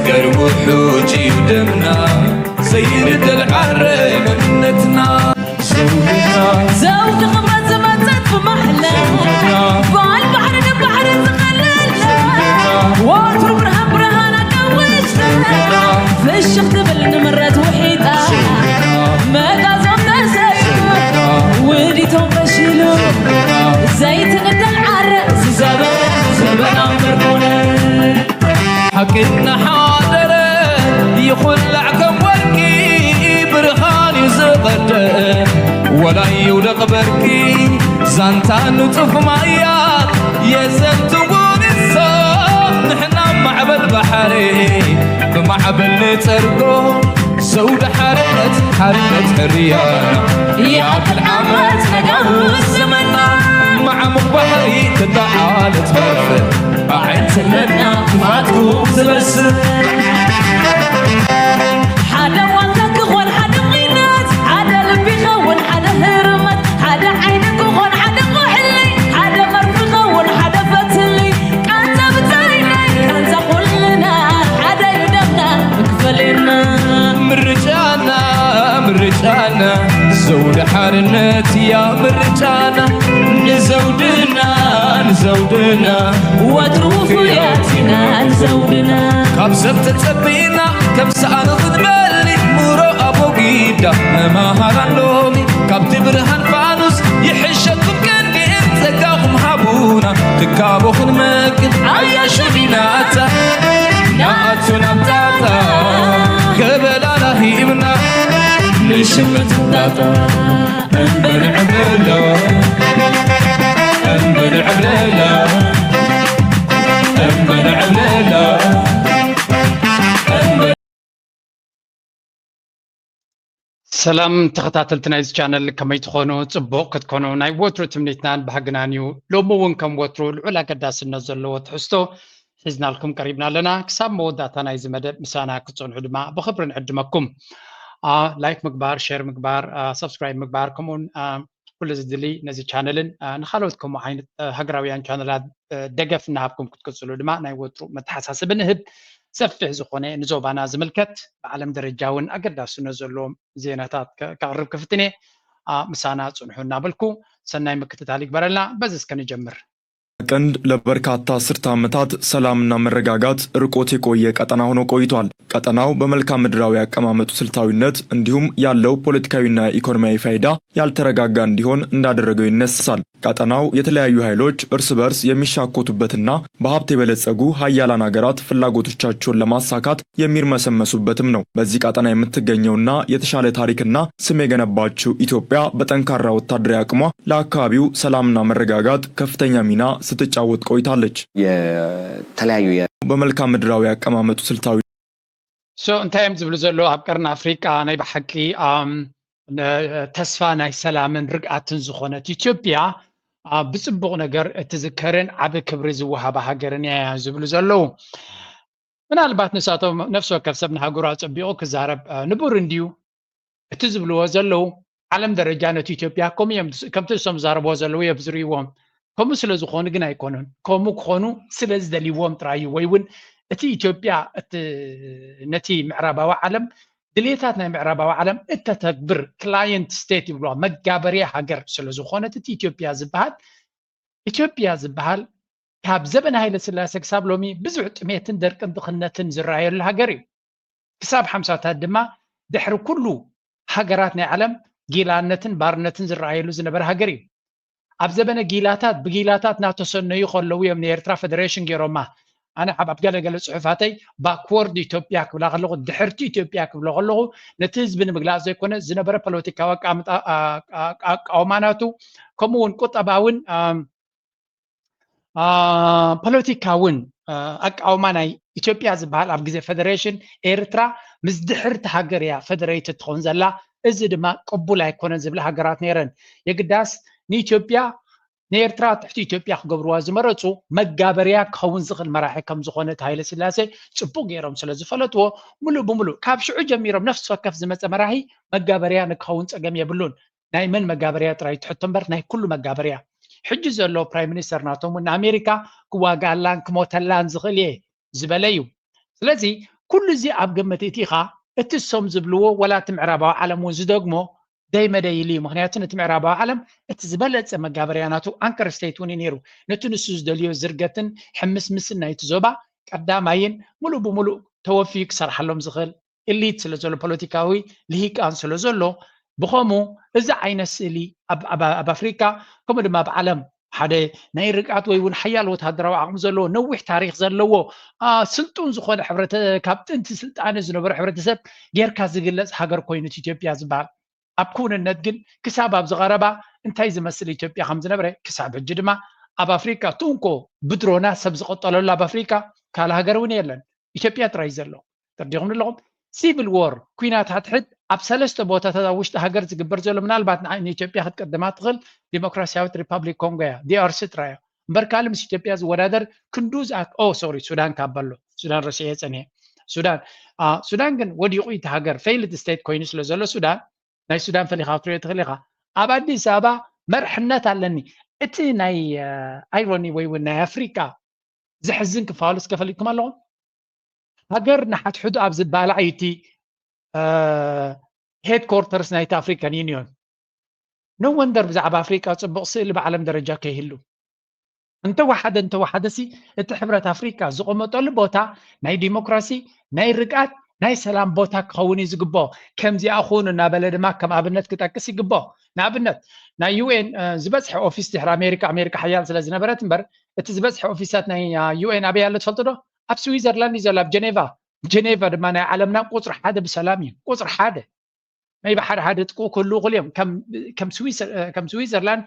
ገርቡ ሕጂ ደምና ዘይንደል ዓረ መንነትና ዘውድና ዘውዲ ክብረት ዝመጸት ብማሕላ በዓል ባሕሪ ንባሕሪ ዝኸለልና ወትሩ ብርሃን ብርሃን ኣዳዊሽና ፍሽኽ ትብል ንምረት ውሒጣ መጋዞም ተሰዩ ውዲቶም ፈሺሉ ዘይትንደል ዓረ ዝዘበ ዘበና ምርኩነ ሓቅና ሓደረ ይኹላዕ ከም ወርቂ ብርሃን እዩ ዝቐደ ወላ ይውደቕ በርቂ ዛንታ ንጡፍ ማያት የዘንትዎ ንሶም ንሕና ማዕበል ባሕሪ ብማዕበል ንጸርጎ ዘውዲ ሓርነት ሓርነት ሕርያና ይኣክል ዓመት ነጋውስ ዘመና ማዓሙቕ ባሕሪ ትተዓለት ፈርፍር ኣዕንትነትና ክፋትኩም ዝበስር ሓደ ዋልታ ክኾን ሓደ ኺነት ሓደ ልቢ ኸውን ሓደ ህርመት ሓደ ዓይኒ ክኾን ሓደ ቁሕሊ ሓደ መርፊ ኸውን ሓደ ፈትሊ ቃንዛ ብታይናይ ቃንዛ ኩልና ሓደ ዩ ደምና ክፈለና ምርጫና ምርጫና ዘውዲ ሓርነት ያ ምርጫና ንዘውድና ንዘውድና ወትሩ ውፉያት ኢና ንዘውድና ካብ ሰብ ተጸቢና ከም ሰኣኑ ክንበሊ ሙሮ ኣቦጊዳ መማሃራን ሎሚ ካብቲ ብርሃን ፋኑስ ይሕሸኩም ክንዲእን ጸጋኹም ሃቡና ትካቦ ክንመግብ ኣያሹ ዲናታ ንኣቱ ናብ ጣጣ ገበላና ሂብና ንሽምት ጣጣ እምበር ዕብለላ እምበር ዕብለላ እምበር ዕብለላ እምበር ሰላም ተኸታተልቲ ናይዚ ቻነል ከመይ ትኾኑ? ጽቡቕ ክትኮኑ ናይ ወትሩ ትምኒትናን ባህግናን እዩ። ሎሚ እውን ከም ወትሩ ልዑል ኣገዳስነት ዘለዎ ትሕዝቶ ሒዝናልኩም ቀሪብና ኣለና። ክሳብ መወዳእታ ናይዚ መደብ ምሳና ክትጸንሑ ድማ ብኽብሪ ንዕድመኩም። ላይክ ምግባር፣ ሼር ምግባር፣ ሰብስክራይብ ምግባር ከምኡውን ኩሉ ዝድሊ ነዚ ቻነልን ንካልኦት ከምኡ ዓይነት ሃገራውያን ቻነላት ደገፍ እናሃብኩም ክትቅፅሉ ድማ ናይ ወትሩ መተሓሳስቢ ንህብ። ሰፊሕ ዝኾነ ንዞባና ዝምልከት ብዓለም ደረጃ እውን ኣገዳስነት ዘለዎም ዜናታት ከቕርብ ክፍትን እየ። ምሳና ፅንሑ እናበልኩ ሰናይ ምክትታል ይግበረልና። በዚ እስከ ንጀምር። ቀንድ ለበርካታ አስርተ ዓመታት ሰላምና መረጋጋት ርቆት የቆየ ቀጠና ሆኖ ቆይቷል። ቀጠናው በመልክዓ ምድራዊ አቀማመጡ ስልታዊነት እንዲሁም ያለው ፖለቲካዊና ኢኮኖሚያዊ ፋይዳ ያልተረጋጋ እንዲሆን እንዳደረገው ይነሳል። ቀጠናው የተለያዩ ኃይሎች እርስ በርስ የሚሻኮቱበትና በሀብት የበለጸጉ ሀያላን ሀገራት ፍላጎቶቻቸውን ለማሳካት የሚርመሰመሱበትም ነው። በዚህ ቀጠና የምትገኘውና የተሻለ ታሪክና ስም የገነባችው ኢትዮጵያ በጠንካራ ወታደራዊ አቅሟ ለአካባቢው ሰላምና መረጋጋት ከፍተኛ ሚና ስትጫወት ቆይታለች። የተለያዩ በመልክዓ ምድራዊ አቀማመጡ ስልታዊ so እንታይ እዮም ዝብሉ ዘለዉ ኣብ ቀርኒ ኣፍሪቃ ናይ ብሓቂ ተስፋ ናይ ሰላምን ርግኣትን ዝኾነት ኢትዮጵያ ብፅቡቕ ነገር እትዝከርን ዓቢ ክብሪ ዝወሃባ ሃገርን እያ ዝብሉ ዘለዉ። ምናልባት ንሳቶም ነፍሲ ወከፍ ሰብ ንሃገሩ ኣጸቢቑ ክዛረብ ንቡር እንድዩ። እቲ ዝብልዎ ዘለዉ ዓለም ደረጃ ነቲ ኢትዮጵያ ከምኡ እዮም ከምቲ እሶም ዝዛረብዎ ዘለዉ እዮም ዝርእይዎም። ከምኡ ስለ ዝኾኑ ግን ኣይኮኑን። ከምኡ ክኾኑ ስለ ዝደልይዎም ጥራይ እዩ። ወይ እውን እቲ ኢትዮጵያ ነቲ ምዕራባዊ ዓለም ድሌታት ናይ ምዕራባዊ ዓለም እተተግብር client state ይብልዋ መጋበርያ ሃገር ስለ ዝኾነት እቲ ኢትዮጵያ ዝበሃል ኢትዮጵያ ዝበሃል ካብ ዘበነ ሃይለ ስላሴ ክሳብ ሎሚ ብዙሕ ጥሜትን ደርቅን ድኽነትን ዝረኣየሉ ሃገር እዩ። ክሳብ ሓምሳታት ድማ ድሕሪ ኩሉ ሃገራት ናይ ዓለም ጊላነትን ባርነትን ዝረኣየሉ ዝነበረ ሃገር እዩ። ኣብ ዘበነ ጊላታት ብጊላታት እናተሰነዩ ከለዉ እዮም ንኤርትራ ፈደሬሽን ገይሮማ። ኣነ ኣብ ገለገለ ፅሑፋተይ ባክወርድ ኢትዮጵያ ክብላ ከለኹ ድሕርቲ ኢትዮጵያ ክብሎ ከለኹ ነቲ ህዝቢ ንምግላፅ ዘይኮነ ዝነበረ ፖለቲካዊ ኣቃውማ ናቱ ከምኡ እውን ቁጠባውን ፖለቲካውን ኣቃውማ ናይ ኢትዮጵያ ዝበሃል ኣብ ግዜ ፈደሬሽን ኤርትራ ምስ ድሕርቲ ሃገር እያ ፈደሬትድ ትኸውን ዘላ። እዚ ድማ ቅቡል ኣይኮነን ዝብላ ሃገራት ነይረን። የግዳስ ንኢትዮጵያ ንኤርትራ ትሕቲ ኢትዮጵያ ክገብርዋ ዝመረፁ መጋበርያ ክኸውን ዝኽእል መራሒ ከም ዝኾነ እቲ ሃይለ ስላሴ ፅቡቕ ገይሮም ስለ ዝፈለጥዎ ሙሉእ ብሙሉእ ካብ ሽዑ ጀሚሮም ነፍሲ ወከፍ ዝመፀ መራሒ መጋበርያ ንክኸውን ፀገም የብሉን። ናይ መን መጋበርያ ጥራይ ትሕቶ እምበር ናይ ኩሉ መጋበርያ። ሕጂ ዘሎ ፕራይም ሚኒስተር ናቶም እውን ንኣሜሪካ ክዋግኣላን ክሞተላን ዝኽእል እየ ዝበለ እዩ። ስለዚ ኩሉ እዚ ኣብ ግምት እቲኻ እቲ እሶም ዝብልዎ ወላ እቲ ምዕራባዊ ዓለም እውን ዝደግሞ ደይ መደይ ኢሉ እዩ። ምክንያቱ ነቲ ምዕራባዊ ዓለም እቲ ዝበለፀ መጋበርያ ናቱ ኣንከር ስቴት እውን እዩ ነይሩ። ነቲ ንሱ ዝደልዮ ዝርገትን ሕምስምስን ናይቲ ዞባ ቀዳማይን ሙሉእ ብሙሉእ ተወፊዩ ክሰርሓሎም ዝኽእል ኢሊት ስለ ዘሎ፣ ፖለቲካዊ ልሂቃን ስለ ዘሎ፣ ብኸምኡ እዚ ዓይነት ስእሊ ኣብ ኣፍሪካ ከምኡ ድማ ኣብ ዓለም ሓደ ናይ ርግኣት ወይ እውን ሓያል ወታደራዊ ዓቕሚ ዘለዎ ነዊሕ ታሪክ ዘለዎ ስልጡን ዝኾነ ሕብረተ ካብ ጥንቲ ስልጣነ ዝነበረ ሕብረተሰብ ጌርካ ዝግለፅ ሃገር ኮይኑት ኢትዮጵያ ዝበሃል። ኣብ ክውንነት ግን ክሳብ ኣብዚ ቀረባ እንታይ ዝመስል ኢትዮጵያ ከም ዝነበረ ክሳብ ሕጂ ድማ ኣብ ኣፍሪካ ትንኮ ብድሮና ሰብ ዝቐጠለሉ ኣብ ኣፍሪካ ካልእ ሃገር እውን የለን። ኢትዮጵያ ጥራይ ዘሎ። ተርዲኹም ኣለኹም። ሲቪል ዎር ኩናት ሓትሕት ኣብ ሰለስተ ቦታታት ኣብ ውሽጢ ሃገር ዝግበር ዘሎ ምናልባት ንኢትዮጵያ ክትቀድማ ትኽእል ዲሞክራሲያዊት ሪፓብሊክ ኮንጎ እያ፣ ዲኣርሲ ጥራይ እያ። እምበር ካልእ ምስ ኢትዮጵያ ዝወዳደር ክንዱ ኦ ሶሪ ሱዳን ካብ በሎ ሱዳን ረሲዐ ፀኒሐ ሱዳን ሱዳን ግን ወዲቑ እቲ ሃገር ፌይልድ ስቴት ኮይኑ ስለ ዘሎ ሱዳን ናይ ሱዳን ፈሊኻ ክትሪኦ ትኽእል ኢኻ። ኣብ ኣዲስ ኣበባ መርሕነት ኣለኒ። እቲ ናይ ኣይሮኒ ወይ እውን ናይ ኣፍሪካ ዘሕዝን ክፋሉ እስከ ፈሊጥኩም ኣለኹም። ሃገር ንሓትሕዱ ኣብ ዝበላዕ እዩ እቲ ሄድኮርተርስ ናይቲ ኣፍሪካን ዩኒዮን። ኖ ወንደር ብዛዕባ ኣፍሪካ ፅቡቕ ስእሊ ብዓለም ደረጃ ከይህሉ እንተወሓደ እንተወሓደ ሲ እቲ ሕብረት ኣፍሪካ ዝቐመጠሉ ቦታ ናይ ዲሞክራሲ ናይ ርግኣት ናይ ሰላም ቦታ ክኸውን እዩ ዝግብኦ። ከምዚኣ ኩኑ እናበለ ድማ ከም ኣብነት ክጠቅስ ይግብኦ። ንኣብነት ናይ ዩኤን ዝበፅሐ ኦፊስ ድሕሪ ኣሜሪካ ኣሜሪካ ሓያል ስለ ዝነበረት እምበር እቲ ዝበፅሐ ኦፊሳት ናይ ዩኤን ኣበይ ኣሎ ትፈልጡ ዶ? ኣብ ስዊዘርላንድ እዩ ዘሎ ኣብ ጀኔቫ። ጀኔቫ ድማ ናይ ዓለምና ቁፅሪ ሓደ ብሰላም እዩ ቁፅሪ ሓደ ናይ ብሓደ ሓደ ጥቁ ክህልው ክእል እዮም ከም ስዊዘርላንድ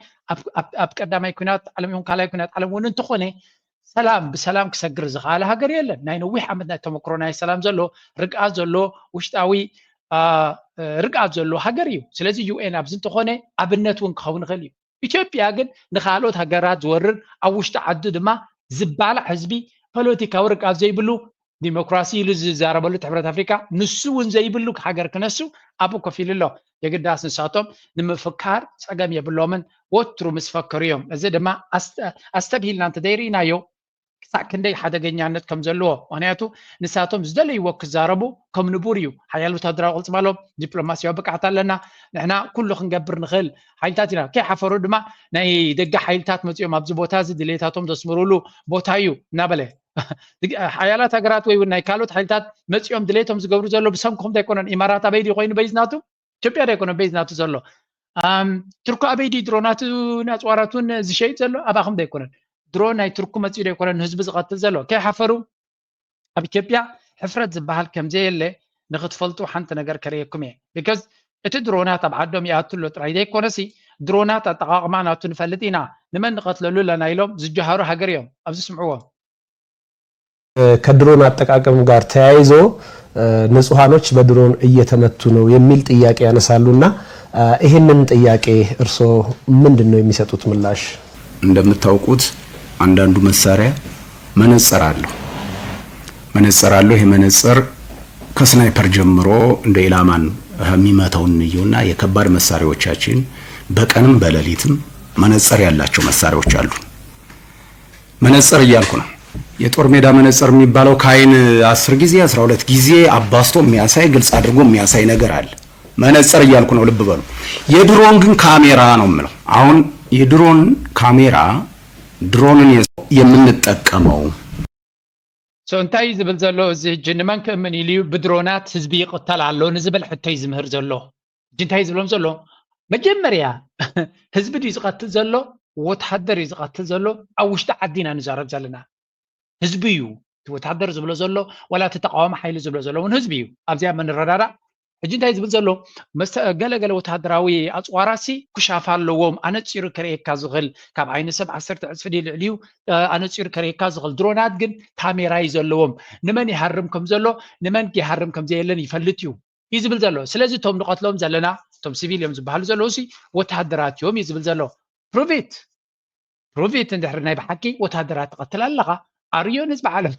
ኣብ ቀዳማይ ኩናት ዓለም ይኹን ካልኣይ ኩናት ዓለም እውን እንተኾነ ሰላም ብሰላም ክሰግር ዝኽኣለ ሃገር የለን። ናይ ነዊሕ ዓመት ናይ ተመክሮ ናይ ሰላም ዘሎ ርግኣት ዘሎ ውሽጣዊ ርግኣት ዘሎ ሃገር እዩ። ስለዚ ዩኤን ኣብዚ እንተኾነ ኣብነት እውን ክኸውን ይኽእል እዩ። ኢትዮጵያ ግን ንኻልኦት ሃገራት ዝወርር ኣብ ውሽጢ ዓዱ ድማ ዝባላዕ ህዝቢ ፖለቲካዊ ርግኣት ዘይብሉ ዲሞክራሲ ኢሉ ዝዛረበሉ እቲ ሕብረት ኣፍሪካ ንሱ እውን ዘይብሉ ሃገር ክነሱ ኣብኡ ኮፍ ኢሉ ኣሎ። የግዳስ ንሳቶም ንምፍካር ፀገም የብሎምን፣ ወትሩ ምስ ፈከሩ እዮም። እዚ ድማ ኣስተብሂልና እንተዘይርኢናዮ ክሳዕ ክንደይ ሓደገኛነት ከም ዘለዎ። ምክንያቱ ንሳቶም ዝደለይዎ ክዛረቡ ከም ንቡር እዩ። ሓያል ወታደራዊ ቅልፅም ኣለዎም፣ ዲፕሎማሲያዊ ብቅዓት ኣለና፣ ንሕና ኩሉ ክንገብር ንኽእል ሓይልታት ኢና። ከይሓፈሩ ድማ ናይ ደገ ሓይልታት መፂኦም ኣብዚ ቦታ እዚ ድሌታቶም ዘስምሩሉ ቦታ እዩ እናበለ ሓያላት ሃገራት ወይ እውን ናይ ካልኦት ሓይልታት መፂኦም ድሌቶም ዝገብሩ ዘሎ ብሰንኩም ዶ ኣይኮነን? ኢማራት ኣበይ ድዩ ኮይኑ በይዝ ናቱ? ኢትዮጵያ ዶ ኣይኮነን በይዝ ናቱ ዘሎ? ቱርኩ ኣበይ ድዩ ድሮናቱን ኣፅዋራቱን ዝሸይጥ ዘሎ? ኣባኹም ዶ ኣይኮነን? ድሮን ናይ ቱርኩ መፂኡ ዶ ኣይኮነን ንህዝቢ ዝቐትል ዘሎ? ከይሓፈሩ ኣብ ኢትዮጵያ ሕፍረት ዝበሃል ከምዘየለ ንክትፈልጡ ሓንቲ ነገር ከርእየኩም እየ። ቢካዝ እቲ ድሮናት ኣብ ዓዶም ይኣቱ ኣሎ ጥራይ ዘይኮነሲ ድሮናት ኣጠቓቕማ ናቱ ንፈልጥ ኢና፣ ንመን ንቐትለሉ ኣለና ኢሎም ዝጀሃሩ ሃገር እዮም። ኣብዚ ስምዕዎም። ከድሮን አጠቃቀም ጋር ተያይዞ ንጹሃኖች በድሮን እየተመቱ ነው የሚል ጥያቄ ያነሳሉና ይህንን ጥያቄ እርሶ ምንድን ነው የሚሰጡት ምላሽ? እንደምታውቁት አንዳንዱ መሳሪያ መነጽር አለው። መነጽር አለው። ይሄ መነጽር ከስናይፐር ጀምሮ እንደ ኢላማን የሚመታውን እንየውና የከባድ መሳሪያዎቻችን በቀንም በሌሊትም መነጽር ያላቸው መሳሪያዎች አሉ። መነጽር እያልኩ ነው። የጦር ሜዳ መነጽር የሚባለው ከአይን አስር ጊዜ አስራ ሁለት ጊዜ አባስቶ የሚያሳይ ግልጽ አድርጎ የሚያሳይ ነገር አለ። መነጽር እያልኩ ነው፣ ልብ በሉ። የድሮን ግን ካሜራ ነው የምለው። አሁን የድሮን ካሜራ ድሮንን የምንጠቀመው So እንታይ እዩ ዝብል ዘሎ እዚ ሕጂ ንመን ክእምን ኢሉ እዩ ብድሮናት ህዝቢ ይቕተል ኣሎ ንዝብል ሕቶ እዩ ዝምህር ዘሎ። ሕጂ እንታይ እዩ ዝብሎም ዘሎ? መጀመርያ ህዝቢ ድዩ ዝቐትል ዘሎ? ወተሃደር እዩ ዝቐትል ዘሎ? ኣብ ውሽጢ ዓዲ ኢና ንዛረብ ዘለና። ህዝቢ እዩ እቲ ወተሃደር ዝብሎ ዘሎ ዋላ እቲ ተቃዋሚ ሓይሊ ዝብሎ ዘሎ እውን ህዝቢ እዩ። ኣብዚኣ መንረዳዳ ሕጂ እንታይ ዝብል ዘሎ ገለገለ ወተሃደራዊ ኣፅዋራሲ ኩሻፋ ኣለዎም ኣነፂሩ ከርእየካ ዝኽእል ካብ ዓይኒ ሰብ ዓሰርተ ዕፅፊ ድዩ ልዕሊዩ ኣነፂሩ ከርእየካ ዝኽእል ድሮናት ግን ካሜራ እዩ ዘለዎም ንመን ይሃርም ከም ዘሎ ንመን ይሃርም ከም ዘየለን ይፈልጥ እዩ እዩ ዝብል ዘሎ ስለዚ እቶም ንቐትሎም ዘለና እቶም ሲቪል እዮም ዝበሃሉ ዘለዉ ሲ ወተሃደራት እዮም እዩ ዝብል ዘሎ ፕሩቪት ፕሩቪት እንድሕር ናይ ብሓቂ ወታደራት ትቐትል ኣለኻ ኣርዮ ንህዝቢ ዓለም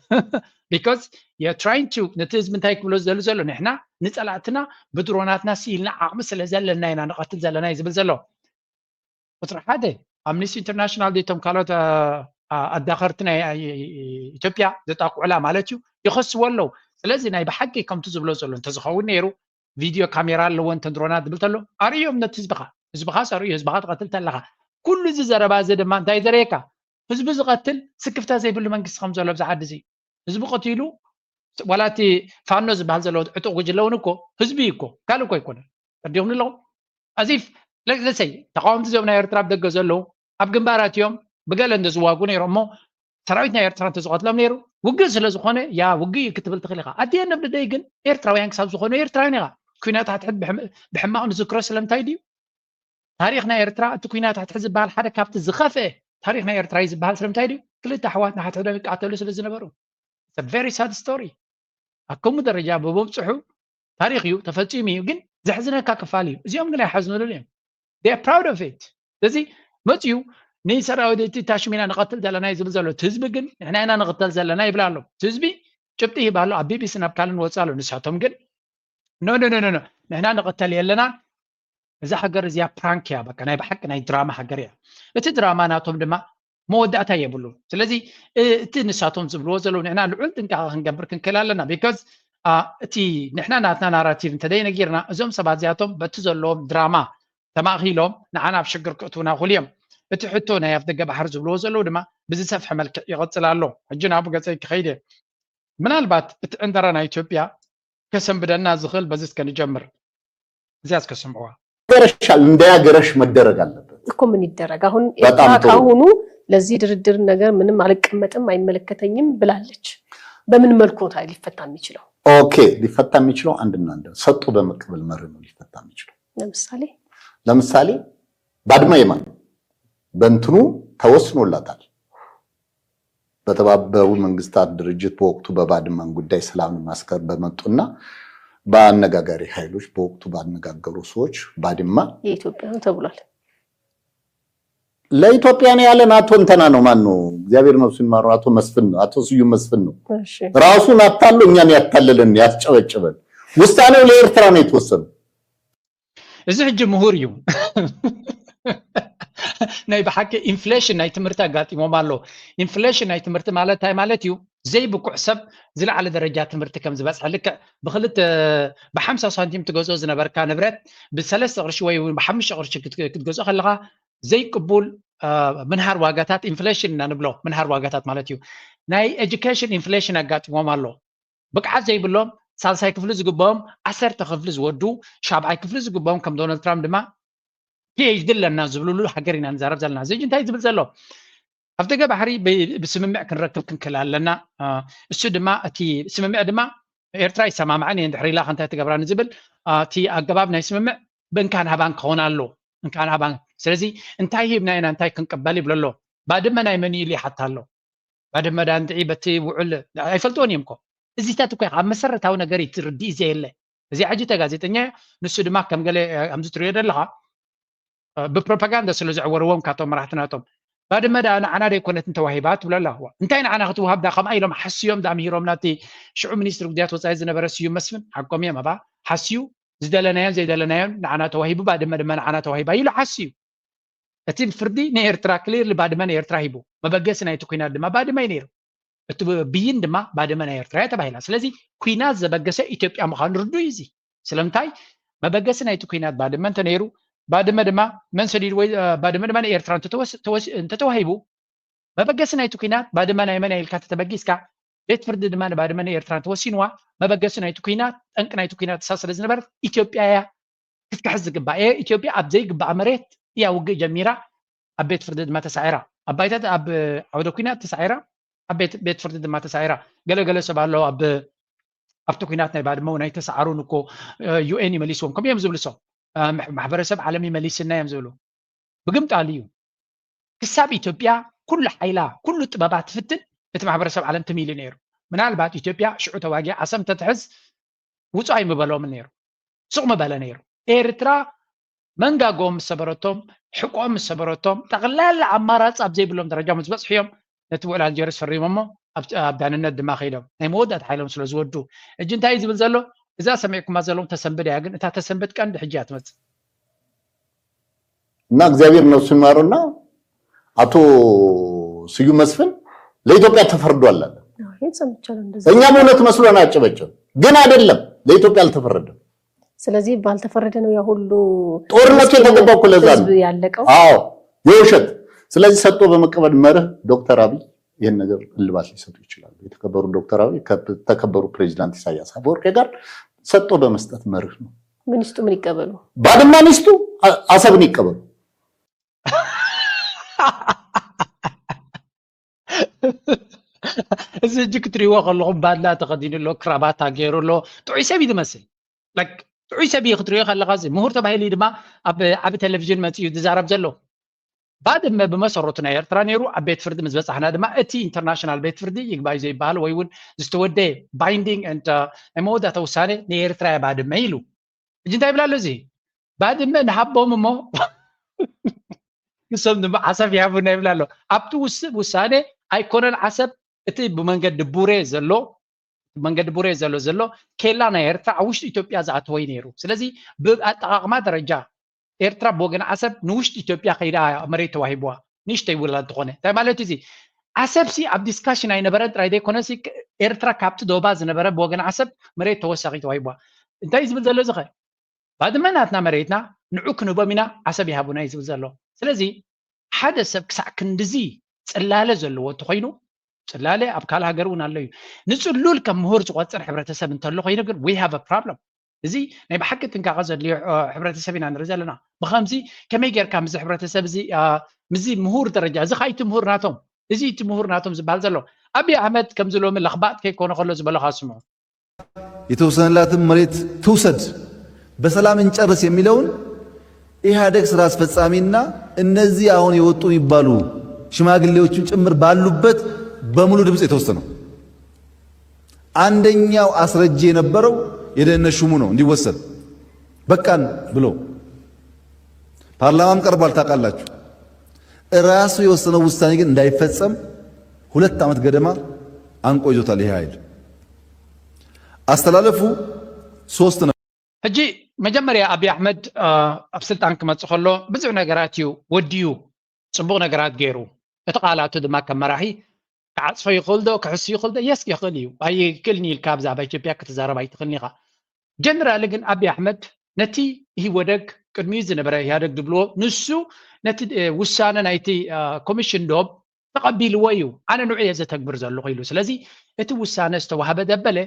because you're trying to ነቲ ህዝቢ እንታይ ክብሎ ዝደሊ ዘሎ ንሕና ንፀላእትና ብድሮናትና ስኢልና ዓቕሚ ስለ ዘለና ኢና ንቐትል ዘለና እዩ ዝብል ዘሎ ቁፅሪ ሓደ ኣምኒስቲ ኢንተርናሽናል ቶም ካልኦት ኣዳኸርቲ ናይ ኢትዮጵያ ዘጣቁዕላ ማለት እዩ ይኸስዎ ኣለዉ ስለዚ ናይ ብሓቂ ከምቲ ዝብሎ ዘሎ እንተዝኸውን ነይሩ፣ ቪድዮ ካሜራ ኣለዎ እንተን ድሮናት ዝብል ተሎ ኣርእዮም ነቲ ህዝብኻ። ህዝብኻስ ኣርእዮ፣ ህዝብኻ ትቐትል ተለኻ። ኩሉ እዚ ዘረባ እዚ ድማ እንታይ ዘርእየካ? ህዝቢ ዝቐትል ስክፍታ ዘይብሉ መንግስቲ ከም ዘሎ ኣብዚ ዓዲ እዚ። ህዝቢ ቀቲሉ፣ ዋላ እቲ ፋኖ ዝበሃል ዘሎ ዕጡቕ ጉጅለ እውን እኮ ህዝቢ እዩ እኮ፣ ካልእ እኮ ኣይኮነን። ተረዲኹም ኣለኹም? ኣዚፍ ለሰይ ተቃወምቲ እዚኦም ናይ ኤርትራ ኣብ ደገ ዘለዉ ኣብ ግንባራት እዮም ብገለ እንደ ዝዋጉ ነይሮም እሞ ሰራዊት ናይ ኤርትራ እንተዝቐትሎም ነይሩ ውግእ ስለ ዝኾነ ያ ውግእ እዩ ክትብል ትኽእል ኢኻ። ኣድየ ነብደደይ ግን ኤርትራውያን ክሳብ ዝኾኑ ኤርትራውያን ኢኻ። ኩናት ሓትሕድ ብሕም- ብሕማቕ ንዝክሮ ስለምንታይ ድዩ? ታሪኽ ናይ ኤርትራ እቲ ኩናት ሓትሕድ ዝበሃል ሓደ ካብቲ ዝኸፍአ ታሪኽ ናይ ኤርትራ እዩ ዝበሃል ስለምንታይ ድዩ? ክልተ ኣሕዋት ንሓትሕዶም ይቃተሉ ስለ ዝነበሩ። It's a very sad story። ኣብ ከምኡ ደረጃ ብምብፅሑ ታሪኽ እዩ፣ ተፈፂሙ እዩ፣ ግን ዘሕዝነካ ክፋል እዩ። እዚኦም ግን ኣይሓዝኑሉን እዮም። They are proud of it። ስለዚ መፅዩ ንሰራዊት እቲ ታሽሚና ንቐትል ዘለና እዩ ዝብል ዘሎ። እቲ ህዝቢ ግን ንሕና ኢና ንቐተል ዘለና ይብል ኣሎ። እቲ ህዝቢ ጭብጢ ይህብ ኣሎ። ኣብ ቢቢሲ ናብ ካልእ ንወፅእ ኣሎ። ንሳቶም ግን ኖ ኖ ኖ ኖ ንሕና ንቐተል የለና። እዛ ሃገር እዚኣ ፕራንክ እያ። በቃ ናይ ብሓቂ ናይ ድራማ ሃገር እያ። እቲ ድራማ ናቶም ድማ መወዳእታ የብሉን። ስለዚ እ- እቲ ንሳቶም ዝብልዎ ዘለዉ ንሕና ልዑል ጥንቃቐ ክንገብር ክንክእል ኣለና። ቢካዝ እቲ ንሕና ናትና ናራቲቭ እንተደይ ነጊርና እዞም ሰባት እዚኣቶም በቲ ዘለዎም ድራማ ተማእኪሎም ንዓና ኣብ ሽግር ክእትውና ክእሉ እዮም። እቲ ሕቶ ናይ ኣፍ ደገ ባሕሪ ዝብልዎ ዘለዉ ድማ ብዝሰፍሐ መልክዕ ይቐፅል ኣሎ። ሕጂ ናብ ገፀይ ክኸይድ እየ። ምናልባት እቲ ዕንደራ ናይ ኢትዮጵያ ከሰንብደና ዝኽእል በዚ እስከ ንጀምር። እዚኣ እስከ ስምዕዋ። ገረሻል እንዳያገረሽ መደረግ አለበት። እኮ ምን ይደረግ አሁን በጣም ኤርትራ ጥሩ። ካሁኑ ለዚህ ድርድር ነገር ምንም አልቀመጥም አይመለከተኝም ብላለች። በምን መልኩ ነው ታዲያ ሊፈታ የሚችለው? ኦኬ፣ ሊፈታ የሚችለው አንድና አንድ ሰጥቶ በመቀበል መርህ ነው ሊፈታ የሚችለው። ለምሳሌ ለምሳሌ ባድመ የማን በእንትኑ ተወስኖላታል። በተባበሩ መንግስታት ድርጅት በወቅቱ በባድመን ጉዳይ ሰላም ማስከር በመጡና በአነጋጋሪ ኃይሎች በወቅቱ ባነጋገሩ ሰዎች ባድመ የኢትዮጵያ ነው ተብሏል። ለኢትዮጵያ ነው ያለን አቶ እንተና ነው። ማን ነው? እግዚአብሔር ነፍሱን ይማረው። አቶ መስፍን ነው፣ አቶ ስዩም መስፍን ነው። እሺ ራሱን አታሎ እኛን ያታለለን ያስጨበጨበን። ውሳኔው ለኤርትራ ነው የተወሰነው። እዚ ሕጂ ምሁር እዩ። ናይ ብሓቂ ኢንፍሌሽን ናይ ትምህርቲ ኣጋጢሞም ኣሎ። ኢንፍሌሽን ናይ ትምህርቲ ማለት እንታይ ማለት እዩ? ዘይብቁዕ ሰብ ዝለዓለ ደረጃ ትምህርቲ ከም ዝበፅሐ ልክዕ ብክልተ ብሓምሳ ሳንቲም ትገዝኦ ዝነበርካ ንብረት ብሰለስተ ቅርሺ ወይ እውን ብሓሙሽተ ቅርሺ ክት- ክትገዝኦ ከለካ ዘይቅቡል አ፣ ምንሃር ዋጋታት ኢንፍሌሽን ኢና ንብሎ። ምንሃር ዋጋታት ማለት እዩ። ናይ ኤጁኬሽን ኢንፍሌሽን ኣጋጢሞም ኣሎ። ብቅዓት ዘይብሎም ሳልሳይ ክፍሊ ዝግብኦም ዓሰርተ ክፍሊ ዝወዱ ሻብዓይ ክፍሊ ዝግብኦም ከም ዶናልድ ትራምፕ ድማ ፒኤችዲ ኣለና ዝብልሉ ሃገር ኢና ንዛረብ ዘለና። እዚ እንታይ ዝብል ዘሎ ኣብ ደገ ባሕሪ ብ- ብስምምዕ ክንረክብ ክንክእል ኣለና። አ፣ እሱ ድማ እቲ ስምምዕ ድማ ኤርትራ ይሰማማዕን እየ እንድሕር ኢላ ከ እንታይ ትገብራ ንዝብል አ፣ እቲ ኣገባብ ናይ ስምምዕ ብእንካን ሃባን ክኸውን ኣሎ። እንካን ሃባን ስለዚ እንታይ ሂብና ኢና እንታይ ክንቅበል ይብሎ ኣሎ። ባድመ ናይ መን ኢሉ ይሓታ ኣሎ። ባድመ ዳንድዒ በቲ ውዕል ኣይፈልጥዎን እዮም እኮ እዚታት እኮ ኣብ መሰረታዊ ነገር ትርድእ ዘየለ እዚ ሕጂ ተጋዜጠኛ እዩ። ንሱ ድማ ከም ገለ ከምዚ ትሪኦ ዘለካ ብፕሮፓጋንዳ ስለ ዘዕወርዎም ካቶም መራሕቲ ናቶም ባድመ ዳ ንዓና ደይኮነትን ተዋሂባ ትብሎ ኣላ። እንታይ ንዓና ክትውሃብ ዳ ከምኣ ኢሎም ሓስዮም ዳ ምሂሮም ናቲ ሽዑ ሚኒስትሪ ጉዳያት ወፃኢ ዝነበረ ስዩም መስፍን ሓቆም እዮም ኣባ ሓስዩ ዝደለናዮን ዘይደለናዮን ንዓና ተዋሂቡ ባድመ ድማ ንዓና ተዋሂባ ኢሉ ሓስዩ። እቲ ፍርዲ ንኤርትራ ክሊርሊ ባድመ ንኤርትራ ሂቡ መበገሲ ናይቲ ኩናት ድማ ባድመ እዩ ነይሩ። እቲ ብይን ድማ ባድመ ናይ ኤርትራ እያ ተባሂላ። ስለዚ ኩናት ዘበገሰ ኢትዮጵያ ምዃኑ ርዱእ እዩ። እዚ ስለምንታይ መበገሲ ናይቲ ኩናት ባድመ እንተነይሩ ባድመ ድማ መን ሰዲዱ ወይ ባድመ ድማ ንኤርትራ እንተተዋሂቡ መበገሲ ናይቲ ኩናት ባድመ ናይ መን ኢልካ ተተበጊስካ ቤት ፍርዲ ድማ ንባድመ ንኤርትራ እንተወሲንዋ መበገሲ ናይቲ ኩናት ጠንቂ ናይቲ ኩናት እሳ ስለ ዝነበረት ኢትዮጵያ እያ ክትክሕስ ዝግባእ። ኢትዮጵያ ኣብ ዘይግባኣ መሬት እያ ውግእ ጀሚራ ኣብ ቤት ፍርዲ ድማ ተሳዒራ። ኣብ ባይታ ኣብ ዓውደ ኩናት ተሳዒራ ኣብ ቤት ፍርዲ ድማ ተሳዒራ። ገለገለ ሰብ ኣሎ ኣብቲ ኩናት ናይ ባድመ እውን ኣይተሳዓሩን እኮ ዩኤን ይመሊስዎም ከም እዮም ዝብሉ ሰብ ማሕበረሰብ ዓለም ይመሊስና እዮም ዝብሉ። ብግምጣሉ እዩ ክሳብ ኢትዮጵያ ኩሉ ሓይላ ኩሉ ጥበባ ትፍትን እቲ ማሕበረሰብ ዓለም ትም ኢሉ ነይሩ። ምናልባት ኢትዮጵያ ሽዑ ተዋጊኣ ዓሰብ እንተትሕዝ ውፁ ኣይምበሎምን ነይሩ። ስቕ ምበለ ነይሩ። ኤርትራ መንጋጎም ምስ ሰበረቶም ሕቆም ምስ ሰበረቶም ጠቕላላ ኣማራፂ ኣብ ዘይብሎም ደረጃ ምስ በፅሑ እዮም ነቲ ውዕል ኣልጀርስ ፈሪሞሞ ኣብ ዳንነት ድማ ከይዶም ናይ መወዳእታ ሓይሎም ስለ ዝወዱ። ሕጂ እንታይ እዩ ዝብል ዘሎ? እዛ ሰሚዕኩማ ዘለኹም ተሰንብድ እያ፣ ግን እታ ተሰንብድ ቀንዲ ሕጂ እያ ትመፅእ። እና እግዚኣብሔር ነፍሱ ይማረውና ኣቶ ስዩም መስፍን ለኢትዮጵያ ተፈርዷል አለ። ይህን ሰምቻለሁ እንደዛ። እኛም እውነት መስሎን አጨበጨብ፣ ግን አይደለም፣ ለኢትዮጵያ አልተፈረደም። ስለዚህ ባልተፈረደ ነው ያ ሁሉ ጦርነቱ ምስኪን የተገባው እኮ ለዛ ነው። ህዝብ ያለቀው። አዎ፣ የውሸት። ስለዚህ ሰጥቶ በመቀበል መርህ ዶክተር አብይ ይህን ነገር እልባት ሊሰጡ ይችላሉ። የተከበሩ ዶክተር አብይ ከተከበሩ ፕሬዚዳንት ኢሳያስ አፈወርቂ ጋር ሰጥቶ በመስጠት መርህ ነው። ምን ይስጡ ምን ይቀበሉ? ባድማ ሚስጡ አ- አሰብን ይቀበሉ። እዚ ሕጂ ክትሪእዎ ከለኹም ባድላ ተኸዲኑ ኣሎ፣ ክራባታ ገይሩ ኣሎ። ጥዑይ ሰብ እዩ ዝመስል። Like፣ ጥዑይ ሰብ እዩ ክትሪኦ ከለኻ፣ እዚ ምሁር ተባሂሉ እዩ ድማ ኣብ ዓቢ ቴሌቪዥን መፂኡ ዝዛረብ ዘሎ። ባድመ ብመሰረቱ ናይ ኤርትራ ነይሩ። ኣብ ቤት ፍርዲ ምስ በፃሕና ድማ እቲ ኢንተርናሽናል ቤት ፍርዲ ይግባይ ዘይበሃል ወይ እውን ዝተወደየ binding and ናይ መወዳእታ ውሳኔ ናይ ኤርትራ እያ ባድመ ኢሉ። ሕጂ እንታይ ይብላ ኣሎ እዚ? ባድመ ንሃቦም እሞ ንሶም ድማ ዓሰብ ይሃቡና ይብላ ኣሎ። ኣብቲ ውስ- ውሳኔ ኣይኮነን ዓሰብ፣ እቲ ብመንገዲ ቡሬ ዘሎ መንገዲ ቡሬ ዘሎ ዘሎ ኬላ ናይ ኤርትራ ኣብ ውሽጢ ኢትዮጵያ ዝኣተወ እዩ ነይሩ። ስለዚ ብኣጠቓቕማ ደረጃ ኤርትራ ብወገን ዓሰብ ንውሽጢ ኢትዮጵያ ከይዳ መሬት ተዋሂብዋ፣ ንእሽተይ ውላ እንተኾነ። እንታይ ማለት እዩ እዚ? ዓሰብ ሲ ኣብ ዲስካሽን ኣይነበረን ጥራይ ዘይኮነ ሲ፣ ኤርትራ ካብቲ ዶባ ዝነበረ ብወገን ዓሰብ መሬት ተወሳኺ ተዋሂብዋ። እንታይ እዩ ዝብል ዘሎ እዚ ኸ? ባድመ ናትና መሬትና፣ ንዑ ክንህቦም ኢና፣ ዓሰብ ይሃቡና እዩ ዝብል ዘሎ። ስለዚ ሓደ ሰብ ክሳዕ ክንድዚ ጽላለ ዘለዎ እንተኾይኑ፣ ጽላለ ኣብ ካልእ ሃገር እውን ኣሎ እዩ። ንጽሉል ከም ምሁር ዝቆጽር ሕብረተሰብ እንተሎ ኮይኑ ግን we have a problem። እዚ ናይ ብሓቂ ጥንቃቐ ዘድልዮ እ፣ ሕብረተሰብ ኢና ንርኢ ዘለና። ብኸምዚ ከመይ ጌርካ ምስዚ ሕብረተሰብ እዚ እ፣ ምስዚ ምሁር ደረጃ፣ እዚ ኸኣ እቲ ምሁር ናቶም፣ እዚ እቲ ምሁር ናቶም ዝበሃል ዘሎ። ኣብይ ኣሕመድ ከምዚ ሎሚ ለኽባጥ ከይኮነ ከሎ ዝበሎ ኸኣ ስምዑ። የተወሰነላትን መሬት ትውሰድ፣ በሰላም እንጨርስ የሚለውን ኢህአዴግ ስራ አስፈጻሚና እነዚህ አሁን የወጡ የሚባሉ ሽማግሌዎችም ጭምር ባሉበት በሙሉ ድምፅ የተወሰነው። አንደኛው አስረጂ የነበረው የደህንነት ሹሙ ነው እንዲወሰድ በቃን ብሎ። ፓርላማም ቀርቧል ታውቃላችሁ። እራሱ የወሰነው ውሳኔ ግን እንዳይፈጸም ሁለት ዓመት ገደማ አንቆ ይዞታል ይሄ ኃይል። አስተላለፉ ሶስት ነው። ሕጂ መጀመርያ ኣብይ ኣሕመድ እ፣ ኣብ ስልጣን ክመጽእ ከሎ ብዙሕ ነገራት እዩ ወዲዩ፣ ጽቡቕ ነገራት ገይሩ። እቲ ቃላቱ ድማ ከም መራሒ ክዓጽፎ ይኽእል ዶ ክሕሱ ይኽእል ዶ? የስ ይኽእል እዩ። ኣይክእልን ኢልካ ብዛዕባ ኢትዮጵያ ክትዛረብ ኣይትኽእልን ኢኻ። ጀነራሊ ግን ኣብይ ኣሕመድ ነቲ ኢህወደግ ቅድሚኡ ዝነበረ ኢህወደግ ዝብልዎ ንሱ ነቲ እ፣ ውሳነ ናይቲ እ፣ ኮሚሽን ዶብ ተቐቢልዎ እዩ። ኣነ ንዑ እየ ዘተግብር ዘለኹ ኢሉ። ስለዚ እቲ ውሳነ ዝተዋህበ ደበለ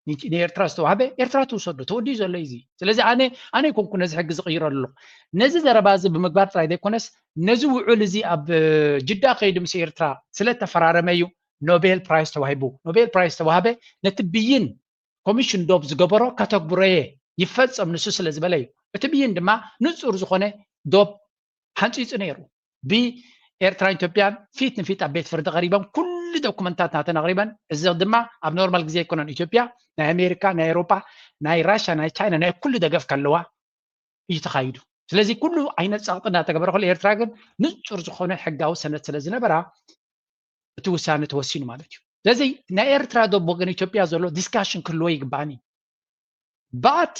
ን- ንኤርትራ ዝተዋህበ ኤርትራ ትውሰዶ ተወዲኡ ዘሎ እዩ እዚ። ስለዚ ኣነ ኣነ ይኮንኩ ነዚ ሕጊ ዝቕይሮ ኣለኹ። ነዚ ዘረባ እዚ ብምግባር ጥራይ ዘይኮነስ ነዚ ውዑል እዚ ኣብ እ፣ ጅዳ ከይዱ ምስ ኤርትራ ስለተፈራረመ እዩ ኖቤል ፕራይስ ተዋሂቡ። ኖቤል ፕራይስ ተዋህበ ነቲ ብይን ኮሚሽን ዶብ ዝገበሮ ከተግብሮ እየ ይፈጸም ንሱ ስለ ዝበለ እዩ። እቲ ብይን ድማ ንጹር ዝኾነ ዶብ ሓንጺጹ ነይሩ። ብኤርትራን ኢትዮጵያን ፊት ንፊት ኣብ ቤት ፍርዲ ቀሪቦም ኩሉ ዶኩመንታት ናተን ኣቕሪበን። እዚ ድማ ኣብ ኖርማል ግዜ ኣይኮነን። ኢትዮጵያ ናይ ኣሜሪካ፣ ናይ ኤውሮጳ፣ ናይ ራሽያ፣ ናይ ቻይና፣ ናይ ኩሉ ደገፍ ከለዋ እዩ ተኻይዱ። ስለዚ ኩሉ ዓይነት ጸቕጢ እናተገበረ ከሎ ኤርትራ ግን ንጹር ዝኾነ ሕጋዊ ሰነድ ስለ ዝነበራ እቲ ውሳነ ተወሲኑ ማለት እዩ። ስለዚ ናይ ኤርትራ ዶ ብወገን ኢትዮጵያ ዘሎ ዲስካሽን ክህልዎ ይግባእን እዩ። ባት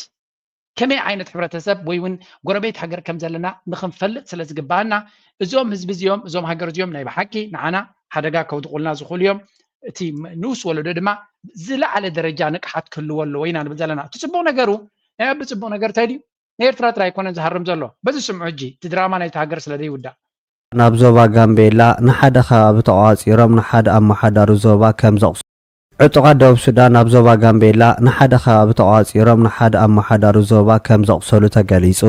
ከመይ ዓይነት ሕብረተሰብ ወይ እውን ጎረቤት ሃገር ከም ዘለና ንክንፈልጥ ስለ ዝግባኣና እዞም ህዝቢ እዚኦም እዞም ሃገር እዚኦም ናይ ብሓቂ ንዓና ሓደጋ ከውድቑልና ዝኽእሉ እዮም። እቲ ንኡስ ወለዶ ድማ ዝለዓለ ደረጃ ንቕሓት ክህልዎ ኣለዎ ኢና ንብል ዘለና። እቲ ጽቡቕ ነገሩ ናይ ኣቢ ጽቡቕ ነገር እንታይ ድዩ? ንኤርትራ ጥራይ ኣይኮነን ዝሃርም ዘሎ። በዚ ስምዑ ሕጂ እቲ ድራማ ናይቲ ሃገር ስለ ዘይውዳእ። ናብ ዞባ ጋምቤላ ንሓደ ከባቢ ተቋጺሮም ንሓደ ኣመሓዳሪ ዞባ ከም ዘቑስ ዕጡቓት ደቡብ ሱዳን ናብ ዞባ ጋምቤላ ንሓደ ከባቢ ተቋጺሮም ንሓደ ኣመሓዳሪ ዞባ ከም ዘቑሰሉ ተገሊጹ።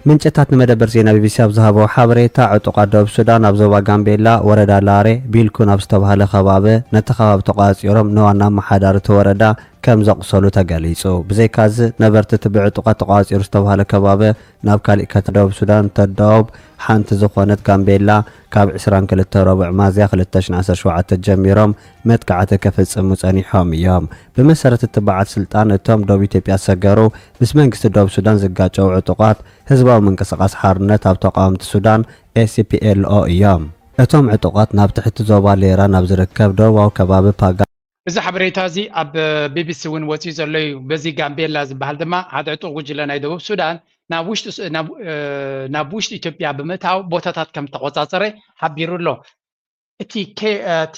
ምንጭታት ንመደበር ዜና ቢቢሲ ኣብ ዝሃበዎ ሓበሬታ፣ ዕጡቓት ደቡብ ሱዳን ኣብ ዞባ ጋምቤላ ወረዳ ላሬ ቢልኩን ኣብ ዝተባህለ ከባቢ ነቲ ከባቢ ተቋጺሮም ንዋና ኣመሓዳሪ እቲ ወረዳ ከም ዘቑሰሉ ተገሊጹ። ብዘይካዚ ነበርቲ እቲ ብዕጡቓት ተቋጺሩ ዝተባህለ ከባቢ ናብ ካሊእ ከተማ ደቡብ ሱዳን ተዳውብ ሓንቲ ዝኾነት ጋምቤላ ካብ ዕስራን ክልተ ረቡዕ ሚያዝያ ክልተ ሽሕን ዓሰርተ ሸውዓተን ጀሚሮም መጥቃዕቲ ክፍጽሙ ጸኒሖም እዮም። ብመሰረት እቲ በዓል ስልጣን እቶም ደቡብ ኢትዮጵያ ዝሰገሩ ምስ መንግስቲ ደቡብ ሱዳን ዝጋጨው ዕጡቓት ህዝባዊ ምንቅስቓስ ሓርነት ኣብ ተቓወምቲ ሱዳን ኤስፒኤልኦ እዮም። እቶም ዕጡቓት ናብ ትሕቲ ዞባ ሌራ ናብ ዝርከብ ደቡባዊ ከባቢ ፓጋ እዚ ሓበሬታ እዚ ኣብ ቢቢሲ እውን ወፂኡ ዘሎ እዩ። በዚ ጋምቤላ ዝበሃል ድማ ሓደ ዕጡቕ ጉጅለ ናይ ደቡብ ሱዳን ናብ ውሽጢ ስ- ናብ እ፣ ናብ ውሽጢ ኢትዮጵያ ብምእታው ቦታታት ከም ተቆፃፀረ ሓቢሩ ኣሎ። እቲ ከ- እቲ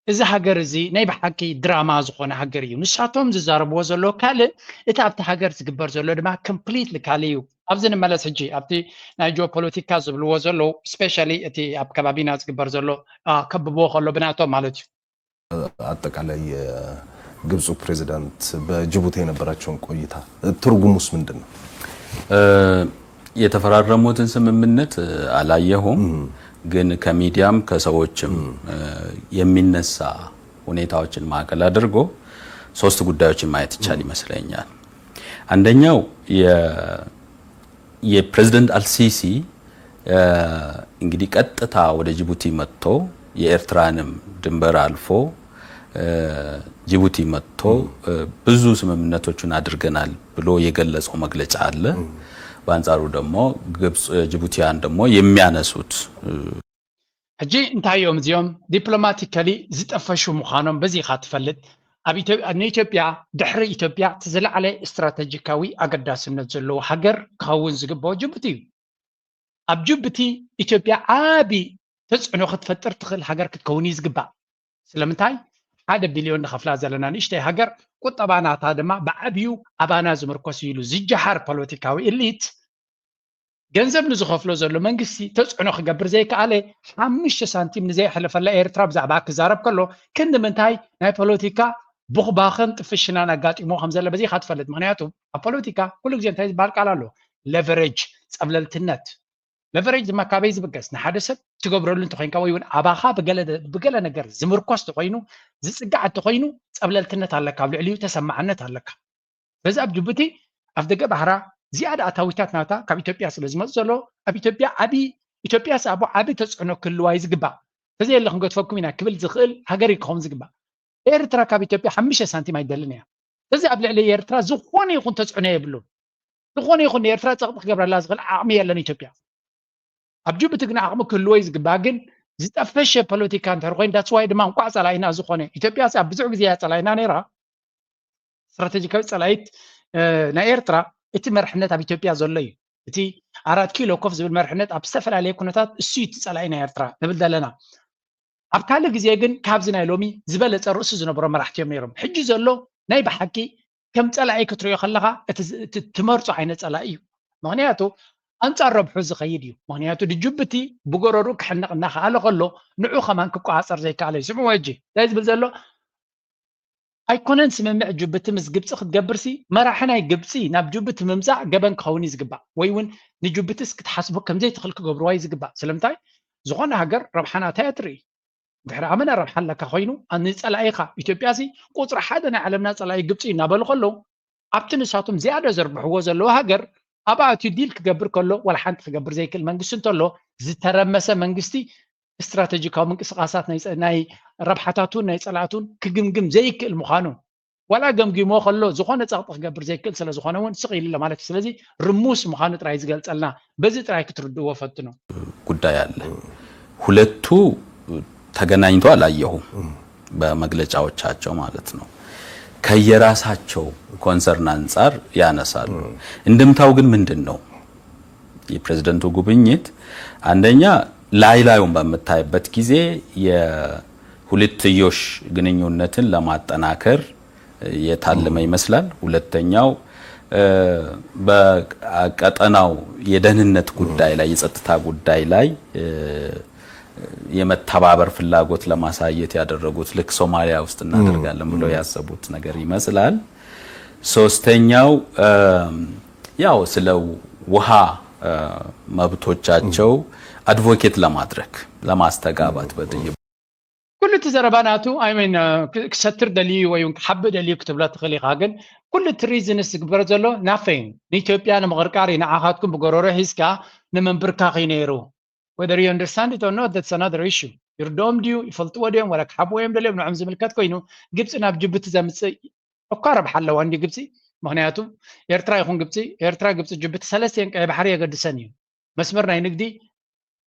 እዚ ሃገር እዚ ናይ ብሓቂ ድራማ ዝኾነ ሃገር እዩ። ንሳቶም ዝዛረብዎ ዘሎ ካልእ፣ እቲ ኣብቲ ሃገር ዝግበር ዘሎ ድማ ኮምፕሊትሊ ካልእ እዩ። ኣብዚ ንመለስ ሕጂ ኣብቲ ናይ ጂኦፖለቲካ ዝብልዎ ዘለዉ፣ ስፔሻሊ እቲ ኣብ ከባቢና ዝግበር ዘሎ ከብብዎ ከሎ ብናቶም ማለት እዩ። አጠቃላይ የግብፁ ፕሬዚዳንት በጅቡቲ የነበራቸውን ቆይታ ትርጉሙስ ምንድን ነው? የተፈራረሙትን ስምምነት አላየሁም፣ ግን ከሚዲያም ከሰዎችም የሚነሳ ሁኔታዎችን ማዕከል አድርጎ ሶስት ጉዳዮችን ማየት ይቻል ይመስለኛል። አንደኛው የፕሬዚደንት አልሲሲ እንግዲህ ቀጥታ ወደ ጅቡቲ መጥቶ የኤርትራንም ድንበር አልፎ ጅቡቲ መጥቶ ብዙ ስምምነቶችን አድርገናል ብሎ የገለጸው መግለጫ አለ። በአንጻሩ ደግሞ ግብጽ፣ ጅቡቲያን ደግሞ የሚያነሱት ሕጂ እንታይ እዮም እዚኦም? ዲፕሎማቲካሊ ዝጠፈሹ ምዃኖም በዚ ኢኻ ትፈልጥ። ኣብ ንኢትዮጵያ፣ ድሕሪ ኢትዮጵያ እቲ ዝለዓለ ስትራተጂካዊ ኣገዳስነት ዘለዎ ሃገር ክኸውን ዝግብኦ ጅቡቲ እዩ። ኣብ ጅቡቲ ኢትዮጵያ ዓቢ ተፅዕኖ ክትፈጥር ትኽእል ሃገር ክትከውን እዩ ዝግባእ። ስለምንታይ? ሓደ ቢልዮን ንኸፍላ ዘለና ንእሽተይ ሃገር፣ ቁጠባ ናታ ድማ ብዓብዩ ኣባና ዝምርኮስ እዩ ኢሉ ዝጀሃር ፖለቲካዊ ኢሊት፣ ገንዘብ ንዝኸፍሎ ዘሎ መንግስቲ ተፅዕኖ ክገብር ዘይከኣለ፣ ሓሙሽተ ሳንቲም ንዘየሕለፈላ ኤርትራ ብዛዕባ ክዛረብ ከሎ፣ ክንዲ ምንታይ ናይ ፖለቲካ ቡኽባኽን ጥፍሽናን ኣጋጢሞ ከም ዘሎ በዚ ኢኻ ትፈልጥ። ምኽንያቱ ኣብ ፖለቲካ ኩሉ ግዜ እንታይ ዝበሃል ቃል ኣሎ? ሌቨሬጅ፣ ጸብለልትነት። ሌቨሬጅ ድማ ካበይ ዝብገስ? ንሓደ ሰብ ትገብረሉ እንተኾይንካ ወይ እውን ኣባኻ ብገለ ነገር ዝምርኮስ ተኾይኑ፣ ዝጽጋዕ እንተኾይኑ፣ ጸብለልትነት ኣለካ፣ ኣብ ልዕሊኡ ተሰማዕነት ኣለካ። በዚ ኣብ ጅቡቲ ኣፍ ደገ ባሕራ ዝያዳ ኣታዊታት ናታ ካብ ኢትዮጵያ ስለ ዝመጽእ ዘሎ፣ ኣብ ኢትዮጵያ ዓቢ ኢትዮጵያ ስኣቦ ዓቢ ተጽዕኖ ክህልዋ እዩ ዝግባእ። ተዘየለ ክንገድፈኩም ኢና ክብል ዝኽእል ሃገር እዩ ክኸውን ዝግባእ። ኤርትራ ካብ ኢትዮጵያ ሓሙሽተ ሳንቲም ኣይደልን እያ። እዚ ኣብ ልዕሊ ኤርትራ ዝኾነ ይኹን ተጽዕኖ የብሉን። ዝኾነ ይኹን ንኤርትራ ጸቕጢ ክገብረላ ዝኽእል ዓቕሚ የለን ኢትዮጵያ። ኣብ ጅቡቲ ግን ዓቕሚ ክህልዎ እዩ ዝግባእ። ግን ዝጠፈሸ ፖለቲካ እንድሕር ኮይኑ፣ that's why ድማ እንቋዕ ጸላኢና ዝኾነ። ኢትዮጵያ ኣብ ብዙሕ ግዜ እያ ጸላኢና ነይራ። ስትራተጂካዊ ጸላኢት ናይ ኤርትራ እቲ መርሕነት ኣብ ኢትዮጵያ ዘሎ እዩ። እቲ ኣራት ኪሎ ኮፍ ዝብል መርሕነት ኣብ ዝተፈላለየ ኩነታት እሱ እዩ እቲ ጸላኢ ናይ ኤርትራ ንብል ዘለና። ኣብ ካልእ ግዜ ግን ካብዚ ናይ ሎሚ ዝበለጸ ርእሲ ዝነበሮ መራሕቲ እዮም ነይሮም። ሕጂ ዘሎ ናይ ብሓቂ ከም ጸላኢ ክትሪኦ ከለኻ እቲ ትመርጾ ዓይነት ጸላኢ እዩ። ምኽንያቱ ኣንጻር ረብሑ ዝኸይድ እዩ። ምኽንያቱ ንጅቡቲ ብጎረሩ ክሕነቕ እናኸኣለ ከሎ ንዑ ከማን ክቆጻጸር ዘይከኣለ እዩ። ስምዕዎ ሕጂ እንታይ ዝብል ዘሎ? ኣይኮነን ስምምዕ ጅቡቲ ምስ ግብፂ ክትገብርሲ መራሒ ናይ ግብፂ ናብ ጅቡቲ ምምፃእ ገበን ክኸውን እዩ ዝግባእ፣ ወይ እውን ንጅቡቲስ ክትሓስቡ ከምዘይትኽእል ክገብርዋ እዩ ዝግባእ። ስለምንታይ? ዝኾነ ሃገር ረብሓ ናታ እያ ትርኢ። እንድሕር ኣመና ረብሓ ኣለካ ኮይኑ ንፀላኢኻ፣ ኢትዮጵያ ሲ ቁፅሪ ሓደ ናይ ዓለምና ፀላኢ ግብፂ እዩ እናበሉ ከለዉ ኣብቲ ንሳቶም ዝያዳ ዘርብሕዎ ዘለዉ ሃገር ኣብኣ ኣትዩ ዲል ክገብር ከሎ ዋላ ሓንቲ ክገብር ዘይክእል መንግስቲ እንተሎ ዝተረመሰ መንግስቲ ስትራተጂካዊ ምንቅስቃሳት ናይ ረብሓታቱን ናይ ፀላእቱን ክግምግም ዘይክእል ምዃኑ ዋላ ገምጊሞ ከሎ ዝኾነ ፀቕጢ ክገብር ዘይክእል ስለ ዝኾነ እውን ስቕ ኢሉ ማለት እዩ። ስለዚ ርሙስ ምዃኑ ጥራይ ዝገልፀልና በዚ ጥራይ ክትርድእዎ ፈትኑ። ጉዳይ ኣለ። ሁለቱ ተገናኝቶ አላየሁም በመግለጫዎቻቸው ማለት ነው። ከየራሳቸው ኮንሰርን አንጻር ያነሳሉ። እንድምታው ግን ምንድን ነው? የፕሬዝደንቱ ጉብኝት አንደኛ ላይ ላዩን በምታይበት ጊዜ የሁለትዮሽ ግንኙነትን ለማጠናከር የታለመ ይመስላል። ሁለተኛው በቀጠናው የደህንነት ጉዳይ ላይ የጸጥታ ጉዳይ ላይ የመተባበር ፍላጎት ለማሳየት ያደረጉት ልክ ሶማሊያ ውስጥ እናደርጋለን ብለው ያሰቡት ነገር ይመስላል። ሶስተኛው ያው ስለ ውሃ መብቶቻቸው አድቮኬት ለማድረግ ለማስተጋባት በጥይብ ኩሉ እቲ ዘረባ ናቱ ኣይሜን ክሰትር ደልዩ ወይ ክሓብእ ደልዩ ክትብሎ ትኽእል ኢኻ። ግን ኩሉ እቲ ሪዝንስ ዝግበር ዘሎ ናፈይን ንኢትዮጵያ ንምቕርቃር እዩ። ንዓኻትኩም ብጎረሮ ሒዝካ ንምንብርካኽ እዩ ነይሩ። Whether you understand it or not, that's another issue. ይርድኦም ድዩ ይፈልጥዎ ድዮም ወላ ክሓብዎ እዮም ደልዮም ንዕም ዝምልከት ኮይኑ ግብፂ ናብ ጅቡቲ ዘምፅእ እኳ ረብሓ ኣለዋ እንዲ ግብፂ። ምክንያቱ ኤርትራ ይኹን ግብፂ፣ ኤርትራ፣ ግብፂ፣ ጅቡቲ ሰለስቲኤን ቀይ ባሕሪ የገድሰን እዩ። መስመር ናይ ንግዲ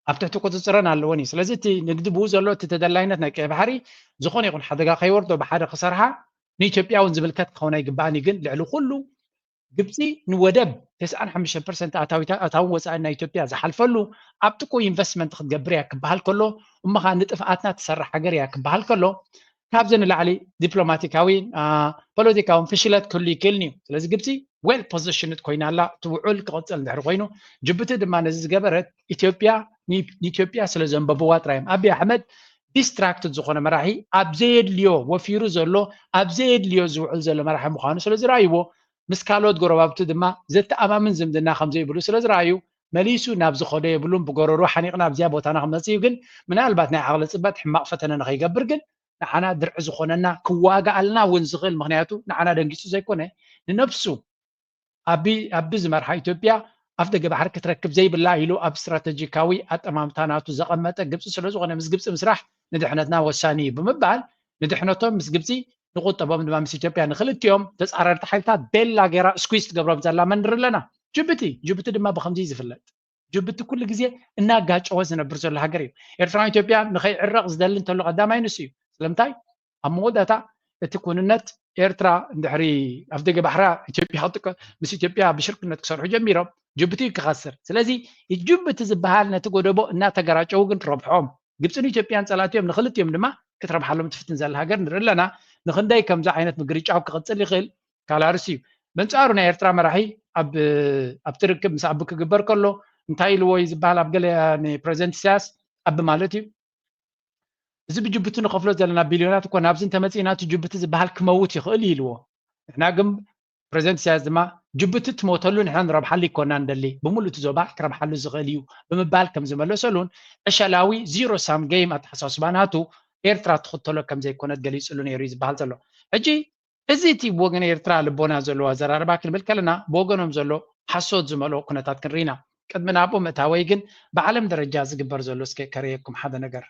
ኣብ ትሕቲ ቁፅፅረን ኣለወን እዩ። ስለዚ እቲ ንግዲ ብኡ ዘሎ እቲ ተደላይነት ናይ ቀይ ባሕሪ ዝኾነ ይኹን ሓደጋ ከይወርዶ ብሓደ ክሰርሓ ንኢትዮጵያ እውን ዝምልከት ክኸውን ኣይግባእን እዩ። ግን ልዕሊ ኩሉ ግብፂ ንወደብ ተስዓን ሓሙሽተን ፐርሰንት ኣታዊ ወፃኢ ናይ ኢትዮጵያ ዝሓልፈሉ ኣብ ጥቁ ኢንቨስትመንት ክትገብር እያ ክበሃል ከሎ፣ እሞ ከዓ ንጥፍኣትና ትሰርሕ ሃገር እያ ክበሃል ከሎ፣ ካብዚ ንላዕሊ ዲፕሎማቲካዊ ፖለቲካውን ፍሽለት ክህሉ ይክእልን እዩ። ስለዚ ግብፂ ዌል ፖዚሽንድ ኮይና ኣላ። እቲ ውዑል ክቕፅል እንድሕር ኮይኑ፣ ጅቡቲ ድማ ነዚ ዝገበረት ኢትዮጵያ ንኢትዮጵያ ስለ ዘንበብዋ ጥራይ እዮም። ኣብይ ኣሕመድ ዲስትራክትድ ዝኾነ መራሒ፣ ኣብ ዘየድልዮ ወፊሩ ዘሎ፣ ኣብ ዘየድልዮ ዝውዕል ዘሎ መራሒ ምዃኑ ስለ ዝረኣይዎ፣ ምስ ካልኦት ጎረባብቲ ድማ ዘተኣማምን ዝምድና ከም ዘይብሉ ስለ ዝረኣዩ፣ መሊሱ ናብ ዝኸዶ የብሉን። ብጎረሮ ሓኒቕና ኣብዚኣ ቦታና ክመፅእ እዩ። ግን ምናልባት ናይ ዓቕሊ ፅበት ሕማቕ ፈተነ ንኸይገብር ግን ንዓና ድርዒ ዝኾነና ክዋጋኣልና እውን ዝኽእል፣ ምክንያቱ ንዓና ደንጊፁ ዘይኮነ ንነብሱ ኣቢ ኣቢ ዝመርሓ ኢትዮጵያ ኣፍ ደገ ባሕሪ ክትረክብ ዘይብላ ኢሉ ኣብ ስትራተጂካዊ ኣጠማምታ ናቱ ዘቐመጠ ግብፂ ስለ ዝኾነ ምስ ግብፂ ምስራሕ ንድሕነትና ወሳኒ እዩ ብምባል ንድሕነቶም ምስ ግብፂ ንቁጠቦም ድማ ምስ ኢትዮጵያ ንክልቲኦም ተፃረርቲ ሓይልታት ቤላ ገይራ ስኩዝ ትገብሮም ዘላ መን ንርኢ ኣለና። ጅቡቲ ጅቡቲ ድማ ብከምዚ እዩ ዝፍለጥ። ጅቡቲ ኩሉ ግዜ እናጋጨወ ዝነብር ዘሎ ሃገር እዩ። ኤርትራን ኢትዮጵያን ንኸይዕረቕ ዝደሊ እንተሎ ቀዳማይ ንሱ እዩ። ስለምንታይ? ኣብ መወዳእታ እቲ ኩንነት ኤርትራ እንድሕሪ ኣፍ ደገ ባሕራ ኢትዮጵያ ክጥቀ ምስ ኢትዮጵያ ብሽርክነት ክሰርሑ ጀሚሮም ጅቡቲ እዩ ክኸስር። ስለዚ ጅቡቲ ዝበሃል ነቲ ጎደቦ እናተገራጨው ግን ትረብሖም። ግብፅን ኢትዮጵያን ፀላእቲ እዮም። ንክልቲኦም ድማ ክትረብሓሎም ትፍትን ዘላ ሃገር ንርኢ ኣለና። ንክንደይ ከምዚ ዓይነት ምግርጫው ክቕፅል ይኽእል ካልእ ኣርእስቲ እዩ። በንጻሩ ናይ ኤርትራ መራሒ ኣብ ኣብቲ ርክብ ምስ ኣቢ ክግበር ከሎ እንታይ ኢልዎ እዩ ዝበሃል ኣብ ገለ ንፕረዚደንት ኢሳያስ ኣቢ ማለት እዩ እዚ ብጅቡቲ ንኸፍሎ ዘለና ቢልዮናት እኮ ናብዚ እንተመፂእና እቲ ጅቡቲ ዝበሃል ክመውት ይኽእል እዩ ኢልዎ። ንሕና ግን ፕረዚደንት ኢሳያስ ድማ ጅቡቲ ትሞተሉ ንሕና ንረብሓሉ ይኮና ንደሊ ብምሉእ እቲ ዞባ ክረብሓሉ ዝኽእል እዩ ብምባል ከም ዝመለሰሉን ዕሸላዊ ዚሮ ሳም ጌም ኣተሓሳስባ ናቱ ኤርትራ ትኽተሎ ከም ዘይኮነት ገሊፅሉ ነይሩ እዩ ዝበሃል ዘሎ። ሕጂ እዚ እቲ ብወገን ኤርትራ ልቦና ዘለዎ ኣዘራርባ ክንብል ከለና ብወገኖም ዘሎ ሓሶት ዝመልኦ ኩነታት ክንርኢ ኢና። ቅድሚ ናብኡ ምእታወይ ግን ብዓለም ደረጃ ዝግበር ዘሎ እስከ ከርእየኩም ሓደ ነገር።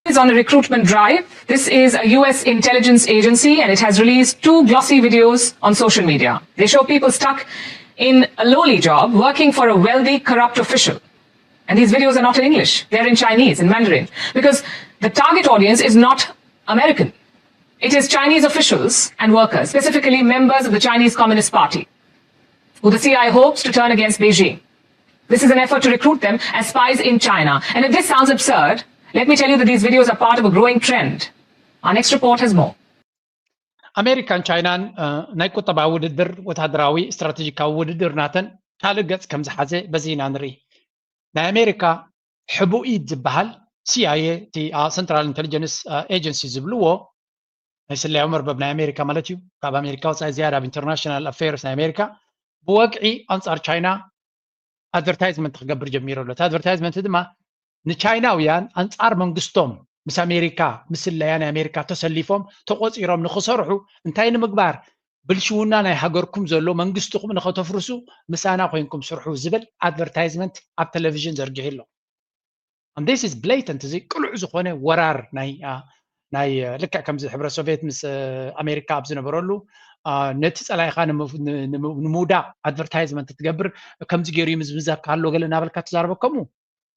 is on a recruitment drive. This is a U S intelligence agency and it has released two glossy videos on social media. They show people stuck in a lowly job working for a wealthy corrupt official. And these videos are not in English, they're in Chinese, in Mandarin, because the target audience is not American. It is Chinese officials and workers, specifically members of the Chinese Communist Party, who the C I A hopes to turn against Beijing. This is an effort to recruit them as spies in China. And if this sounds absurd, let me tell you that these videos are part of a growing trend. Our next report has more. ኣሜሪካን ቻይናን ናይ ቁጠባ ውድድር ወታደራዊ ስትራቴጂካዊ ውድድር ናተን ካልእ ገጽ ከም ዝሓዘ በዚ ኢና ንርኢ። ናይ ኣሜሪካ ሕቡእ ኢድ ዝበሃል ሲኣይኤ እቲ ሰንትራል ኢንቴሊጀንስ ኤጀንሲ ዝብልዎ ናይ ስለያዊ መርበብ ናይ ኣሜሪካ ማለት እዩ። ካብ ኣሜሪካ ወፃኢ ዝያዳ ኣብ ኢንተርናሽናል ኣፌርስ ናይ ኣሜሪካ ብወግዒ ኣንፃር ቻይና ኣድቨርታይዝመንት ክገብር ጀሚሩ ኣሎ። እቲ ኣድቨርታይዝመንት ድማ ንቻይናውያን ኣንፃር መንግስቶም ምስ ኣሜሪካ ምስ ስለያ ናይ ኣሜሪካ ተሰሊፎም ተቆፂሮም ንክሰርሑ እንታይ ንምግባር ብልሽውና ናይ ሃገርኩም ዘሎ መንግስትኩም ንከተፍርሱ ምሳና ኮይንኩም ስርሑ ዝብል ኣድቨርታይዝመንት ኣብ ቴሌቪዥን ዘርጊሑ ኣሎ። And this is blatant እዚ ቅሉዕ ዝኾነ ወራር ናይ ናይ ልክዕ ከምዚ ሕብረት ሶቪየት ምስ ኣሜሪካ ኣብ ዝነበረሉ ነቲ ፀላኢኻ ንምውዳቕ ኣድቨርታይዝመንት ትገብር ከምዚ ገይሩ እዩ ምዝምዛካ ኣሎ ገለ እናበልካ ትዛረበ ከምኡ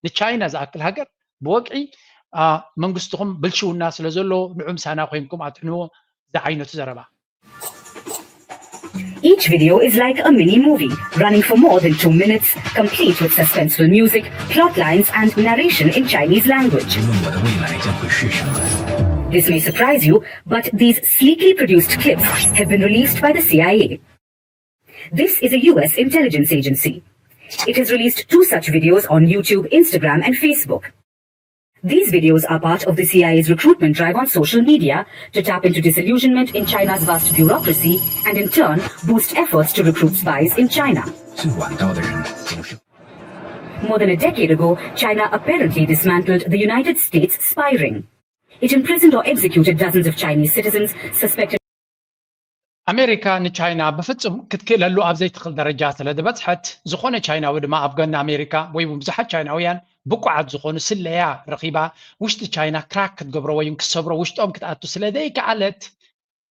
ንቻይና ዝኣክል ሃገር ብወግዒ መንግስትኹም ብልሽውና ስለ ዘሎ ንዑ ምሳና ኮይንኩም ኣጥሕንዎ ዝዓይነቱ ዘረባ Each video is like a mini movie, running for more than two minutes, complete with suspenseful music, plot lines, and narration in Chinese language. This may surprise you, but these sleekly produced clips have been released by the C I A. This is a U S intelligence agency. It has released two such videos on YouTube, Instagram, and Facebook. These videos are part of the C I A's recruitment drive on social media to tap into disillusionment in China's vast bureaucracy and, in turn, boost efforts to recruit spies in China. More than a decade ago, China apparently dismantled the United States spy ring. It imprisoned or executed dozens of Chinese citizens suspected. ኣሜሪካ ንቻይና ብፍጹም ክትክእለሉ ኣብ ዘይትኽእል ደረጃ ስለ ዝበጽሐት፣ ዝኾነ ቻይናዊ ድማ ኣብ ጎኒ ኣሜሪካ ወይ እውን ብዙሓት ቻይናውያን ብቑዓት ዝኾኑ ስለያ ረኺባ ውሽጢ ቻይና ክራክ ክትገብሮ ወይ ክሰብሮ ውሽጦም ክትኣቱ ስለ ዘይከኣለት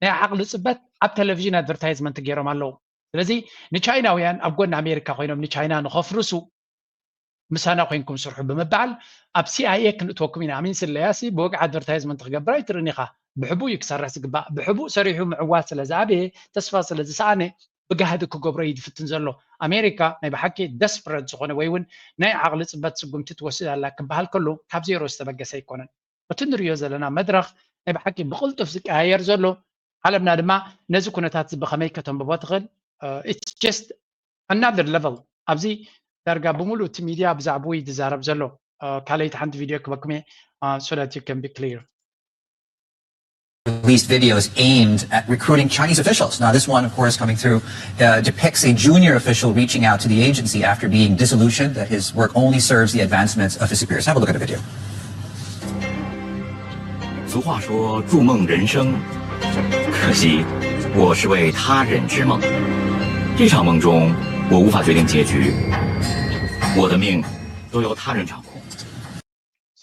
ናይ ዓቕሊ ጽበት ኣብ ቴሌቪዥን ኣድቨርታይዝመንት ገይሮም ኣለዉ። ስለዚ ንቻይናውያን ኣብ ጎኒ ኣሜሪካ ኮይኖም ንቻይና ንኸፍርሱ ምሳና ኮይንኩም ስርሑ ብምባል ኣብ ሲኣይኤ ክንእትወኩም ኢና። ኣሚን ስለያሲ ብወግዒ ኣድቨርታይዝመንት ክገብር ኣይትርእን ኢኻ። ብሕቡእ እዩ ክሰርሕ ዝግባእ። ብሕቡእ ሰሪሑ ምዕዋት ስለ ዝኣበየ፣ ተስፋ ስለ ዝሰኣነ፣ ብጋህዲ ክገብሮ እዩ ዝፍትን ዘሎ። ኣሜሪካ ናይ ብሓቂ ደስፕረት ዝኾነ ወይ እውን ናይ ዓቕሊ ፅበት ስጉምቲ ትወስድ ኣላ ክበሃል ከሎ ካብ ዜሮ ዝተበገሰ ኣይኮነን። እቲ ንሪኦ ዘለና መድረኽ ናይ ብሓቂ ብቕልጡፍ ዝቀያየር ዘሎ፣ ዓለምና ድማ ነዚ ኩነታት እዚ ብኸመይ ከተንብቦ ትኽእል? It's just another level። ኣብዚ ዳርጋ ብምሉእ እቲ ሚድያ ብዛዕባኡ እዩ ዝዛረብ ዘሎ። ካልኣይቲ ሓንቲ ቪድዮ ክበኩም እየ፣ so that you can be clear። Released videos aimed at recruiting Chinese officials. Now, this one, of course, coming through, uh, depicts a junior official reaching out to the agency after being disillusioned that his work only serves the advancements of his superiors. Have a look at the video. 俗话说“筑梦人生”，可惜我是为他人织梦。这场梦中，我无法决定结局，我的命都由他人掌控。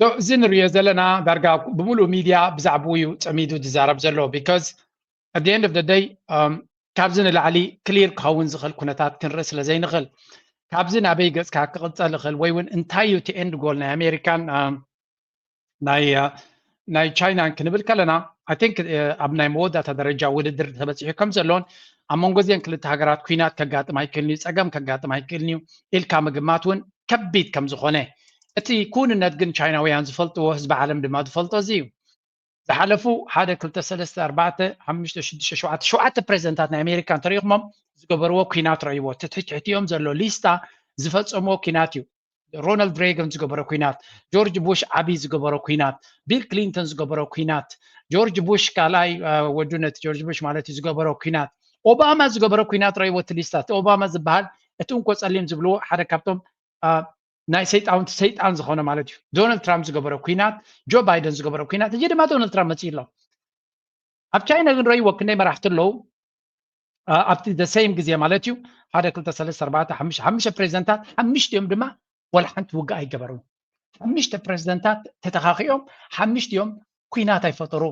So እዚ ንሪኦ ዘለና ዳርጋ ብምሉእ ሚድያ ብዛዕባኡ እዩ ፀሚዱ ዝዛረብ ዘሎ። Because at the end of the day፣ um፣ ካብዚ ንላዕሊ ክሊር ክኸውን ዝኽእል ኩነታት ክንርኢ ስለ ዘይንኽእል፣ ካብዚ ናበይ ገፅካ ክቕፀል ይኽእል ወይ እውን እንታይ እዩ እቲ ኤንድ ጎል ናይ ኣሜሪካን፣ um፣ ናይ፣ uh፣ ናይ ቻይናን ክንብል ከለና፣ I think፣ uh፣ ኣብ ናይ መወዳእታ ደረጃ ውድድር ተበፂሑ ከም ዘሎን ኣብ መንጎ እዚአን ክልተ ሃገራት ኩናት ከጋጥም ኣይክእልን እዩ፣ ፀገም ከጋጥም ኣይክእልን እዩ ኢልካ ምግማት እውን ከቢድ ከም ዝኾነ፣ እቲ ክውንነት ግን ቻይናውያን ዝፈልጥዎ፣ ህዝቢ ዓለም ድማ ዝፈልጦ እዚ እዩ። ዝሓለፉ ሓደ፣ ክልተ፣ ሰለስተ፣ ኣርባዕተ፣ ሓሙሽተ፣ ሽዱሽተ፣ ሸውዓተ፣ ሸውዓተ ፕሬዚደንታት ናይ ኣሜሪካ እንተሪኢኹሞም ዝገበርዎ ኩናት ረእይዎ። ትሕቲ ትሕቲኦም ዘሎ ሊስታ ዝፈጸምዎ ኩናት እዩ። ሮናልድ ሬገን ዝገበሮ ኩናት፣ ጆርጅ ቡሽ ዓቢ ዝገበሮ ኩናት፣ ቢል ክሊንተን ዝገበሮ ኩናት፣ ጆርጅ ቡሽ ካልኣይ፣ አ፣ ወዱ ነቲ ጆርጅ ቡሽ ማለት እዩ ዝገበሮ ኩናት፣ ኦባማ ዝገበሮ ኩናት ረእይዎ እቲ ሊስታ። እቲ ኦባማ ዝበሃል እቲ እንኮ ጸሊም ዝብልዎ ሓደ ካብቶም፣ አ፣ ናይ ሰይጣውንቲ ሰይጣን ዝኾነ ማለት እዩ። ዶናልድ ትራምፕ ዝገበሮ ኩናት፣ ጆ ባይደን ዝገበሮ ኩናት፣ ሕጂ ድማ ዶናልድ ትራምፕ መጺኡ ኣሎ። ኣብ ቻይና ግን ረእይዎ ክንደይ መራሕቲ ኣለዉ፣ አ፣ ኣብቲ the same ግዜ ማለት እዩ። ሓደ፣ ክልተ፣ ሰለስተ፣ ኣርባዕተ፣ ሓሙሽተ፣ ሓሙሽተ ፕሬዚደንታት፣ ሓሙሽቲኦም ድማ ዋላ ሓንቲ ውግእ ኣይገበሩን። ሓሙሽተ ፕሬዚደንታት ተተኻኺኦም፣ ሓሙሽቲኦም ኩናት ኣይፈጠሩ።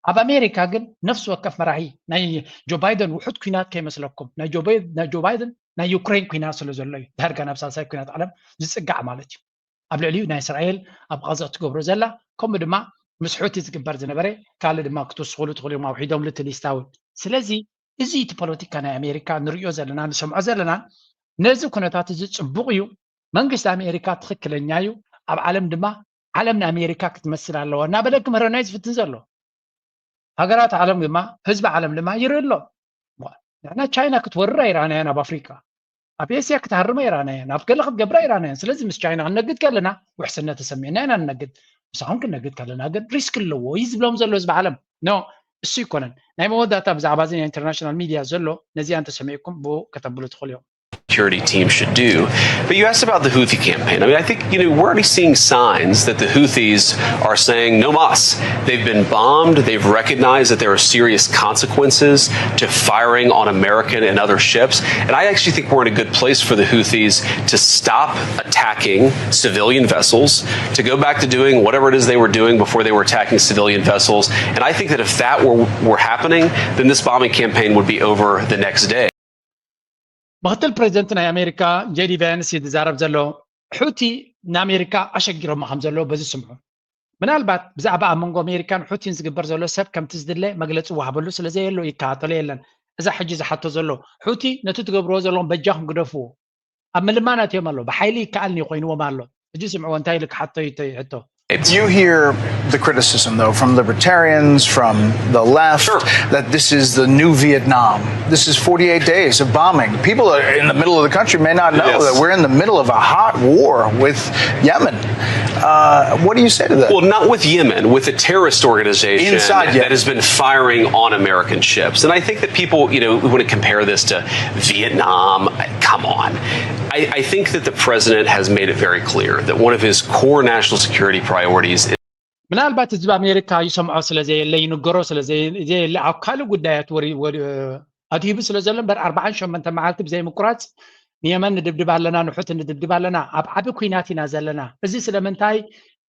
ኣብ ኣሜሪካ ግን ነፍሲ ወከፍ መራሒ፣ ናይ ጆ ባይደን ውሑድ ኩናት ከይመስለኩም፣ ናይ ጆ ባይ-፣ ናይ ጆ ባይደን ናይ ዩክሬን ኩናት ስለ ዘሎ እዩ። ዳርጋ ናብ ሳልሳይ ኩናት ዓለም ዝጽጋዕ ማለት እዩ። ኣብ ልዕሊኡ ናይ እስራኤል ኣብ ቓዛ እትገብሮ ዘላ፣ ከምኡ ድማ ምስ ሑቲ ዝግበር ዝነበረ፣ ካልእ ድማ ክትውስኹሉ ትኽእሉ እዮም፣ ኣውሒዶምሉ እቲ ሊስታ እውን። ስለዚ እዚ እቲ ፖለቲካ ናይ ኣሜሪካ ንሪኦ ዘለና፣ ንሰምዖ ዘለና። ነዚ ኩነታት እዚ ጽቡቕ እዩ፣ መንግስቲ ኣሜሪካ ትኽክለኛ እዩ፣ ኣብ ዓለም ድማ ዓለም ንኣሜሪካ ክትመስል ኣለዋ እናበለ ክምህረና እዩ ዝፍትን ዘሎ። ሃገራት ዓለም ድማ፣ ህዝቢ ዓለም ድማ ይርኢ ኣሎ። ንሕና ቻይና ክትወርር ኣይረኣናያን ኣብ ኣፍሪካ፣ ኣብ ኤስያ ክትሃርም ኣይረኣናያን፣ ኣብ ገለ ክትገብር ኣይረኣናያን። ስለዚ ምስ ቻይና ክንነግድ ከለና ውሕስነት ተሰሚዕና ኢና ንነግድ። ምሳኹም ክንነግድ ከለና ግን ሪስክ ኣለዎ እዩ ዝብሎም ዘሎ ህዝቢ ዓለም። ኖ፣ እሱ ይኮነን። ናይ መወዳእታ ብዛዕባ እዚ ናይ ኢንተርናሽናል ሚድያ ዘሎ ነዚኣ እንተሰሚዕኩም ብኡ ከተብሉ ትኽእሉ እዮም። Security team should do. But you asked about the Houthi campaign. I mean, I think, you know, we're already seeing signs that the Houthis are saying no mas. They've been bombed. They've recognized that there are serious consequences to firing on American and other ships. And I actually think we're in a good place for the Houthis to stop attacking civilian vessels, to go back to doing whatever it is they were doing before they were attacking civilian vessels. And I think that if that were, were happening, then this bombing campaign would be over the next day. ምክትል ፕሬዚደንት ናይ ኣሜሪካ ጄዲ ቫንስ እዩ ዝዛረብ ዘሎ። ሑቲ ንኣሜሪካ ኣሸጊሮማ ከም ዘለዎ በዚ ስምዑ። ምናልባት ብዛዕባ ኣብ መንጎ ኣሜሪካን ሑቲን ዝግበር ዘሎ ሰብ ከምቲ ዝድለ መግለፂ ወሃበሉ ስለ ዘየሎ ይከታተሎ የለን። እዛ ሕጂ ዝሓቶ ዘሎ ሑቲ ነቲ ትገብርዎ ዘለኹም በጃኹም ግደፍዎ። ኣብ ምልማን ኣትዮም ኣሎ። ብሓይሊ ይከኣልኒ ኮይንዎም ኣሎ። ሕጂ ስምዕዎ እንታይ ኢሉ ክሓቶ እዩ እቲ ሕቶ። You hear the criticism, though, from libertarians, from the left, that this is the new Vietnam. This is forty-eight days of bombing. People are in the middle of the country may not know that we're in the middle of a hot war with Yemen. Uh, what do you say to that? Well, not with Yemen, with a terrorist organization Inside that, Yemen. that has been firing on American ships. And I think that people, you know, want to compare this to Vietnam. Come on. I, I think that the president has made it very clear that one of his core national security priorities is ምናልባት ህዝቢ ኣሜሪካ ይሰምዖ ስለ ዘየለ፣ ይንገሮ ስለ ዘየ-፣ ዘየለ፣ ኣብ ካልእ ጉዳያት ወሪ-፣ ወሪ-፣ ኣድሂቡ ስለ ዘሎ እምበር፣ ኣርባዓን ሸሞንተ መዓልቲ ብዘይ ምቁራፅ ንየመን ንድብድብ ኣለና፣ ንሑቲ ንድብድብ ኣለና፣ ኣብ ዓቢ ኲናት ኢና ዘለና። እዚ ስለምንታይ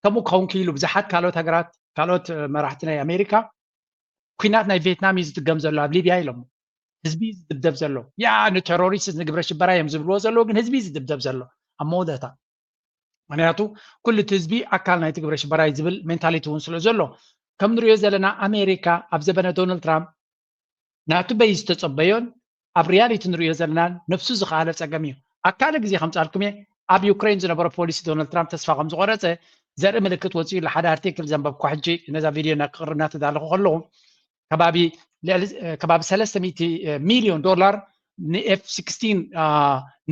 ከምኡ ክኸውን ክኢሉ? ብዙሓት ካልኦት ሃገራት፣ ካልኦት፣ እ፣ መራሕቲ ናይ ኣሜሪካ፣ ኲናት ናይ ቪየትናም እዩ ዝድገም ዘሎ ኣብ ሊብያ ኢሎም። ህዝቢ እዩ ዝድብደብ ዘሎ። ያ ንቴሮሪስት ንግብረ ሽበራ እዮም ዝብልዎ ዘለዉ፣ ግን ህዝቢ እዩ ዝድብደብ ዘሎ ኣብ መወዳእታ። ምክንያቱ ኩሉ እቲ ህዝቢ ኣካል ናይቲ ግብረ ሽበራ እዩ ዝብል ሜንታሊቲ እውን ስለ ዘሎ። ከም ንሪኦ ዘለና ኣሜሪካ ኣብ ዘበነ ዶናልድ ትራምፕ ናቱ በይ ዝተጸበዮን ኣብ ሪያሊቲ ንሪኦ ዘለና ነብሱ ዝኸኣለ ፀገም እዩ። ኣብ ካልእ ግዜ ከምፃልኩም እየ። ኣብ ዩክሬን ዝነበረ ፖሊሲ ዶናልድ ትራምፕ ተስፋ ከም ዝቆረፀ ዘርኢ ምልክት ወፂኡ ኣሎ። ሓደ ኣርቲክል ዘንበብኩ ሕጂ ነዛ ቪድዮ እናክቕርብ እናተዳለኹ ከለኹ ከባቢ ልዕሊ ከባቢ ሰለስተ ሚእቲ ሚልዮን ዶላር ንኤፍ ሲክስቲን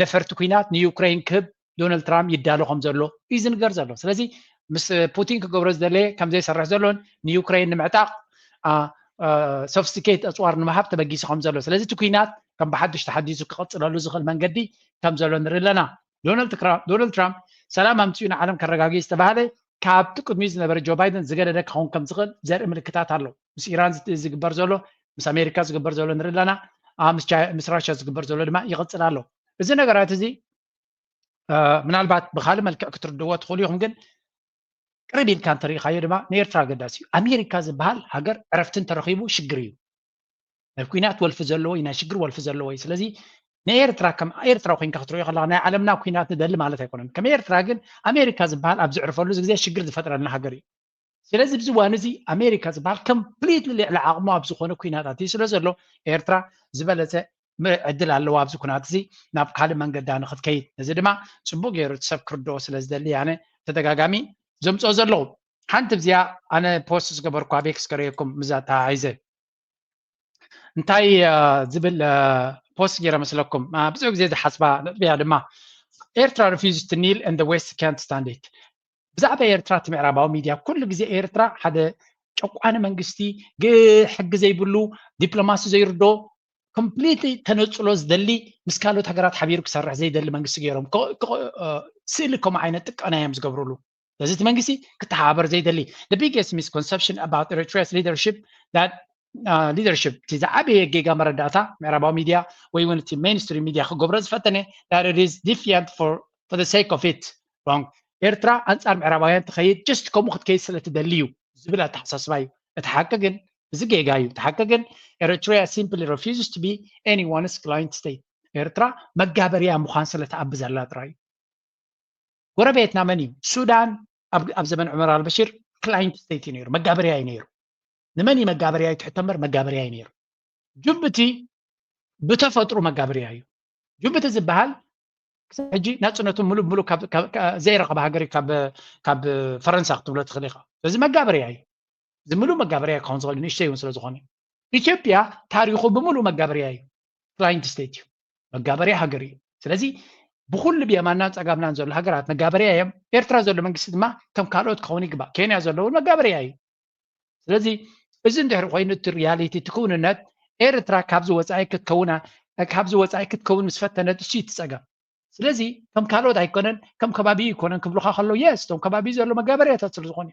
ነፈርቲ ኩናት ንዩክሬን ክህብ ዶናልድ ትራምፕ ይዳሎ ከም ዘሎ እዩ ዝንገር ዘሎ። ስለዚ ምስ ፑቲን ክገብሮ ዝደለየ ከም ዘይሰርሕ ዘሎን ንዩክሬን ንምዕጣቕ ሶፍስቲኬት ኣፅዋር ንምሃብ ተበጊሱ ከም ዘሎ። ስለዚ እቲ ኩናት ከም ብሓዱሽ ተሓዲሱ ክቕፅለሉ ዝኽእል መንገዲ ከም ዘሎ ንርኢ ኣለና። ዶናልድ ትራምፕ ሰላም ኣምፅኡ ንዓለም ከረጋግእ ዝተባሃለ ካብቲ ቅድሚኡ ዝነበረ ጆ ባይደን ዝገደደ ክኸውን ከም ዝኽእል ዘርኢ ምልክታት ኣሎ። ምስ ኢራን ዝግበር ዘሎ፣ ምስ ኣሜሪካ ዝግበር ዘሎ ንርኢ ኣለና። ምስ ራሽያ ዝግበር ዘሎ ድማ ይቕፅል ኣሎ። እዚ ነገራት እዚ ምናልባት ብካልእ መልክዕ ክትርድዎ ትኽእሉ ኢኹም፣ ግን ቅርብ ኢልካ እንተሪኢኻዮ ድማ ንኤርትራ ኣገዳሲ እዩ። ኣሜሪካ ዝበሃል ሃገር ዕረፍቲ እንተረኺቡ ሽግር እዩ። ናይ ኩናት ወልፊ ዘለዎ እዩ፣ ናይ ሽግር ወልፊ ዘለዎ እዩ። ስለዚ ንኤርትራ ከም ኤርትራ ኮይንካ ክትሪኦ ከለካ ናይ ዓለምና ኩናት ንደሊ ማለት ኣይኮነን። ከም ኤርትራ ግን ኣሜሪካ ዝበሃል ኣብ ዝዕርፈሉ ግዜ ሽግር ዝፈጥረልና ሃገር እዩ። ስለዚ ብዚ እዋን እዚ ኣሜሪካ ዝበሃል ኮምፕሊትሊ ልዕሊ ዓቕሙ ኣብ ዝኾነ ኩናት ኣትዩ ስለ ዘሎ ኤርትራ ዝበለፀ ዕድል ኣለዋ ኣብዚ ኩናት እዚ ናብ ካልእ መንገዳ ንክትከይድ። ነዚ ድማ ፅቡቅ ገይሩ እቲ ሰብ ክርድኦ ስለ ዝደሊ ኣነ ተደጋጋሚ ዘምፅኦ ዘለኹ። ሓንቲ ብዚኣ ኣነ ፖስት ዝገበርኩ ኣብ ኤክስ ከርእየኩም ምዛ ተሓሒዘ እንታይ ዝብል ፖስት ገይረ መስለኩም? ብዙሕ ግዜ ዝሓስባ ነጥቢ እያ ድማ ኤርትራ refuse to kneel and the West can't stand it። ብዛዕባ ኤርትራ እቲ ምዕራባዊ ሚድያ ኩሉ ግዜ ኤርትራ ሓደ ጨቋኒ መንግስቲ፣ ሕጊ ዘይብሉ፣ ዲፕሎማሲ ዘይርዶ፣ ኮምፕሊትሊ ተነፅሎ ዝደሊ፣ ምስ ካልኦት ሃገራት ሓቢሩ ክሰርሕ ዘይደሊ መንግስቲ ገይሮም ስእሊ ከምኡ ዓይነት ጥቀና እዮም ዝገብርሉ። ስለዚ እቲ መንግስቲ ክተሓባበር ዘይደሊ። The biggest misconception about Eritrea's leadership that leadership እቲ ዝዓበየ ጌጋ መረዳእታ ምዕራባዊ ሚድያ ወይ እውን እቲ ሜንስትሪም ሚድያ ክገብሮ ዝፈተነ that it is defiant for for the sake of it wrong። ኤርትራ ኣንጻር ምዕራባውያን ትኸይድ just ከምኡ ክትከይድ ስለ ትደሊ እዩ ዝብል ኣተሓሳስባ እዩ። እቲ ሓቂ ግን እዚ ጌጋ እዩ። እቲ ሓቂ ግን Eritrea simply refuses to be anyone's client state። ኤርትራ መጋበርያ ምዃን ስለ ትኣቢ ዘላ ጥራይ እዩ። ጎረቤትና መን እዩ? ሱዳን ኣብ ዘመን ዑመር ኣልበሽር ክላይንት ስቴት እዩ ነይሩ፣ መጋበርያ እዩ ነይሩ። ንመን እዩ መጋበርያ እዩ ትሕቶ እምበር መጋበርያ እዩ ነይሩ። ጅቡቲ ብተፈጥሩ መጋበርያ እዩ። ጅቡቲ ዝበሃል ክሳብ ሕጂ ናፅነቱ ሙሉእ ሙሉእ ዘይረኸበ ሃገር እዩ፣ ካብ ፈረንሳ ክትብሎ ትኽእል ኢኻ። ስለዚ መጋበርያ እዩ። እዚ ሙሉእ መጋበርያ ክኸውን ዝኽእል ንእሽተይ እውን ስለ ዝኾነ ኢትዮጵያ ታሪኹ ብምሉእ መጋበርያ እዩ። ክላይንት ስቴት እዩ፣ መጋበርያ ሃገር እዩ። ስለዚ ብኩሉ ብየማናን ፀጋምናን ዘሎ ሃገራት መጋበርያ እዮም። ኤርትራ ዘሎ መንግስቲ ድማ ከም ካልኦት ክኸውን ይግባእ። ኬንያ ዘሎ እውን መጋበርያ እዩ። ስለዚ እዚ እንድሕር ኮይኑ እቲ ሪያሊቲ እቲ ክውንነት ኤርትራ ካብዚ ወፃኢ ክትከውና ካብዚ ወፃኢ ክትከውን ምስ ፈተነት እሱ እዩ እቲ ፀገም። ስለዚ ከም ካልኦት ኣይኮነን ከም ከባቢ ኣይኮነን ክብሉካ ከለዉ የስ እቶም ከባቢ ዘሎ መጋበርያታት ስለ ዝኾኑ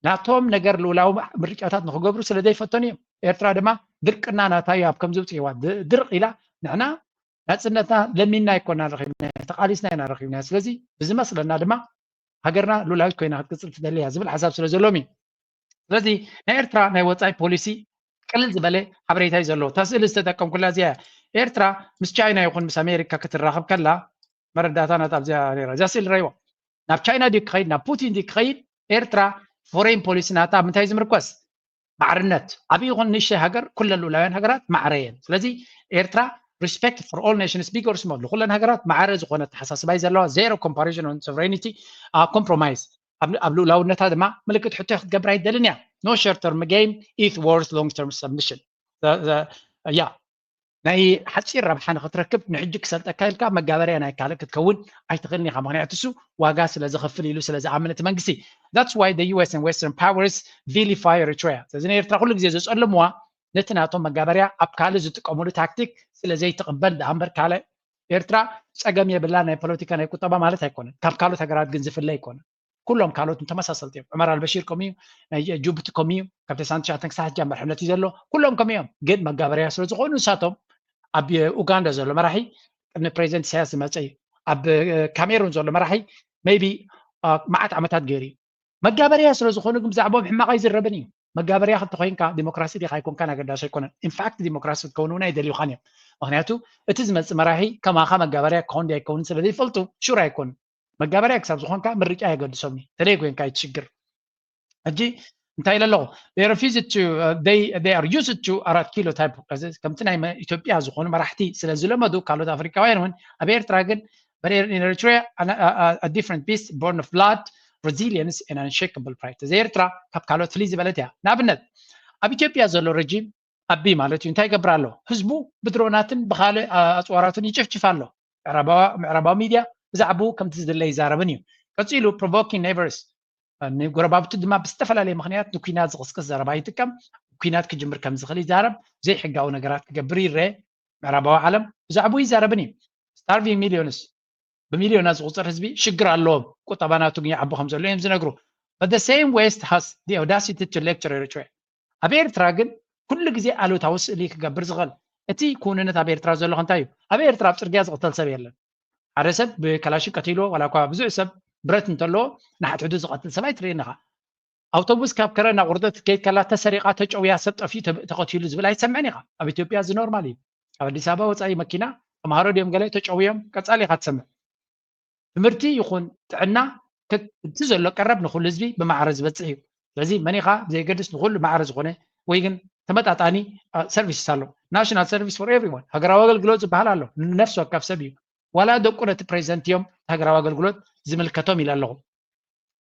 ናቶም ነገር ልኡላዊ ምርጫታት ንክገብሩ ስለ ዘይፈተኑ እዮም። ኤርትራ ድማ ድርቅና ናታ እዩ ኣብ ከምዚ ውፅኢዋ ድርቅ ኢላ ንሕና ናፅነትና ለሚንና ኣይኮና ረኪብና ተቃሊስና ኢና ረኪብና። ስለዚ ብዝመስለና ድማ ሃገርና ሉላዊት ኮይና ክትቅፅል ትደሊ እያ ዝብል ሓሳብ ስለ ዘሎም እዩ። ስለዚ ናይ ኤርትራ ናይ ወፃኢ ፖሊሲ ቅልል ዝበለ ሓበሬታ እዩ ዘለዎ። እታ ስእሊ ዝተጠቀምኩላ እዚኣ ኤርትራ ምስ ቻይና ይኹን ምስ ኣሜሪካ ክትራኸብ ከላ መረዳእታ ናታ ኣብዚኣ ነይራ። እዛ ስእሊ ረይዋ ናብ ቻይና ድዩ ክኸይድ ናብ ፑቲን ድዩ ክኸይድ? ኤርትራ ፎሬን ፖሊሲ ናታ ኣብ ምንታይ ዝምርኮስ? ማዕርነት። ዓብዪ ይኹን ንእሽተይ ሃገር ኩለን ልኡላውያን ሃገራት ማዕረ እየን። ስለዚ ኤርትራ respect for all nations big or small ንኩለን ሃገራት ማዕረ ዝኾነ ኣተሓሳስባ እዩ ዘለዋ። Zero comparison on sovereignty compromise ኣብ ልኡላውነታ ድማ ምልክት ሕቶ ክትገብር ኣይደልን እያ። No short term gain is worth long term submission። ያ ናይ ሓፂር ረብሓ ንክትረክብ ንሕጂ ክሰልጠካ ኢልካ መጋበርያ ናይ ካልእ ክትከውን ኣይትኽእልን ኢኻ። ምክንያቱ እሱ ዋጋ ስለ ዘኽፍል ኢሉ ስለ ዝኣምን እቲ መንግስቲ። That's why the U S and Western powers vilify Eritrea። ስለዚ ንኤርትራ ኩሉ ግዜ ዘፀልምዋ ነቲ ናቶም መጋበርያ ኣብ ካልእ ዝጥቀሙሉ ታክቲክ ስለ ዘይትቕበል ደኣ እምበር ካልእ ኤርትራ ፀገም የብላ ናይ ፖለቲካ ናይ ቁጠባ ማለት ኣይኮነን። ካብ ካልኦት ሃገራት ግን ዝፍለ ኣይኮነን። ኩሎም ካልኦት ተመሳሰልቲ እዮም። ዑመር ኣልበሺር ከምኡ እዩ፣ ናይ ጅቡቲ ከምኡ እዩ። ካብ ተስዓን ትሽዓተን ክሳብ ሕጂ ኣብ መርሕነት እዩ ዘሎ። ኩሎም ከምኡ እዮም። ግን መጋበርያ ስለ ዝኾኑ ንሳቶም ኣብ ኡጋንዳ ዘሎ መራሒ ቅድሚ ፕሬዚደንት ኢሳያስ ዝመፀ እዩ። ኣብ ካሜሩን ዘሎ መራሒ maybe መዓት ዓመታት ገይሩ እዩ። መጋበርያ ስለ ዝኾኑ ግን ብዛዕባኦም ሕማቕ ኣይዝረብን እዩ። መጋበርያ ክልተ ኮይንካ ዲሞክራሲ ዲኻ ኣይኮንካን ኣገዳሲ ኣይኮነን። ኢንፋክት ዲሞክራሲ ክትከውን እውን ኣይደልዩኻን እዮም። ምክንያቱ እቲ ዝመፅእ መራሒ ከማኻ መጋበርያ ክኸውን ዲ ኣይከውንን ስለ ዘይፈልጡ ሹር ኣይኮኑን። መጋበርያ ክሳብ ዝኾንካ ምርጫ የገድሶም እዩ። ተለይ ኮይንካ እዩ ትሽግር። ሕጂ እንታይ ኢለ ኣለኹ? They refuse to, uh, they, they are used to ኣራት ኪሎ type of crisis። ከምቲ ናይ መ- ኢትዮጵያ ዝኾኑ መራሕቲ ስለ ዝለመዱ፣ ካልኦት ኣፍሪካውያን እውን ኣብ ኤርትራ ግን፣ but in Eritrea, a, a, a different beast, born of blood, resilience and unshakable pride። እዚ ኤርትራ ካብ ካልኦት ፍልይ ዝበለት እያ። ንኣብነት ኣብ ኢትዮጵያ ዘሎ ረጂም ኣቢ ማለት እዩ እንታይ ይገብር ኣሎ? ህዝቡ ብድሮናትን ብካልእ ኣፅዋራትን ይጭፍጭፍ ኣሎ። ምዕራባዊ ሚድያ ብዛዕባኡ ከምቲ ዝድለ ይዛረብን እዩ። ቀፂሉ provoking neighbors፣ ንጎረባብቱ ድማ ብዝተፈላለየ ምክንያት ንኩናት ዝቕስቅስ ዘረባ ይጥቀም። ኩናት ክጅምር ከም ዝኽእል ይዛረብ። ዘይሕጋዊ ነገራት ክገብር ይረአ። ምዕራባዊ ዓለም ብዛዕባኡ ይዛረብን እዩ። Starving millions፣ ብሚልዮናት ዝቑፀር ህዝቢ ሽግር ኣለዎም። ቁጠባ ናቱ ግን ይዓቢ ከም ዘሎ እዮም ዝነግሩ። But the same West has the audacity to lecture Eritrea። ኣብ ኤርትራ ግን ኩሉ ግዜ ኣሉታዊ ስእሊ ክገብር ዝኽእል። እቲ ክውንነት ኣብ ኤርትራ ዘሎ እንታይ እዩ? ኣብ ኤርትራ ኣብ ፅርግያ ዝቕተል ሰብ የለን። ሓደ ሰብ ብከላሽን ቀቲልዎ፣ ዋላ እኳ ብዙሕ ሰብ ብረት እንተለዎ ንሓድሕዱ ዝቐትል ሰብ ኣይትርእን ኢኻ። ኣውቶቡስ ካብ ከረን ናብ ውርደት ክትከይድ ከላ ተሰሪቓ፣ ተጨውያ፣ ሰብ ጠፊኡ፣ ተብ- ተቐቲሉ ዝብል ኣይትሰምዕን ኢኻ። ኣብ ኢትዮጵያ እዚ ኖርማል እዩ። ኣብ ኣዲስ ኣበባ ወፃኢ መኪና ተምሃሮ ድዮም ገለ ተጨውዮም ቀፃሊ ኢኻ ትሰምዕ። ትምህርቲ ይኹን ጥዕና ከ- እቲ ዘሎ ቀረብ ንኹሉ ህዝቢ ብማዕረ ዝበፅሕ እዩ። ስለዚ መን ኢኻ ብዘየገድስ ንኹሉ ማዕረ ዝኾነ ወይ ግን ተመጣጣኒ ሰርቪስስ ኣሎ። National service for everyone፣ ሃገራዊ ኣገልግሎት ዝበሃል ኣሎ። ንነፍሲ ወከፍ ሰብ እዩ። ዋላ ደቁ ነቲ ፕሬዚደንት እዮም ሃገራዊ ኣገልግሎት ዝምልከቶም ኢለ ኣለኹ።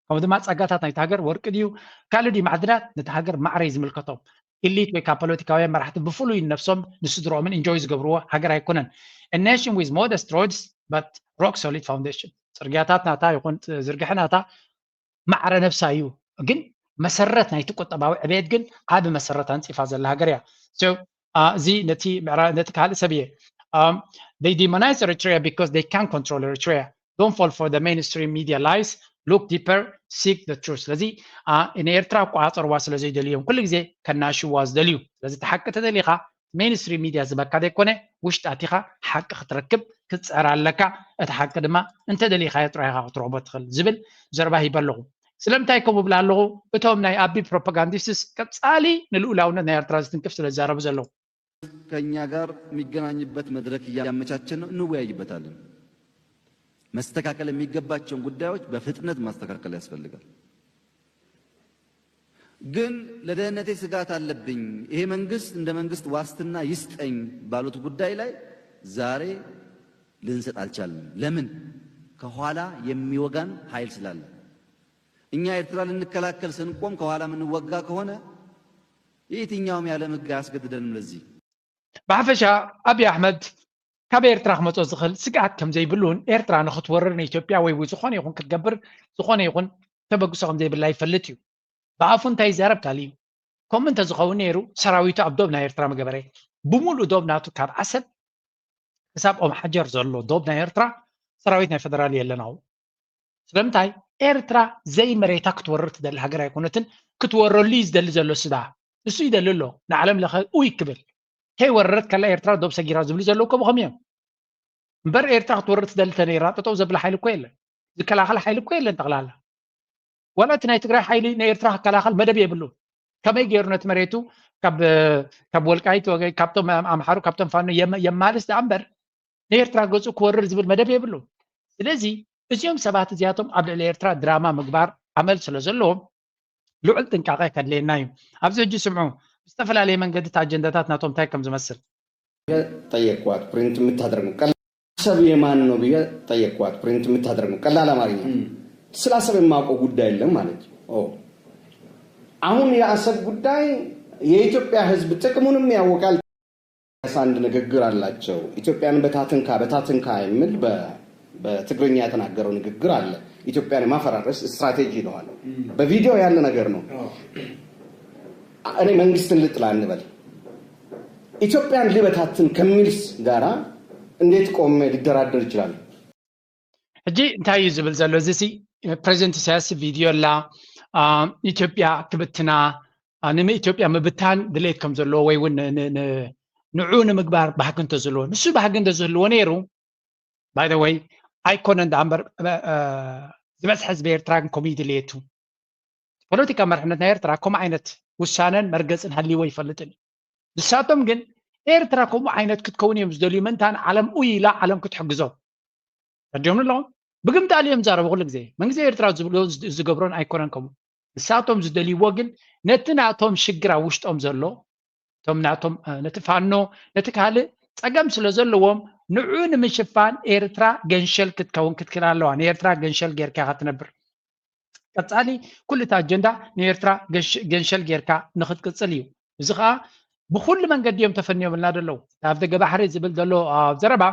ከምኡ ድማ ጸጋታት ናይቲ ሃገር ወርቂ ድዩ ካልእ ድዩ ማዕድናት ነቲ ሃገር ማዕረ እዩ ዝምልከቶም። ኢሊት ወይ ካብ ፖለቲካውያን መራሕቲ ብፍሉይ ነፍሶም ንስድርኦምን ኢንጆይ ዝገብርዎ ሃገር ኣይኮነን። A nation with modest roads but rock solid foundation። ጽርግያታት ናታ ይኹን ዝርግሐ ናታ ማዕረ ነብሳ እዩ፣ ግን መሰረት ናይቲ ቁጠባዊ ዕቤት ግን ዓቢ መሰረት ኣንጺፋ ዘላ ሃገር እያ። So፣ አ፣ እዚ ነቲ ምዕራ- ነቲ ካልእ ሰብ እየ። Um, they demonize Eritrea because they can't control Eritrea. Don't fall for the mainstream media lies. Look deeper, seek the truth። ስለዚ አ፣ ንኤርትራ ኣቋጻጽርዋ ስለ ዘይደልዮም ኩሉ ግዜ ከናሽዋ ዝደልዩ። ስለዚ እቲ ሓቂ ተደሊኻ ሜንስትሪም ሚድያ ዝበካ ዘይኮነ ውሽጢ ኣቲኻ ሓቂ ክትረክብ ክትፅዕር ኣለካ። እቲ ሓቂ ድማ እንተደሊኻዮ ጥራይ ኢኻ ክትረኽቦ ትኽእል ዝብል ዘረባ ሂበ ኣለኹ። ስለምንታይ ከምኡ እብል ኣለኹ? እቶም ናይ ኣቢ ፕሮፓጋንዲስትስ ቀፃሊ ንልኡላውነት ናይ ኤርትራ ዝትንክፍ ስለ ዝዛረቡ ዘለዉ። ከኛ ጋር የሚገናኝበት መድረክ እያመቻቸን ነው፣ እንወያይበታለን። መስተካከል የሚገባቸውን ጉዳዮች በፍጥነት ማስተካከል ያስፈልጋል። ግን ለደህንነቴ ስጋት አለብኝ፣ ይሄ መንግስት እንደ መንግስት ዋስትና ይስጠኝ ባሉት ጉዳይ ላይ ዛሬ ልንሰጥ አልቻልንም። ለምን? ከኋላ የሚወጋን ኃይል ስላለ። እኛ ኤርትራ ልንከላከል ስንቆም ከኋላ የምንወጋ ከሆነ የየትኛውም የዓለም ሕግ አያስገድደንም ለዚህ። ብሓፈሻ ኣብይ ኣሕመድ ካብ ኤርትራ ክመጾ ዝኽእል ስግኣት ከም ዘይብሉን ኤርትራ ንኽትወርር ንኢትዮጵያ ወይ እውን ዝኾነ ይኹን ክትገብር ዝኾነ ይኹን ተበግሶ ከም ዘይብላ ይፈልጥ እዩ። ብኣፉ እንታይ ይዛረብ ካልእ እዩ። ከምኡ እንተዝኸውን ነይሩ ሰራዊቱ ኣብ ዶብ ናይ ኤርትራ ምገበረ። ብምሉእ ዶብ ናቱ ካብ ዓሰብ ክሳብ ኦም ሓጀር ዘሎ ዶብ ናይ ኤርትራ ሰራዊት ናይ ፈደራል የለን ኣብኡ። ስለምንታይ ኤርትራ ዘይመሬታ ክትወርር ትደሊ ሃገር ኣይኮነትን። ክትወረሉ እዩ ዝደሊ ዘሎ ስዳ እሱ ይደሊ ኣሎ ንዓለም ለኸ ኡይ ክብል ከይወረረት ከላ ኤርትራ ዶብ ሰጊራ ዝብሉ ዘለዉ እኮ ብኸም እዮም እምበር ኤርትራ ክትወርር ትደሊ ተነይራ ጠጠው ዘብላ ሓይሊ እኮ የለን። ዝከላኸል ሓይሊ እኮ የለን ጠቕላላ። ዋላ እቲ ናይ ትግራይ ሓይሊ ንኤርትራ ክከላኸል መደብ የብሉ። ከመይ ገይሩ ነቲ መሬቱ ካብ ወልቃይት ካብቶም ኣምሓሩ ካብቶም ፋኖ የማልስ ደኣ እምበር ንኤርትራ ገጹ ክወርር ዝብል መደብ የብሉ። ስለዚ እዚኦም ሰባት እዚኣቶም ኣብ ልዕሊ ኤርትራ ድራማ ምግባር ኣመል ስለ ዘለዎም ልዑል ጥንቃቐ ከድልየና እዩ። ኣብዚ ሕጂ ስምዑ ብዝተፈላለየ መንገዲ እቲ ኣጀንዳታት ናቶም እንታይ ከም ዝመስል ጠየቅኳት። ፕሪንት የምታደርገው ቀላል አሰብ የማን ነው ብዬ ጠየቅኳት። ፕሪንት የምታደርገው ቀላል አማርኛ ስለ አሰብ የማውቀው ጉዳይ የለም ማለት ነው። አሁን የአሰብ ጉዳይ የኢትዮጵያ ሕዝብ ጥቅሙንም ያውቃል። አንድ ንግግር አላቸው። ኢትዮጵያን በታትንካ በታትንካ የሚል በትግርኛ የተናገረው ንግግር አለ። ኢትዮጵያን የማፈራረስ ስትራቴጂ ይለዋል። በቪዲዮ ያለ ነገር ነው። እኔ መንግስትን ልጥላ እንበል፣ ኢትዮጵያን ልበታትን ከሚልስ ጋራ እንዴት ቆሜ ልደራደር ይችላል? ሕጂ እንታይ እዩ ዝብል ዘሎ? እዚ ሲ ፕሬዚደንት ኢሳያስ ቪድዮ ኣላ ኢትዮጵያ ክብትና ንኢትዮጵያ ምብታን ድሌት ከም ዘለዎ ወይ እውን ንዑ ንምግባር ባህጊ እንተዝህልዎ ንሱ ባህጊ እንተዝህልዎ ነይሩ ባይ ወይ ኣይኮነን ደኣ እምበር ዝበዝሐ ህዝቢ ኤርትራ ግን ከምኡ ይድልየቱ። ፖለቲካ መርሕነት ናይ ኤርትራ ከምኡ ዓይነት ውሳነን መርገፅን ሃልይዎ ይፈልጥን እዩ። ንሳቶም ግን ኤርትራ ከምኡ ዓይነት ክትከውን እዮም ዝደልዩ ምእንታን ዓለም ኡይ ኢላ ዓለም ክትሕግዞም ረዲዮም ኣለኹም። ብግምጣል እዮም ዛረቡ ኩሉ ግዜ መንግስቲ ኤርትራ ዝብሎ ዝገብሮን ኣይኮነን ከምኡ ንሳቶም ዝደልይዎ ግን ነቲ ናቶም ሽግር ኣብ ውሽጦም ዘሎ እቶም ናቶም ነቲ ፋኖ ነቲ ካልእ ጸገም ስለ ዘለዎም ንዑ ንምሽፋን ኤርትራ ገንሸል ክትከውን ክትክል ኣለዋ። ንኤርትራ ገንሸል ጌርካ ኢኻ ትነብር። ቀጻሊ ኩሉ እቲ ኣጀንዳ ንኤርትራ ገንሸል ጌርካ ንክትቅጽል እዩ። እዚ ከዓ ብኩሉ መንገዲ እዮም ተፈንዮምልና ዘለዉ። ኣብ ደገ ባሕሪ ዝብል ዘሎ ዘረባ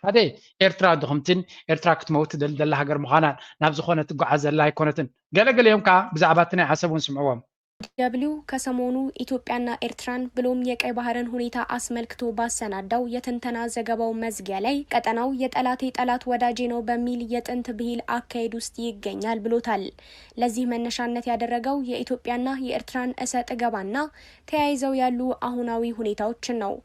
ሓደ ኤርትራ ድኽምትን ኤርትራ ክትመውት ትደሊ ዘላ ሃገር ምዃናን ናብ ዝኾነ ትጓዓዝ ዘላ ኣይኮነትን። ገለገሊኦም ከዓ ብዛዕባ እቲ ናይ ዓሰብ እውን ስምዕዎም። ዲ ደብሊው ከሰሞኑ ኢትዮጵያና ኤርትራን ብሎም የቀይ ባህርን ሁኔታ አስመልክቶ ባሰናዳው የትንተና ዘገባው መዝጊያ ላይ ቀጠናው የጠላቴ ጠላት ወዳጄ ነው በሚል የጥንት ብሂል አካሄድ ውስጥ ይገኛል ብሎታል። ለዚህ መነሻነት ያደረገው የኢትዮጵያና የኤርትራን እሰጥ ገባና ተያይዘው ያሉ አሁናዊ ሁኔታዎችን ነው።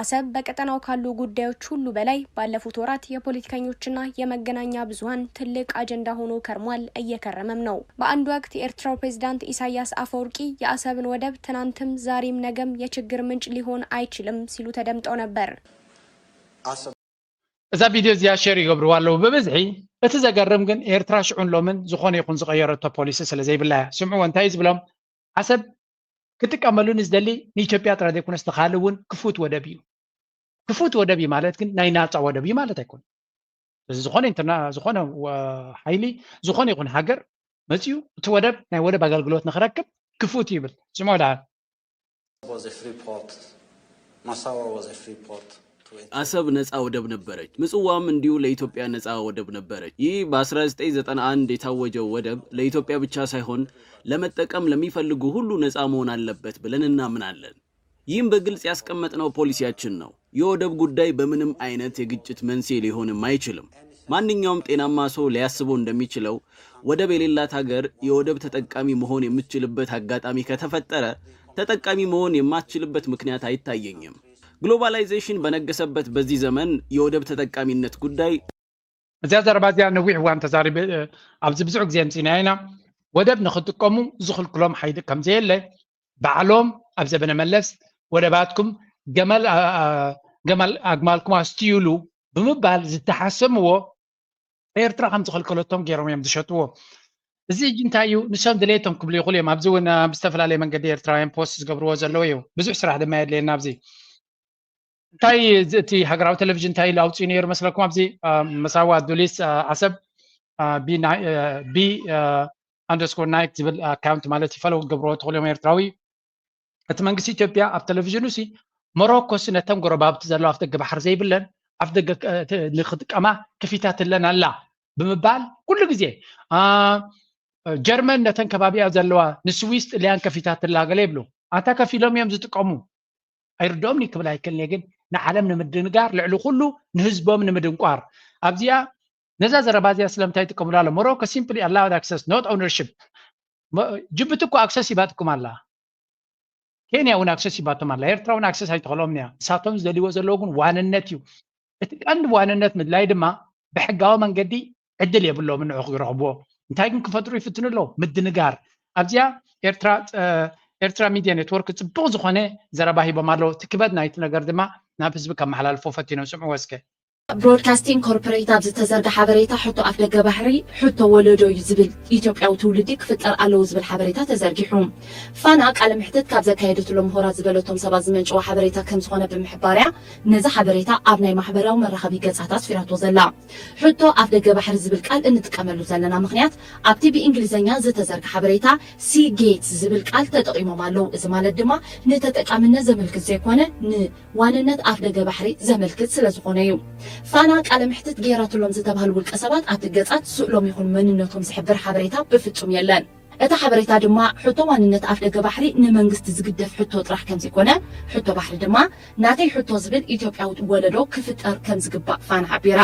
አሰብ በቀጠናው ካሉ ጉዳዮች ሁሉ በላይ ባለፉት ወራት የፖለቲከኞችና የመገናኛ ብዙሃን ትልቅ አጀንዳ ሆኖ ከርሟል፣ እየከረመም ነው። በአንድ ወቅት የኤርትራው ፕሬዝዳንት ኢሳያስ አፈወርቂ የአሰብን ወደብ ትናንትም ዛሬም ነገም የችግር ምንጭ ሊሆን አይችልም ሲሉ ተደምጠው ነበር። እዛ ቪድዮ እዚኣ ሼር ይገብርዋ ኣለዉ ብብዝሒ። እቲ ዘገርም ግን ኤርትራ ሽዑን ሎምን ዝኾነ ይኹን ዝቐየረቶ ፖሊሲ ስለ ዘይብላ እያ። ስምዕዎ እንታይ እዩ ዝብሎም? ዓሰብ ክጥቀመሉ ንዝደሊ ንኢትዮጵያ ጥራይ ዘይኮነስ ንኻልእ እውን ክፉት ወደብ እዩ። ክፉት ወደብ እዩ ማለት ግን ናይ ናፃ ወደብ እዩ ማለት ኣይኮነን። እዚ ዝኾነ ኢንተርና ዝኾነ ሓይሊ ዝኾነ ይኹን ሃገር መፂኡ እቲ ወደብ ናይ ወደብ ኣገልግሎት ንክረክብ ክፉት ይብል። ስምዖ ደኣ አሰብ ነፃ ወደብ ነበረች። ምጽዋም እንዲሁ ለኢትዮጵያ ነፃ ወደብ ነበረች። ይህ በ1991 የታወጀው ወደብ ለኢትዮጵያ ብቻ ሳይሆን ለመጠቀም ለሚፈልጉ ሁሉ ነፃ መሆን አለበት ብለን እናምናለን። ይህም በግልጽ ያስቀመጥነው ፖሊሲያችን ነው። የወደብ ጉዳይ በምንም አይነት የግጭት መንስኤ ሊሆንም አይችልም። ማንኛውም ጤናማ ሰው ሊያስበው እንደሚችለው ወደብ የሌላት ሀገር የወደብ ተጠቃሚ መሆን የምትችልበት አጋጣሚ ከተፈጠረ ተጠቃሚ መሆን የማትችልበት ምክንያት አይታየኝም። ግሎባላይዜሽን በነገሰበት በዚህ ዘመን የወደብ ተጠቃሚነት ጉዳይ እዚኣ ዘረባ እዚኣ ነዊሕ እዋን ተዛሪበ ኣብዚ ብዙሕ ግዜ ኣምፂእናያ ኢና። ወደብ ንክጥቀሙ ዝኽልክሎም ሓይሊ ከምዘየለ ባዕሎም ኣብ ዘበነ መለስ ወደባትኩም ገመል ኣግማልኩም ኣስትዩሉ ብምባል ዝተሓሰምዎ ኤርትራ ከም ዝኸልከለቶም ገይሮም እዮም ዝሸጥዎ። እዚ ሕጂ እንታይ እዩ ንሶም ድሌቶም ክብሉ ይኽእሉ እዮም። ኣብዚ እውን ኣብ ዝተፈላለየ መንገዲ ኤርትራውያን ፖስት ዝገብርዎ ዘለዉ እዩ። ብዙሕ ስራሕ ድማ የድልየና ኣብዚ። እንታይ እቲ ሃገራዊ ቴሌቪዥን እንታይ ኢሉ ኣውፅኡ ነይሩ መስለኩም? ኣብዚ መሳዋ ዱሊስ ዓሰብ ቢ ኣንደርስኮር ናይት ዝብል ኣካውንት ማለት ይፈለው ገብርዎ ትኽእሉ እዮም ኤርትራዊ። እቲ መንግስቲ ኢትዮጵያ ኣብ ቴሌቪዥኑ ሲ ሞሮኮ ሲ ነተን ጎረባብቲ ዘለዋ ኣፍ ደገ ባሕሪ ዘይብለን ኣፍ ደገ ንክጥቀማ ከፊታትለን ኣላ ብምባል ኩሉ ግዜ ጀርመን ነተን ከባቢያ ዘለዋ ንስዊስ ጥልያን ከፊታትላ ገለ ይብሉ። ኣታ ከፊሎም እዮም ዝጥቀሙ። ኣይርድኦምኒ ክብል ኣይክእልን እየ፣ ግን ንዓለም ንምድንጋር ልዕሊ ኩሉ ንህዝቦም ንምድንቋር ኣብዚኣ ነዛ ዘረባ እዚኣ ስለምንታይ ይጥቀሙላ ኣሎ? ሞሮኮ simply allowed access not ownership። ጅቡቲ እኮ ኣክሰስ ሂባትኩም ኣላ። ኬንያ እውን ኣክሰስ ሂባቶም ኣላ። ኤርትራ እውን ኣክሰስ ኣይትኽእሎም እያ። ንሳቶም ዝደልይዎ ዘለዉ ግን ዋንነት እዩ። እቲ ቀንዲ ዋንነት ምድላይ ድማ ብሕጋዊ መንገዲ ዕድል የብሎም ንዑ ክረኽብዎ። እንታይ ግን ክፈጥሩ ይፍትኑ ኣለዉ? ምድንጋር። ኣብዚኣ ኤርትራ ኤርትራ ሚድያ ኔትወርክ ፅቡቕ ዝኾነ ዘረባ ሂቦም ኣለዉ። እቲ ክበድ ናይቲ ነገር ድማ ናብ ህዝቢ ከመሓላልፎ ፈቲኖም። ስምዕዎ እስከ። ብሮድካስቲንግ ኮርፖሬት ኣብ ዝተዘርጋ ሓበሬታ ሕቶ ኣፍደገ ባሕሪ ሕቶ ወለዶ እዩ ዝብል ኢትዮጵያዊ ትውልዲ ክፍጠር ኣለዎ ዝብል ሓበሬታ ተዘርጊሑ። ፋና ቃለ ምሕትት ካብ ዘካየደትሎም ምሁራት ዝበለቶም ሰባት ዝመንጨወ ሓበሬታ ከም ዝኾነ ብምሕባርያ ነዚ ሓበሬታ ኣብ ናይ ማሕበራዊ መራኸቢ ገጻት ኣስፊራቶ ዘላ። ሕቶ ኣፍደገ ባሕሪ ዝብል ቃል እንጥቀመሉ ዘለና ምኽንያት ኣብቲ ብእንግሊዝኛ ዝተዘርጋ ሓበሬታ ሲ ጌትስ ዝብል ቃል ተጠቒሞም ኣለዉ። እዚ ማለት ድማ ንተጠቃምነት ዘመልክት ዘይኮነ ን ዋንነት ኣፍደገ ባሕሪ ዘመልክት ስለ ዝኾነ እዩ። ፋና ቃለ ምሕትት ገይራትሎም ዝተባህሉ ውልቀ ሰባት ኣብቲ ገጻት ስእሎም ይኹን መንነቶም ዝሕብር ሓበሬታ ብፍጹም የለን። እቲ ሓበሬታ ድማ ሕቶ ዋንነት ኣፍደገ ባሕሪ ንመንግስቲ ዝግደፍ ሕቶ ጥራሕ ከም ዘይኮነ፣ ሕቶ ባሕሪ ድማ ናተይ ሕቶ ዝብል ኢትዮጵያዊ ወለዶ ክፍጠር ከም ዝግባእ ፋና ሓቢራ።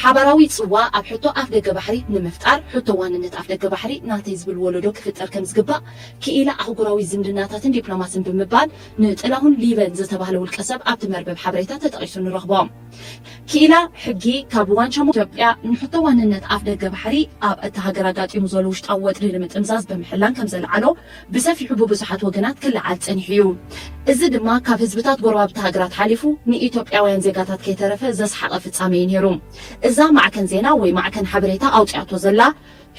ሓባራዊ ጽዋ ኣብ ሕቶ ኣፍደገ ባሕሪ ንምፍጣር ሕቶ ዋንነት ኣፍደገ ባሕሪ ናተይ ዝብል ወለዶ ክፍጠር ከም ዝግባእ ክኢላ ኣህጉራዊ ዝምድናታትን ዲፕሎማስን ብምባል ንጥላሁን ሊበን ዝተባህለ ውልቀ ሰብ ኣብቲ መርበብ ሓበሬታ ተጠቒሱ ንረኽቦ። ክኢላ ሕጊ ካብ ዋንቻሞ ኢትዮጵያ ንሕቶ ዋንነት ኣፍደገ ባሕሪ ኣብ እታ ሃገር ኣጋጢሙ ዘሎ ውሽጣዊ ወጥሪ ንምጥምዛዝ ምሕላን ከም ዘልዓሎ ብሰፊሑ ብብዙሓት ወገናት ክለዓል ጸኒሑ እዩ። እዚ ድማ ካብ ህዝብታት ጎረባብቲ ሃገራት ሓሊፉ ንኢትዮጵያውያን ዜጋታት ከይተረፈ ዘስሓቐ ፍጻሜ እዩ ነይሩ። እዛ ማዕከን ዜና ወይ ማዕከን ሓበሬታ ኣውጺኣቶ ዘላ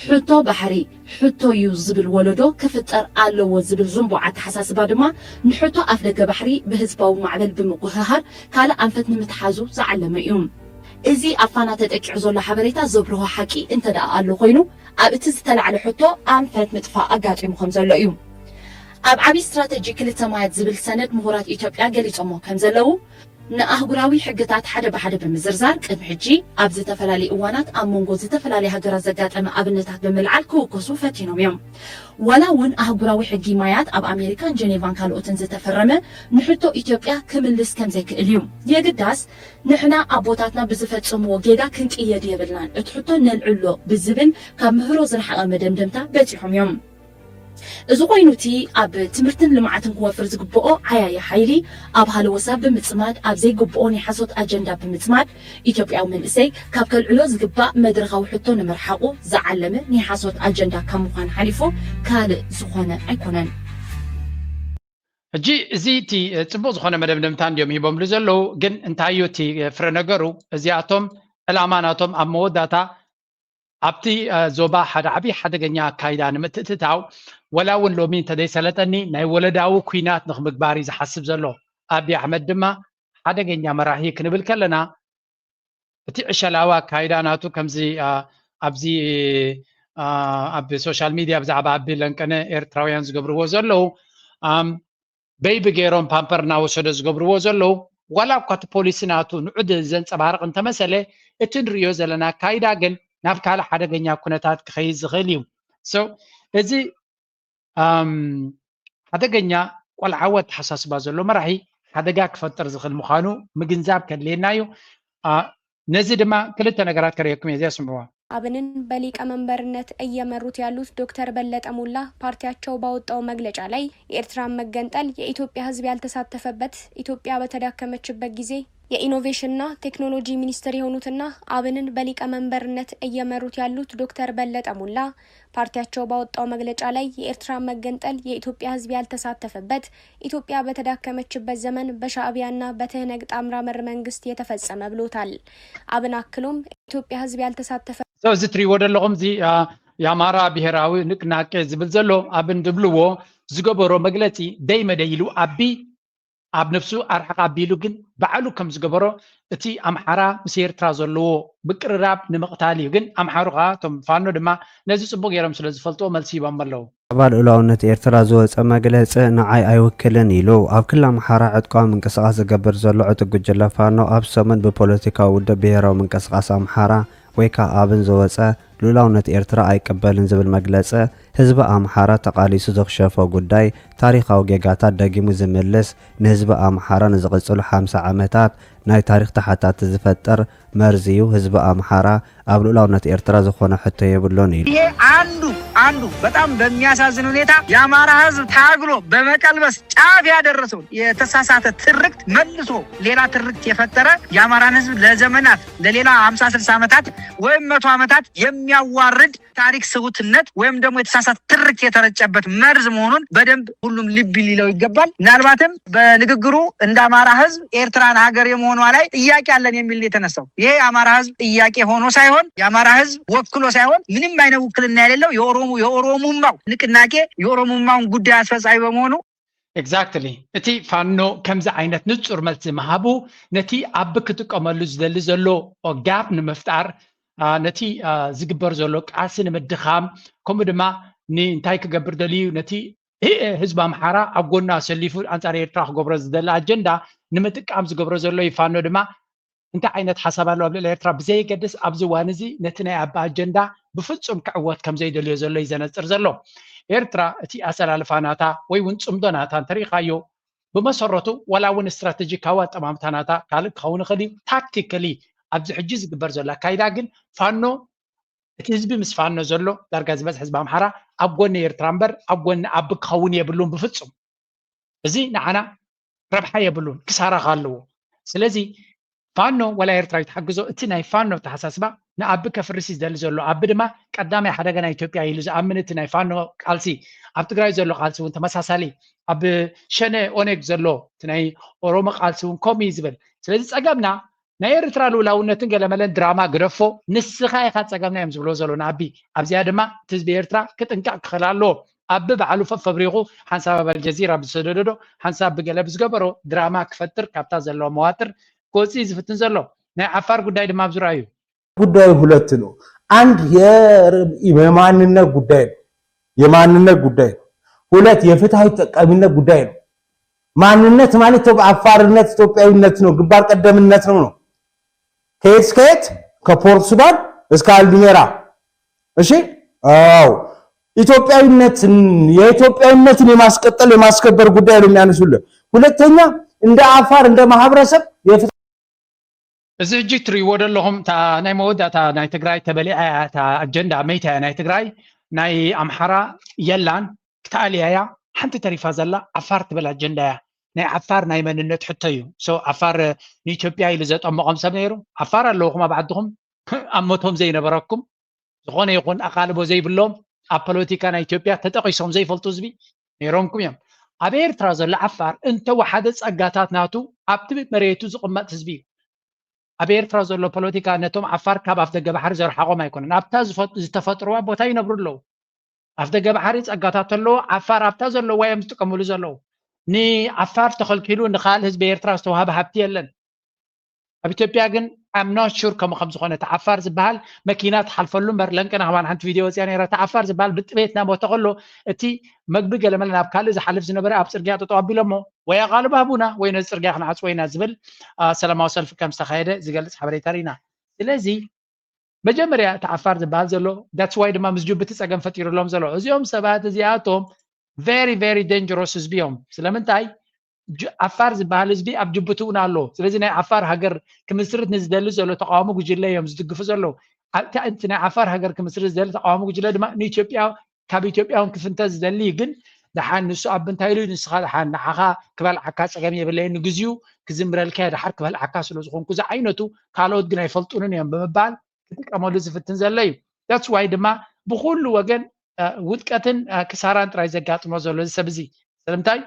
ሕቶ ባሕሪ ሕቶ እዩ ዝብል ወለዶ ክፍጠር ኣለዎ ዝብል ዝንቡዕ ኣተሓሳስባ ድማ ንሕቶ ኣፍደገ ባሕሪ ብህዝባዊ ማዕበል ብምጉህሃር ካልእ ኣንፈት ንምትሓዙ ዝዓለመ እዩ። እዚ ኣብ ፋና ተጠቂዑ ዘሎ ሓበሬታ ዘብርሆ ሓቂ እንተ ደኣ ኣሎ ኮይኑ፣ ኣብ እቲ ዝተላዕለ ሕቶ ኣንፈት ምጥፋእ ኣጋጢሙ ከም ዘሎ እዩ። ኣብ ዓብዪ ስትራተጂ ክልተ ማያት ዝብል ሰነድ ምሁራት ኢትዮጵያ ገሊጾሞ ከም ዘለዉ፣ ንኣህጉራዊ ሕግታት ሓደ ብሓደ ብምዝርዛር፣ ቅድሚ ሕጂ ኣብ ዝተፈላለዩ እዋናት ኣብ መንጎ ዝተፈላለዩ ሃገራት ዘጋጠመ ኣብነታት ብምልዓል ክውከሱ ፈቲኖም እዮም። ዋላ እውን ኣህጉራዊ ሕጊ ማያት ኣብ ኣሜሪካን ጀኔቫን ካልኦትን ዝተፈረመ ንሕቶ ኢትዮጵያ ክምልስ ከም ዘይክእል እዩ። የግዳስ ንሕና ኣቦታትና ብዝፈጸምዎ ጌጋ ክንቅየድ የብልናን፣ እቲ ሕቶ ነልዕሎ ብዝብል ካብ ምህሮ ዝረሓቐ መደምደምታ በጺሖም እዮም። እዚ ኮይኑ እቲ ኣብ ትምህርትን ልምዓትን ክወፍር ዝግብኦ ዓያዪ ሓይሊ ኣብ ሃለወሳ ብምጽማድ፣ ኣብ ዘይግብኦ ናይ ሓሶት ኣጀንዳ ብምጽማድ፣ ኢትዮጵያዊ መንእሰይ ካብ ከልዕሎ ዝግባእ መድረኻዊ ሕቶ ንምርሓቑ ዝዓለመ ናይ ሓሶት ኣጀንዳ ካብ ምዃን ሓሊፉ ካልእ ዝኾነ ኣይኮነን። ሕጂ እዚ እቲ ጽቡቕ ዝኾነ መደምደምታ እንድዮም ሂቦምሉ ዘለዉ፣ ግን እንታይ እዩ እቲ ፍረ ነገሩ? እዚኣቶም ዕላማ ናቶም ኣብ መወዳእታ ኣብቲ ዞባ ሓደ ዓብዪ ሓደገኛ ኣካይዳ ንምትእትታው፣ ወላ እውን ሎሚ እንተዘይሰለጠኒ ናይ ወለዳዊ ኲናት ንኽምግባር እዩ ዝሓስብ ዘሎ። ኣብዪ ኣሕመድ ድማ ሓደገኛ መራሒ ክንብል ከለና እቲ ዕሸላዊ ኣካይዳ ናቱ ከምዚ ኣብዚ ኣብ ሶሻል ሚድያ ብዛዕባ ኣቢ ለንቀነ ኤርትራውያን ዝገብርዎ ዘለዉ በይቢ ገይሮም ፓምፐር እናወሰዶ ዝገብርዎ ዘለዉ ዋላ እኳ እቲ ፖሊሲ ናቱ ንዑድ ዘንፀባርቕ እንተመሰለ እቲ ንሪኦ ዘለና ኣካይዳ ግን ናብ ካልእ ሓደገኛ ኩነታት ክኸይድ ዝኽእል እዩ። እዚ ሓደገኛ ቆልዓዊ ኣተሓሳስባ ዘሎ መራሒ ሓደጋ ክፈጥር ዝኽእል ምዃኑ ምግንዛብ ከድልየና እዩ። ነዚ ድማ ክልተ ነገራት ከርእየኩም እየ፣ እዚኣ ስምዕዋ። አብንን በሊቀ መንበርነት እየመሩት ያሉት ዶክተር በለጠ ሞላ ፓርቲያቸው ባወጣው መግለጫ ላይ የኤርትራን መገንጠል የኢትዮጵያ ሕዝብ ያልተሳተፈበት ኢትዮጵያ በተዳከመችበት ጊዜ የኢኖቬሽንና ቴክኖሎጂ ሚኒስትር የሆኑትና አብንን በሊቀ መንበርነት እየመሩት ያሉት ዶክተር በለጠ ሞላ ፓርቲያቸው ባወጣው መግለጫ ላይ የኤርትራን መገንጠል የኢትዮጵያ ሕዝብ ያልተሳተፈበት ኢትዮጵያ በተዳከመችበት ዘመን በሻዕቢያና በትህነግ ጣምራ መር መንግስት የተፈጸመ ብሎታል። አብን አክሎም ኢትዮጵያ ሕዝብ ያልተሳተፈ እዚ ትሪእዎ ዘለኹም እዚ የአማራ ብሔራዊ ንቅናቄ ዝብል ዘሎ አብን ዝብልዎ ዝገበሮ መግለፂ ደይ መደይ ኢሉ ኣቢ ኣብ ነፍሱ ኣርሕቕ ኣቢሉ ግን ባዕሉ ከም ዝገበሮ እቲ ኣምሓራ ምስ ኤርትራ ዘለዎ ምቅርራብ ንምቕታል እዩ። ግን ኣምሓሩ ከዓ እቶም ፋኖ ድማ ነዚ ፅቡቅ ገይሮም ስለ ዝፈልጥዎ መልሲ ሂቦም ኣለዉ። ብዛዕባ ልኡላውነት ኤርትራ ዝወፀ መግለፂ ንዓይ ኣይውክልን ኢሉ። ኣብ ክልል ኣምሓራ ዕጥቃዊ ምንቅስቃስ ዝገብር ዘሎ ዕጡቅ ጉጅለ ፋኖ ኣብ ሰሙን ብፖለቲካዊ ውድብ ብሄራዊ ምንቅስቃስ ኣምሓራ ወይ ከዓ ኣብን ዝወፀ ልኡላውነት ኤርትራ ኣይቅበልን ዝብል መግለፂ ህዝቢ ኣምሓራ ተቃሊሱ ዘኽሸፎ ጉዳይ ታሪኻዊ ጌጋታት ደጊሙ ዝምልስ ንህዝቢ ኣምሓራ ንዝቕፅሉ ሓምሳ ዓመታት ናይ ታሪኽ ተሓታቲ ዝፈጥር መርዚ እዩ። ህዝቢ ኣምሓራ ኣብ ልኡላውነት ኤርትራ ዝኾነ ሕቶ የብሉን ኢሉ። ይሄ አንዱ አንዱ በጣም በሚያሳዝን ሁኔታ የአማራ ህዝብ ታግሎ በመቀልበስ ጫፍ ያደረሰው የተሳሳተ ትርክት መልሶ ሌላ ትርክት የፈጠረ የአማራን ህዝብ ለዘመናት ለሌላ ሀምሳ ስልሳ ዓመታት ወይም መቶ ዓመታት የሚያዋርድ ታሪክ ስሁትነት ወይም ደግሞ የተሳሳተ ትርክት የተረጨበት መርዝ መሆኑን በደንብ ሁሉም ልብ ሊለው ይገባል። ምናልባትም በንግግሩ እንደ አማራ ህዝብ ኤርትራን ሀገር የመሆኗ ላይ ጥያቄ አለን የሚል ነው የተነሳው። ይሄ የአማራ ህዝብ ጥያቄ ሆኖ ሳይሆን የአማራ ህዝብ ወክሎ ሳይሆን ምንም አይነት ውክልና የሌለው የኦሮሞ የኦሮሙማው ንቅናቄ የኦሮሙማውን ጉዳይ አስፈጻሚ በመሆኑ Exactly። እቲ ፋኖ ከምዚ ዓይነት ንጹር መልሲ ምሃቡ ነቲ ኣቢ ክጥቀመሉ ዝደሊ ዘሎ ጋፕ ንምፍጣር ነቲ ዝግበር ዘሎ ቃልሲ ንምድኻም ከምኡ ድማ እንታይ ክገብር ደልዩ ነቲ ህዝቢ ኣምሓራ ኣብ ጎኑ ኣሰሊፉ ኣንጻር ኤርትራ ክገብሮ ዝደሊ ኣጀንዳ ንምጥቃም ዝገብሮ ዘሎ እዩ። ፋኖ ድማ እንታይ ዓይነት ሓሳብ ኣለዎ ኣብ ልዕሊ ኤርትራ ብዘየገድስ ኣብዚ እዋን እዚ ነቲ ናይ ኣቢ ኣጀንዳ ብፍጹም ክዕወት ከም ዘይደልዮ ዘሎ እዩ ዘነጽር ዘሎ። ኤርትራ እቲ ኣሰላልፋ ናታ ወይ እውን ጽምዶ ናታ እንተሪኢኻዮ ብመሰረቱ ዋላ እውን ስትራተጂካዊ ኣጠማምታ ናታ ካልእ ክኸውን ይኽእል እዩ። ታክቲካሊ ኣብዚ ሕጂ ዝግበር ዘሎ ኣካይዳ ግን ፋኖ እቲ ህዝቢ ምስ ፋኖ ዘሎ ዳርጋ ዝበዝሕ ህዝቢ ኣምሓራ ኣብ ጎኒ ኤርትራ እምበር ኣብ ጎኒ ኣቢ ክኸውን የብሉን ብፍጹም። እዚ ንዓና ረብሓ የብሉን፣ ክሳራ ከ ኣለዎ። ስለዚ ፋኖ ዋላ ኤርትራ ይትሓግዞ፣ እቲ ናይ ፋኖ ኣተሓሳስባ ንኣቢ ከፍርስ እዩ ዝደሊ ዘሎ። ኣቢ ድማ ቀዳማይ ሓደጋ ናይ ኢትዮጵያ ኢሉ ዝኣምን እቲ ናይ ፋኖ ቃልሲ፣ ኣብ ትግራይ ዘሎ ቃልሲ እውን ተመሳሳሊ፣ ኣብ ሸነ ኦነግ ዘሎ እቲ ናይ ኦሮሞ ቃልሲ እውን ከምኡ እዩ ዝብል። ስለዚ ጸገምና ናይ ኤርትራ ልኡላውነትን ገለመለን ድራማ ግደፎ፣ ንስኻ ኢኻ ጸገምና እዮም ዝብሎ ዘሎ ንኣቢ። ኣብዚኣ ድማ እቲ ህዝቢ ኤርትራ ክጥንቀቕ ክኽእል ኣለዎ። ኣቢ ባዕሉ ፈ- ፈብሪኹ ሓንሳብ ኣብ ኣልጀዚራ ብዝሰደደዶ ሓንሳብ ብገለ ብዝገበሮ ድራማ ክፈጥር ካብታ ዘለዋ መዋጥር ክወፅእ እዩ ዝፍትን ዘሎ። ናይ ዓፋር ጉዳይ ድማ ኣብዚ ርኣዩ። ጉዳዩ ሁለት ነው። አንድ የማንነት ጉዳይ ነው፣ የማንነት ጉዳይ ነው። ሁለት የፍትሐዊ ተጠቃሚነት ጉዳይ ነው። ማንነት ማለት አፋርነት ኢትዮጵያዊነት ነው፣ ግንባር ቀደምነት ነው ነው ከየት እስከ የት? ከፖርት ሱዳን እስከ አልዱሜራ። እሺ፣ አዎ፣ ኢትዮጵያዊነትን የኢትዮጵያዊነትን የማስቀጠል የማስከበር ጉዳይ ነው የሚያነሱልን። ሁለተኛ እንደ አፋር እንደ ማህበረሰብ እዚ ሕጂ እትርእይዎ ዘለኹም እታ ናይ መወዳእታ ናይ ትግራይ ተበሊዓ እያ፣ እታ ኣጀንዳ መይታ እያ ናይ ትግራይ። ናይ ኣምሓራ የላን፣ ክትኣልያ እያ። ሓንቲ ተሪፋ ዘላ ዓፋር ትብል ኣጀንዳ እያ። ናይ ዓፋር ናይ መንነት ሕቶ እዩ። So ዓፋር ንኢትዮጵያ ኢሉ ዘጠመቖም ሰብ ነይሩ። ዓፋር ኣለውኹም ኣብ ዓድኹም ኣብ መቶም ዘይነበረኩም፣ ዝኾነ ይኹን ኣቓልቦ ዘይብሎም፣ ኣብ ፖለቲካ ናይ ኢትዮጵያ ተጠቒሶም ዘይፈልጡ ህዝቢ ነይሮምኩም እዮም። ኣብ ኤርትራ ዘሎ ዓፋር እንተወሓደ ጸጋታት ናቱ ኣብቲ መሬቱ ዝቕመጥ ህዝቢ እዩ። ኣብ ኤርትራ ዘሎ ፖለቲካ ነቶም ዓፋር ካብ ኣፍደገ ባሕሪ ዘርሓቖም ኣይኮነን። ኣብታ ዝተፈጥርዋ ቦታ ይነብሩ ኣለዉ። ኣፍደገ ባሕሪ ጸጋታት ኣለዎ። ዓፋር ኣብታ ዘለዋ እዮም ዝጥቀምሉ ዘለዉ። ንዓፋር ተኸልኪሉ ንኻልእ ህዝቢ ኤርትራ ዝተዋህበ ሃብቲ የለን። ኣብ ኢትዮጵያ ግን I'm not sure ከምኡ ከም ዝኾነ። እቲ ዓፋር ዝበሃል መኪና ትሓልፈሉ እምበር፣ ለንቅና ከማን ሓንቲ ቪድዮ ወፂኣ ነይራ። እቲ ዓፋር ዝበሃል ብጥሜት እናሞተ ከሎ እቲ መግቢ ገለመለ ናብ ካልእ ዝሓልፍ ዝነበረ ኣብ ፅርግያ ጠጠው ኣቢሎሞ ወይ ኣቓልቦ ሃቡና ወይ ነዚ ፅርግያ ክንዓፅዎ ኢና ዝብል ሰላማዊ ሰልፊ ከም ዝተኻየደ ዝገልፅ ሓበሬታ ርኢና። ስለዚ መጀመርያ እቲ ዓፋር ዝበሃል ዘሎ that's why ድማ ምስ ጅቡቲ ፀገም ፈጢሩሎም ዘሎ። እዚኦም ሰባት እዚኣቶም very very dangerous ህዝቢ እዮም። ስለምንታይ? ዓፋር ዝበሃል ህዝቢ ኣብ ጅቡቲ እውን ኣሎ። ስለዚ ናይ ዓፋር ሃገር ክምስርት ንዝደሊ ዘሎ ተቃዋሚ ጉጅለ እዮም ዝድግፉ ዘለዉ። እቲ ናይ ዓፋር ሃገር ክምስርት ዝደሊ ተቃዋሚ ጉጅለ ድማ ንኢትዮጵያ ካብ ኢትዮጵያ እውን ክፍንተ ዝደሊ እዩ። ግን ደሓን ንሱ ኣብ እንታይ ኢሉ ንስኻ ደሓን ንዓኻ ክበልዓካ ፀገም የብለይን፣ ንግዚኡ ክዝምረልካ እየ ደሓር ክበልዓካ ስለ ዝኾንኩ ዝዓይነቱ ካልኦት ግን ኣይፈልጡንን እዮም ብምባል ክጥቀመሉ ዝፍትን ዘሎ እዩ። That's why ድማ ብኩሉ ወገን ውድቀትን ክሳራን ጥራይ ዘጋጥሞ ዘሎ እዚ ሰብ እዚ። ስለምንታይ?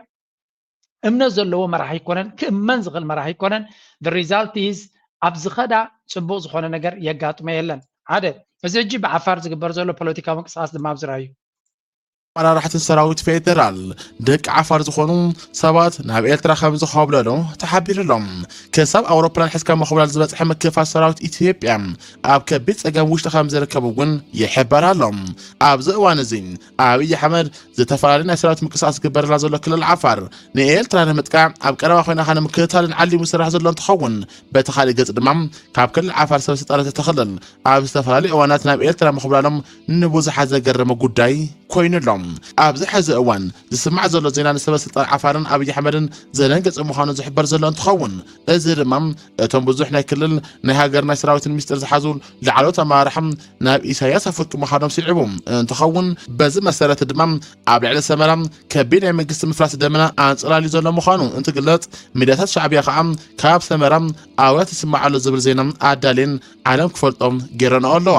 እምነት ዘለዎ መራሒ ኣይኮነን፣ ክእመን ዝኽእል መራሒ ኣይኮነን። The result is ኣብ ዝኸዳ ፅቡቕ ዝኾነ ነገር የጋጥሞ የለን። ሓደ እዚ ሕጂ ብዓፋር ዝግበር ዘሎ ፖለቲካዊ ምንቅስቃስ ድማ ኣብዚ ርኣዩ። ኣመራርሕትን ሰራዊት ፌደራል ደቂ ዓፋር ዝኾኑ ሰባት ናብ ኤርትራ ከም ዝኾብለሉ ተሓቢሩ ኣሎ። ክሳብ ኣውሮፕላን ሒዝካ ምኹብላል ዝበፅሐ ምክፍፋል ሰራዊት ኢትዮጵያ ኣብ ከቢድ ፀገም ውሽጢ ከም ዝርከብ እውን ይሕበር ኣሎ። ኣብዚ እዋን እዚ ኣብይ ኣሕመድ ዝተፈላለዩ ናይ ሰራዊት ምንቅስቃስ ዝግበረላ ዘሎ ክልል ዓፋር ንኤርትራ ንምጥቃዕ ኣብ ቀረባ ኮይና ንምክትታልን ዓሊሙ ዝስራሕ ዘሎ እንትኸውን፣ በቲ ካሊእ ገፅ ድማ ካብ ክልል ዓፋር ሰብ ስልጣን እቲ ክልል ኣብ ዝተፈላለዩ እዋናት ናብ ኤርትራ ምኹብላሎም ንብዙሓት ዘገረመ ጉዳይ ኮይኑ ኣሎ። ኣብዚ ሕዚ እዋን ዝስማዕ ዘሎ ዜና ንሰበ ስልጣን ዓፋርን ኣብይ ኣሕመድን ዘደንገፀ ምዃኑ ዝሕበር ዘሎ እንትኸውን፣ እዚ ድማ እቶም ብዙሕ ናይ ክልል ናይ ሃገር ናይ ሰራዊትን ሚስጥር ዝሓዙ ላዕለዎት ኣመራርሓ ናብ ኢሳያስ ኣፈወርቂ ምዃኖም ስዒቡ እንትኸውን፣ በዚ መሰረት ድማ ኣብ ልዕሊ ሰመራ ከቢድ ናይ መንግስቲ ምፍራስ ደመና ኣንፀላልዩ ዘሎ ምዃኑ እንትግለፅ፣ ሚድያታት ሻዕብያ ከዓ ካብ ሰመራ ኣውያት ይስማዕ ኣሎ ዝብል ዜና ኣዳልየን ዓለም ክፈልጦም ገይረንኦ ኣለዋ።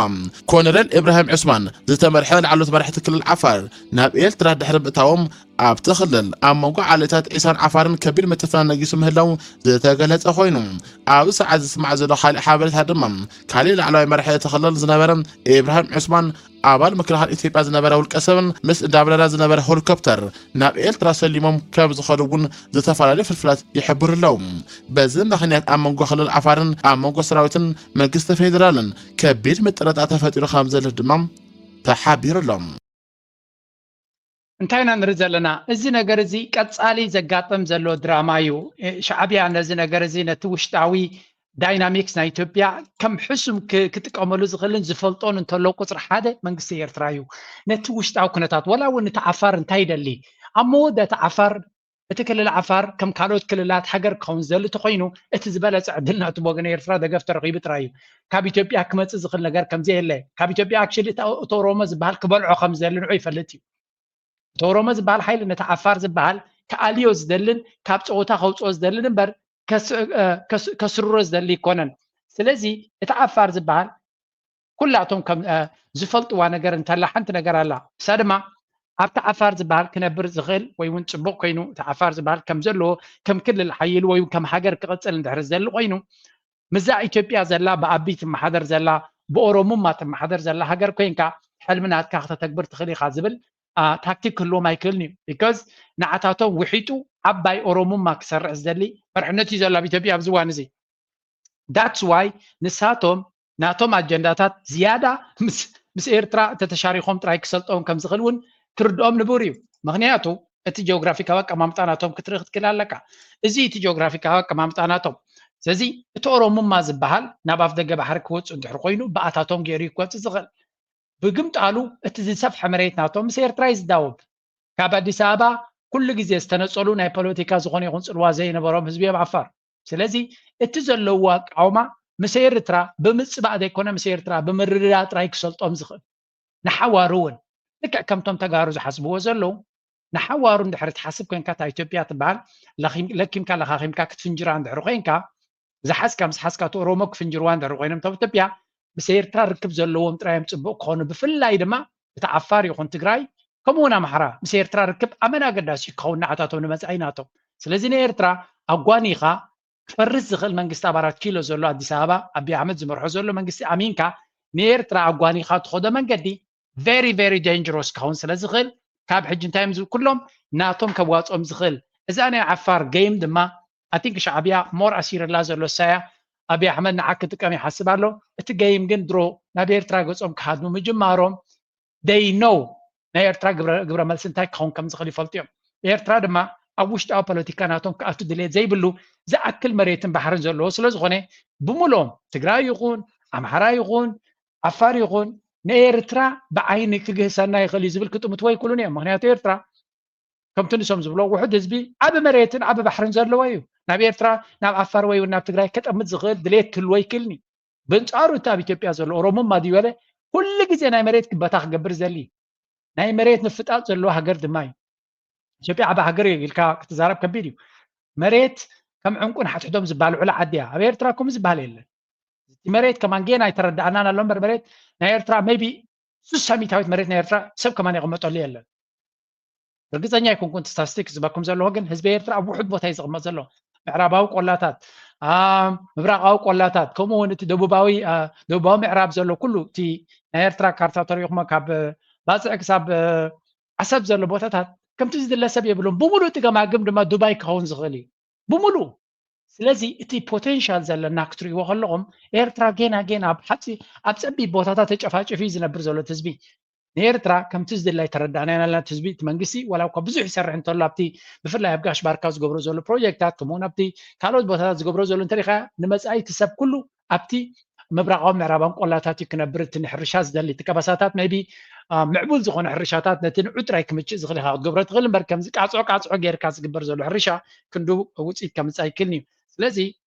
ኮሎኔል ኢብራሂም ዑስማን ዝተመርሐ ላዕለዎት መራሕቲ ክልል ዓፋር ናብ ኤርትራ ድሕሪ ምእታዎም ኣብቲ ክልል ኣብ መንጎ ዓሌታት ዒሳን ዓፋርን ከቢድ ምትፍናን ነጊሱ ምህላው ዝተገለጸ ኮይኑ፣ ኣብዚ ሰዓት ዝስማዕ ዘሎ ካሊእ ሓበሬታ ድማ ካሊእ ላዕለዋይ መራሒ እቲ ክልል ዝነበረ ኢብራሂም ዑስማን ኣባል ምክልኻል ኢትዮጵያ ዝነበረ ውልቀ ሰብን ምስ እንዳብረረ ዝነበረ ሄሊኮፕተር ናብ ኤርትራ ሰሊሞም ከም ዝኸዱ እውን ዝተፈላለዩ ፍልፍላት ይሕብሩ ኣለዉ። በዚ ምኽንያት ኣብ መንጎ ክልል ዓፋርን ኣብ መንጎ ሰራዊትን መንግስቲ ፌዴራልን ከቢድ ምጥርጣር ተፈጢሩ ከም ዘሎ ድማ ተሓቢሩ ኣሎ። እንታይ ኢና ንርኢ ዘለና? እዚ ነገር እዚ ቀጻሊ ዘጋጥም ዘሎ ድራማ እዩ። ሻዕብያ ነዚ ነገር እዚ ነቲ ውሽጣዊ ዳይናሚክስ ናይ ኢትዮጵያ ከም ሕሱም ክጥቀመሉ ዝኽእልን ዝፈልጦን እንተሎ ቁፅሪ ሓደ መንግስቲ ኤርትራ እዩ። ነቲ ውሽጣዊ ኩነታት ወላ እውን እቲ ዓፋር እንታይ ይደሊ ኣብ መወዳእታ ዓፋር እቲ ክልል ዓፋር ከም ካልኦት ክልላት ሃገር ክኸውን ዝደሊ ተኮይኑ እቲ ዝበለፀ ዕድል ናቱ ብወገን ኤርትራ ደገፍ ተረኺቡ ጥራይ እዩ። ካብ ኢትዮጵያ ክመፅእ ዝኽእል ነገር ከምዘየለ ካብ ኢትዮጵያ ኣክሽሊ እቲ ኦሮሞ ዝበሃል ክበልዖ ከምዝደሊ ንዑ ይፈልጥ እዩ። እቲ ኦሮሞ ዝበሃል ሓይሊ ነቲ ዓፋር ዝበሃል ክኣልዮ ዝደልን ካብ ፀወታ ከውፅኦ ዝደልን እምበር ከስርሮ ዝደሊ ይኮነን። ስለዚ እቲ ዓፋር ዝበሃል ኩላቶም ከም ዝፈልጥዋ ነገር እንተላ ሓንቲ ነገር ኣላ። እሳ ድማ ኣብቲ ዓፋር ዝበሃል ክነብር ዝኽእል ወይ እውን ፅቡቕ ኮይኑ እቲ ዓፋር ዝበሃል ከም ዘለዎ ከም ክልል ሓይሉ ወይ ከም ሃገር ክቕፅል እንድሕር ዝደሊ ኮይኑ፣ ምዛ ኢትዮጵያ ዘላ ብኣቢ ትመሓደር ዘላ ብኦሮሙማ ትመሓደር ዘላ ሃገር ኮይንካ ሕልሚ ናትካ ክተተግብር ትኽእል ኢኻ ዝብል ታክቲክ ክህልዎም ኣይክእልን እዩ። ቢካዝ ንዓታቶም ውሒጡ ዓባይ ኦሮሙማ ክሰርሕ ዝደሊ መርሕነት እዩ ዘሎ ኣብ ኢትዮጵያ ኣብዚ እዋን እዚ። ዳትስ ዋይ ንሳቶም ናቶም ኣጀንዳታት ዝያዳ ምስ ኤርትራ እንተተሻሪኾም ጥራይ ክሰልጦም ከም ዝኽእል እውን ክርድኦም ንቡር እዩ። ምኽንያቱ እቲ ጂኦግራፊካዊ ኣቀማምጣ ናቶም ክትርኢ ክትክእል ኣለካ። እዚ እቲ ጂኦግራፊካዊ ኣቀማምጣ ናቶም፣ ስለዚ እቲ ኦሮሙማ ዝበሃል ናብ ኣፍ ደገ ባሕሪ ክወፁ እንድሕር ኮይኑ ብኣታቶም ገይሩ እዩ ክወፅእ ዝኽእል። ብግምጣሉ እቲ ዝሰፍሐ መሬት ናቶም ምስ ኤርትራ እዩ ዝዳወብ። ካብ ኣዲስ ኣበባ ኩሉ ግዜ ዝተነፀሉ ናይ ፖለቲካ ዝኾነ ይኹን ፅልዋ ዘይነበሮም ህዝቢ እዮም ዓፋር። ስለዚ እቲ ዘለዎ ኣቃውማ ምስ ኤርትራ ብምፅባእ ዘይኮነ ምስ ኤርትራ ብምርድዳእ ጥራይ ክሰልጦም ዝኽእል ንሓዋሩ እውን ልክዕ ከምቶም ተጋሩ ዝሓስብዎ ዘለዉ ንሓዋሩ እንድሕር ትሓስብ ኮንካ እታ ኢትዮጵያ ትበሃል ለኪምካ ለኻኺምካ ክትፍንጅራ እንድሕር ኮይንካ ዝሓዝካ ምስ ሓዝካ እቲ ኦሮሞ ክፍንጅርዋ እንድሕር ኮይኖም እቶም ኢትዮጵያ ምስ ኤርትራ ርክብ ዘለዎም ጥራዮም ፅቡቅ ክኾኑ ብፍላይ ድማ እቲ ዓፋር ይኹን ትግራይ ከምኡ እውን ኣምሓራ ምስ ኤርትራ ርክብ ኣመን ኣገዳሲ እዩ ክኸውን ንዓታቶም ንመፃኢ ናቶም ስለዚ ንኤርትራ ኣጓኒኻ ክፈርስ ዝኽእል መንግስቲ ኣብ ኣራት ኪሎ ዘሎ ኣዲስ ኣበባ ኣቢ ኣሕመድ ዝመርሖ ዘሎ መንግስቲ ኣሚንካ ንኤርትራ ኣጓኒኻ ትኸዶ መንገዲ very very dangerous ክኸውን ስለ ዝኽእል ካብ ሕጂ እንታይ እዮም ዝብል ኩሎም ናቶም ከዋፅኦም ዝኽእል እዛ ናይ ዓፋር game ድማ ኣቲንክ ሻዕብያ ሞር ኣሲርላ ዘሎ ሳያ ኣቢ ኣሕመድ ንዓ ክጥቀም ይሓስብ ኣሎ እቲ game ግን ድሮ ናብ ኤርትራ ገፆም ክሃድሙ ምጅማሮም they know ናይ ኤርትራ ግብረ መልሲ እንታይ ክኸውን ከም ዝኽእል ይፈልጡ እዮም። ኤርትራ ድማ ኣብ ውሽጣዊ ፖለቲካ ናቶም ክኣቱ ድሌት ዘይብሉ ዝኣክል መሬትን ባሕርን ዘለዎ ስለ ዝኾነ ብምልኦም ትግራይ ይኹን ኣምሓራ ይኹን ዓፋር ይኹን ንኤርትራ ብዓይኒ ክግህሰና ይኽእል እዩ ዝብል ክጥምትዎ ኣይክእሉን እዮም። ምክንያቱ ኤርትራ ከምቲ ንሶም ዝብሎ ውሑድ ህዝቢ ዓቢ መሬትን ዓቢ ባሕርን ዘለዎ እዩ። ናብ ኤርትራ ናብ ዓፋር ወይ ናብ ትግራይ ከጠምት ዝኽእል ድሌት ክህልዎ ኣይክእልን እዩ። በንጻሩ እቲ ኣብ ኢትዮጵያ ዘሎ ኦሮሞማ ድዩ በለ ኩሉ ግዜ ናይ መሬት ክበታ ክገብር ዘሊ ናይ መሬት ምፍጣጥ ዘለዎ ሃገር ድማ እዩ። ኢትዮጵያ ዓቢ ሃገር እዩ ኢልካ ክትዛረብ ከቢድ እዩ። መሬት ከም ዕንቁን ሓትሕዶም ዝበሃል ውዕላ ዓዲ እያ። ኣብ ኤርትራ ከምኡ ዝበሃል የለን። እቲ መሬት ከማን ጌና ኣይተረዳእናን ኣሎ እምበር መሬት ናይ ኤርትራ maybe ስሳ ሚታዊት መሬት ናይ ኤርትራ ሰብ ከማን የቐመጠሉ የለን። ርግፀኛ ኣይኮንኩን እቲ ስታስቲክስ ዝበኩም ዘለዎ ግን ህዝቢ ኤርትራ ኣብ ውሑድ ቦታ እዩ ዝቕመጥ ዘሎ። ምዕራባዊ ቆላታት፣ ምብራቓዊ ቆላታት ከምኡ እውን እቲ ደቡባዊ ደቡባዊ ምዕራብ ዘሎ ኩሉ እቲ ናይ ኤርትራ ካርታ ተሪኢኹሞ ካብ ባፅዕ ክሳብ ዓሰብ ዘሎ ቦታታት ከምቲ ዝድለ ሰብ የብሉን። ብምሉእ እቲ ገማግም ድማ ዱባይ ክኸውን ዝኽእል እዩ ብምሉእ። ስለዚ እቲ ፖቴንሻል ዘለና ክትርእይዎ ከለኹም ኤርትራ ጌና ጌና ኣብ ሓፂ ኣብ ፀቢብ ቦታታት ተጨፋጭፉ እዩ ዝነብር ዘሎ እቲ ህዝቢ። ንኤርትራ ከምቲ ዝድላይ ተረዳእናዮ ኣለና። እቲ ህዝቢ እቲ መንግስቲ ዋላ እኳ ብዙሕ ይሰርሕ እንተሎ ኣብቲ ብፍላይ ኣብ ጋሽ ባርካ ዝገብሮ ዘሎ ፕሮጀክታት ከምኡውን ኣብቲ ካልኦት ቦታታት ዝገብሮ ዘሎ እንተሪኻ ንመጻኢ እቲ ሰብ ኩሉ ኣብቲ ምብራቓዊ ምዕራባን ቆላታት እዩ ክነብር እቲ ንሕርሻ ዝደሊ እቲ ከበሳታት maybe ምዕቡል ዝኾነ ሕርሻታት ነቲ ንዑ ጥራይ ክምችእ ዝኽእል ኢኻ ክትገብሮ ትኽእል እምበር ከምዚ ቃፅዖ ቃፅዖ ጌርካ ዝግበር ዘሎ ሕርሻ ክንዱ ውፅኢት ከምፅእ ኣይክእልን እዩ። ስለዚ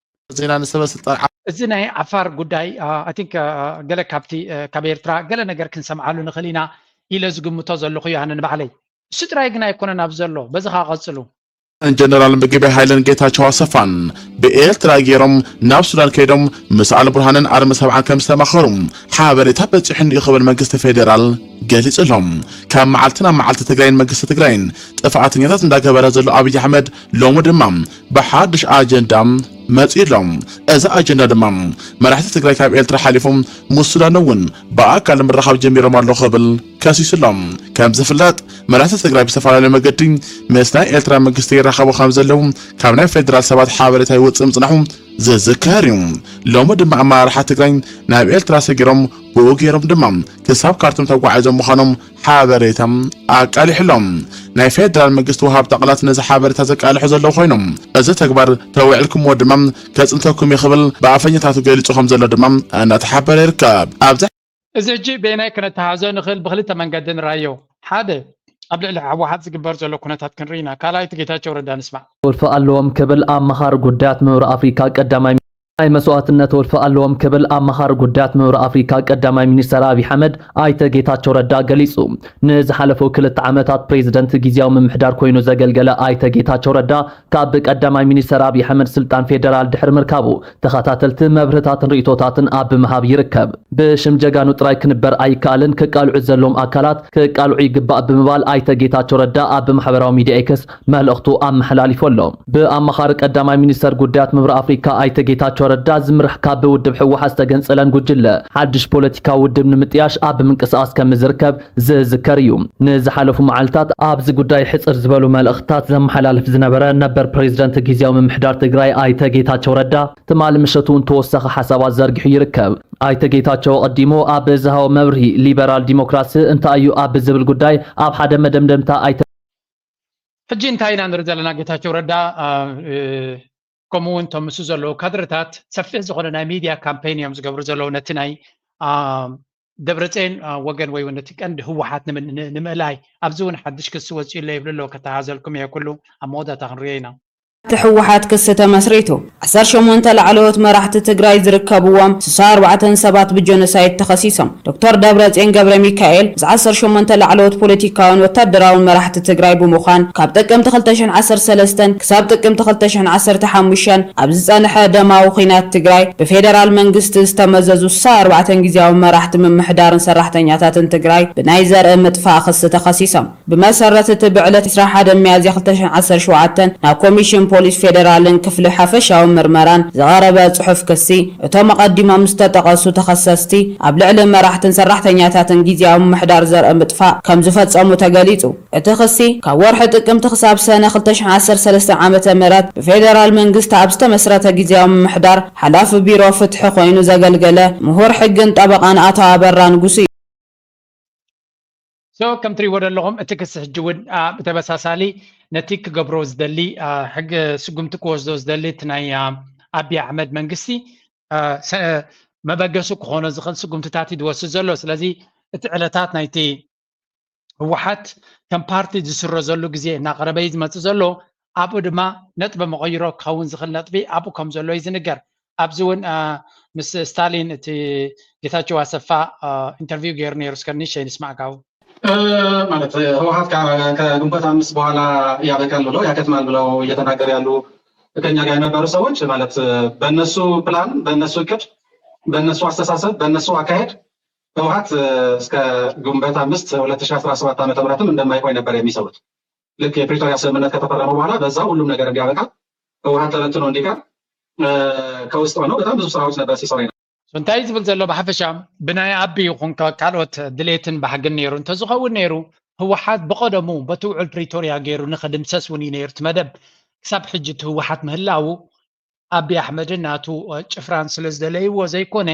ዜና ንሰበ ስልጣን እዚ ናይ ዓፋር ጉዳይ ኣይ ቲንክ ገለ ካብቲ ካብ ኤርትራ ገለ ነገር ክንሰምዓሉ ንኽእል ኢና ኢለ ዝግምቶ ዘለኹ እዩ ኣነ ንባዕለይ። እሱ ጥራይ ግን ኣይኮነን ኣብ ዘሎ በዚ ከዓ ቀፅሉ። ጀነራል ምግበይ ሃይለን ጌታቸው ኣሰፋን ብኤርትራ ገይሮም ናብ ሱዳን ከይዶም ምስ ኣልቡርሃንን ኣርሚ ሰብዓን ከም ዝተማኸሩ ሓበሬታ በፂሑኒ እዩ ክብል መንግስቲ ፌዴራል ገሊጹ ኣሎ። ካብ መዓልቲ ናብ መዓልቲ ትግራይን መንግስቲ ትግራይን ጥፍኣተኛታት እንዳገበረ ዘሎ ኣብይ ኣሕመድ ሎሚ ድማ ብሓድሽ ኣጀንዳ መፂኡ ኣሎ። እዚ ኣጀንዳ ድማ መራሕቲ ትግራይ ካብ ኤርትራ ሓሊፎም ምስ ሱዳን እውን ብኣካል ምርኻብ ጀሚሮም ኣለዉ ክብል ከሲሱ ኣሎ። ከም ዝፍለጥ መራሕቲ ትግራይ ብዝተፈላለዩ መገዲ ምስ ናይ ኤርትራ መንግስቲ ይራኸቡ ከም ዘለዉ ካብ ናይ ፌዴራል ሰባት ሓበሬታ ይወፅእ ምፅናሑ ዝዝከር እዩ። ሎሚ ድማ ኣመራርሓ ትግራይ ናብ ኤርትራ ሰጊሮም ብኡ ገይሮም ድማ ክሳብ ካርቱም ተጓዒዞም ምዃኖም ሓበሬታ ኣቃሊሑ ኣሎ። ናይ ፌዴራል መንግስቲ ወሃብቲ ቃላት ነዚ ሓበሬታ ዘቃልሑ ዘለዉ ኮይኖም እዚ ተግባር ተውዒልኩምዎ ድማ ከፅንተኩም እዩ ክብል ብኣፈኛታቱ ገሊፁ ከም ዘሎ ድማ እናተሓበረ ይርከብ። ኣብዚ እዚ ሕጂ በየናይ ክነተሓሕዞ ንኽእል? ብኽልተ መንገዲ ንርኣዮ። ሓደ ኣብ ልዕሊ ህወሓት ዝግበር ዘሎ ኩነታት ክንርኢ ኢና። ካልኣይ እቲ ጌታቸው ረዳ ንስማዕ። ቁልፊ ኣለዎም ክብል ኣማኻሪ ጉዳያት ምብራቕ ኣፍሪካ ቀዳማይ ናይ መስዋእትነት ወልፊ ኣለዎም ክብል ኣማኻሪ ጉዳያት ምብራቕ ኣፍሪካ ቀዳማይ ሚኒስተር ኣብይ ኣሕመድ ኣይተ ጌታቸው ረዳ ገሊጹ። ንዝሓለፉ ክልተ ዓመታት ፕሬዚደንት ግዝያዊ ምምሕዳር ኮይኑ ዘገልገለ ኣይተ ጌታቸው ረዳ ካብ ቀዳማይ ሚኒስተር ኣብይ ኣሕመድ ስልጣን ፌደራል ድሕሪ ምርካቡ ተኸታተልቲ መብርህታትን ርእይቶታትን ኣብ ምሃብ ይርከብ። ብሽም ጀጋኑ ጥራይ ክንበር ኣይከኣልን፣ ክቃልዑ ዘለዎም ኣካላት ክቃልዑ ይግባእ ብምባል ኣይተ ጌታቸው ረዳ ኣብ ማሕበራዊ ሚድያ ኤክስ መልእኽቱ ኣመሓላሊፉ ኣሎ። ብኣማኻሪ ቀዳማይ ሚኒስተር ጉዳያት ምብራቕ ኣፍሪካ ኣይተ ጌታቸው ረዳ ዝምራሕ ካብ ውድብ ህወሓት ዝተገንጸለን ጉጅለ ሓድሽ ፖለቲካዊ ውድብ ንምጥያሽ ኣብ ምንቅስቓስ ከም ዝርከብ ዝዝከር እዩ። ንዝሓለፉ መዓልታት ኣብዚ ጉዳይ ሕጽር ዝበሉ መልእኽትታት ዘመሓላልፍ ዝነበረ ነበር ፕሬዚደንት ግዝያዊ ምምሕዳር ትግራይ ኣይተ ጌታቸው ረዳ ትማሊ ምሸት እውን ተወሳኺ ሓሳባት ዘርጊሑ ይርከብ። ኣይተ ጌታቸው ኣቐዲሙ ኣብ ዝሃቦ መብርሂ ሊበራል ዲሞክራሲ እንታይ እዩ ኣብ ዝብል ጉዳይ ኣብ ሓደ መደምደምታ ኣይተ ሕጂ እንታይ ኢና ንርኢ ዘለና? ጌታቸው ረዳ ከምኡ እውን እቶም ምስ ዘለዉ ካድርታት ሰፊሕ ዝኾነ ናይ ሚድያ ካምፔን እዮም ዝገብሩ ዘለዉ ነቲ ናይ ደብረፅዮን ወገን ወይ እውን ነቲ ቀንዲ ህወሓት ንምእላይ። ኣብዚ እውን ሓድሽ ክሲ ወፂኡ ኣሎ ይብሉ ኣለዉ። ከተሓዘልኩም እየ፣ ኩሉ ኣብ መወዳእታ ክንሪኦ ኢና። እቲ ህወሓት ክሲ ተመስሪቱ ዓሰርተ ሸሞንተ ላዕለዎት መራሕቲ ትግራይ ዝርከብዎም ስሳ ኣርባዕተን ሰባት ብጀኖሳይድ ተኸሲሶም። ዶክተር ደብረፅዮን ገብረ ሚካኤል ምስ ዓሰርተ ሸሞንተ ላዕለዎት ፖለቲካውን ወታደራውን መራሕቲ ትግራይ ብምዃን ካብ ጥቅምቲ ክልተ ሽሕን ዓሰርተ ሰለስተን ክሳብ ጥቅምቲ ክልተ ሽሕን ዓሰርተ ሓሙሽተን ኣብ ዝፀንሐ ደማዊ ኹናት ትግራይ ብፌደራል መንግስቲ ዝተመዘዙ ስሳ ኣርባዕተን ግዝያዊ መራሕቲ ምምሕዳርን ሰራሕተኛታትን ትግራይ ብናይ ዘርኢ ምጥፋእ ክሲ ተኸሲሶም። ብመሰረት እቲ ብዕለት ዕስራን ሓደን ሚያዝያ ክልተ ሽሕን ዓሰርተ ሸውዓተን ናብ ኮሚሽን ፖሊስ ፌደራልን ክፍሊ ሓፈሻዊ ምርመራን ዝቐረበ ጽሑፍ ክሲ፣ እቶም ኣቐዲሞም ዝተጠቐሱ ተኸሰስቲ ኣብ ልዕሊ መራሕትን ሰራሕተኛታትን ግዝያዊ ምምሕዳር ዘርኢ ምጥፋእ ከም ዝፈጸሙ ተገሊጹ። እቲ ክሲ ካብ ወርሒ ጥቅምቲ ክሳብ ሰነ ክልተ ሽሕን ዓሰርተ ሰለስተን ዓመተ ምህረት ብፌደራል መንግስቲ ኣብ ዝተመስረተ ግዝያዊ ምምሕዳር ሓላፊ ቢሮ ፍትሒ ኮይኑ ዘገልገለ ምሁር ሕግን ጠበቓን ኣቶ ኣበራ ንጉሱ እዩ። So ከም ትሪእዎ ዘለኹም እቲ ክሲ ሕጂ እውን ብተመሳሳሊ ነቲ ክገብሮ ዝደሊ ሕጊ ስጉምቲ ክወስዶ ዝደሊ እቲ ናይ ኣብይ ኣሕመድ መንግስቲ መበገሱ ክኾኖ ዝኽእል ስጉምትታት እዩ ዝወስድ ዘሎ። ስለዚ እቲ ዕለታት ናይቲ ህወሓት ከም ፓርቲ ዝስረዘሉ ግዜ እናቐረበ እዩ ዝመፅእ ዘሎ። ኣብኡ ድማ ነጥቢ መቐይሮ ክኸውን ዝኽእል ነጥቢ ኣብኡ ከም ዘሎ እዩ ዝንገር። ኣብዚ እውን ምስ ስታሊን እቲ ጌታቸው ኣሰፋ ኢንተርቪው ገይሩ ነይሩ። እስከ ንእሽተይ ንስማዕ ካብኡ። ማለት ህወሓት ከግንቦት አምስት በኋላ ያበቃል ብለው ያከትማል ብለው እየተናገሩ ያሉ ከኛ ጋር የነበሩ ሰዎች ማለት በእነሱ ፕላን፣ በእነሱ እቅድ፣ በእነሱ አስተሳሰብ፣ በእነሱ አካሄድ ህወሓት እስከ ግንቦት አምስት ሁለት ሺህ አስራ ሰባት ዓመተ ምህረትም እንደማይቆይ ነበር የሚሰሩት። ልክ የፕሪቶሪያ ስምምነት ከተፈረመ በኋላ በዛ ሁሉም ነገር እንዲያበቃ ህወሓት ተበትኖ እንዲቀር ከውስጥ ሆነው በጣም ብዙ ስራዎች ነበር ሲሰሩ። እንታይ ዝብል ዘሎ ብሓፈሻ ብናይ ኣቢ ይኹን ካልኦት ድሌትን ባህግን ነይሩ እንተዝኸውን ነይሩ ህወሓት ብቐደሙ በቲ ውዕል ፕሪቶርያ ገይሩ ንኽድምሰስ እውን እዩ ነይሩ እቲ መደብ። ክሳብ ሕጂ እቲ ህወሓት ምህላዉ ኣቢ ኣሕመድን ናቱ ጭፍራን ስለ ዝደለይዎ ዘይኮነ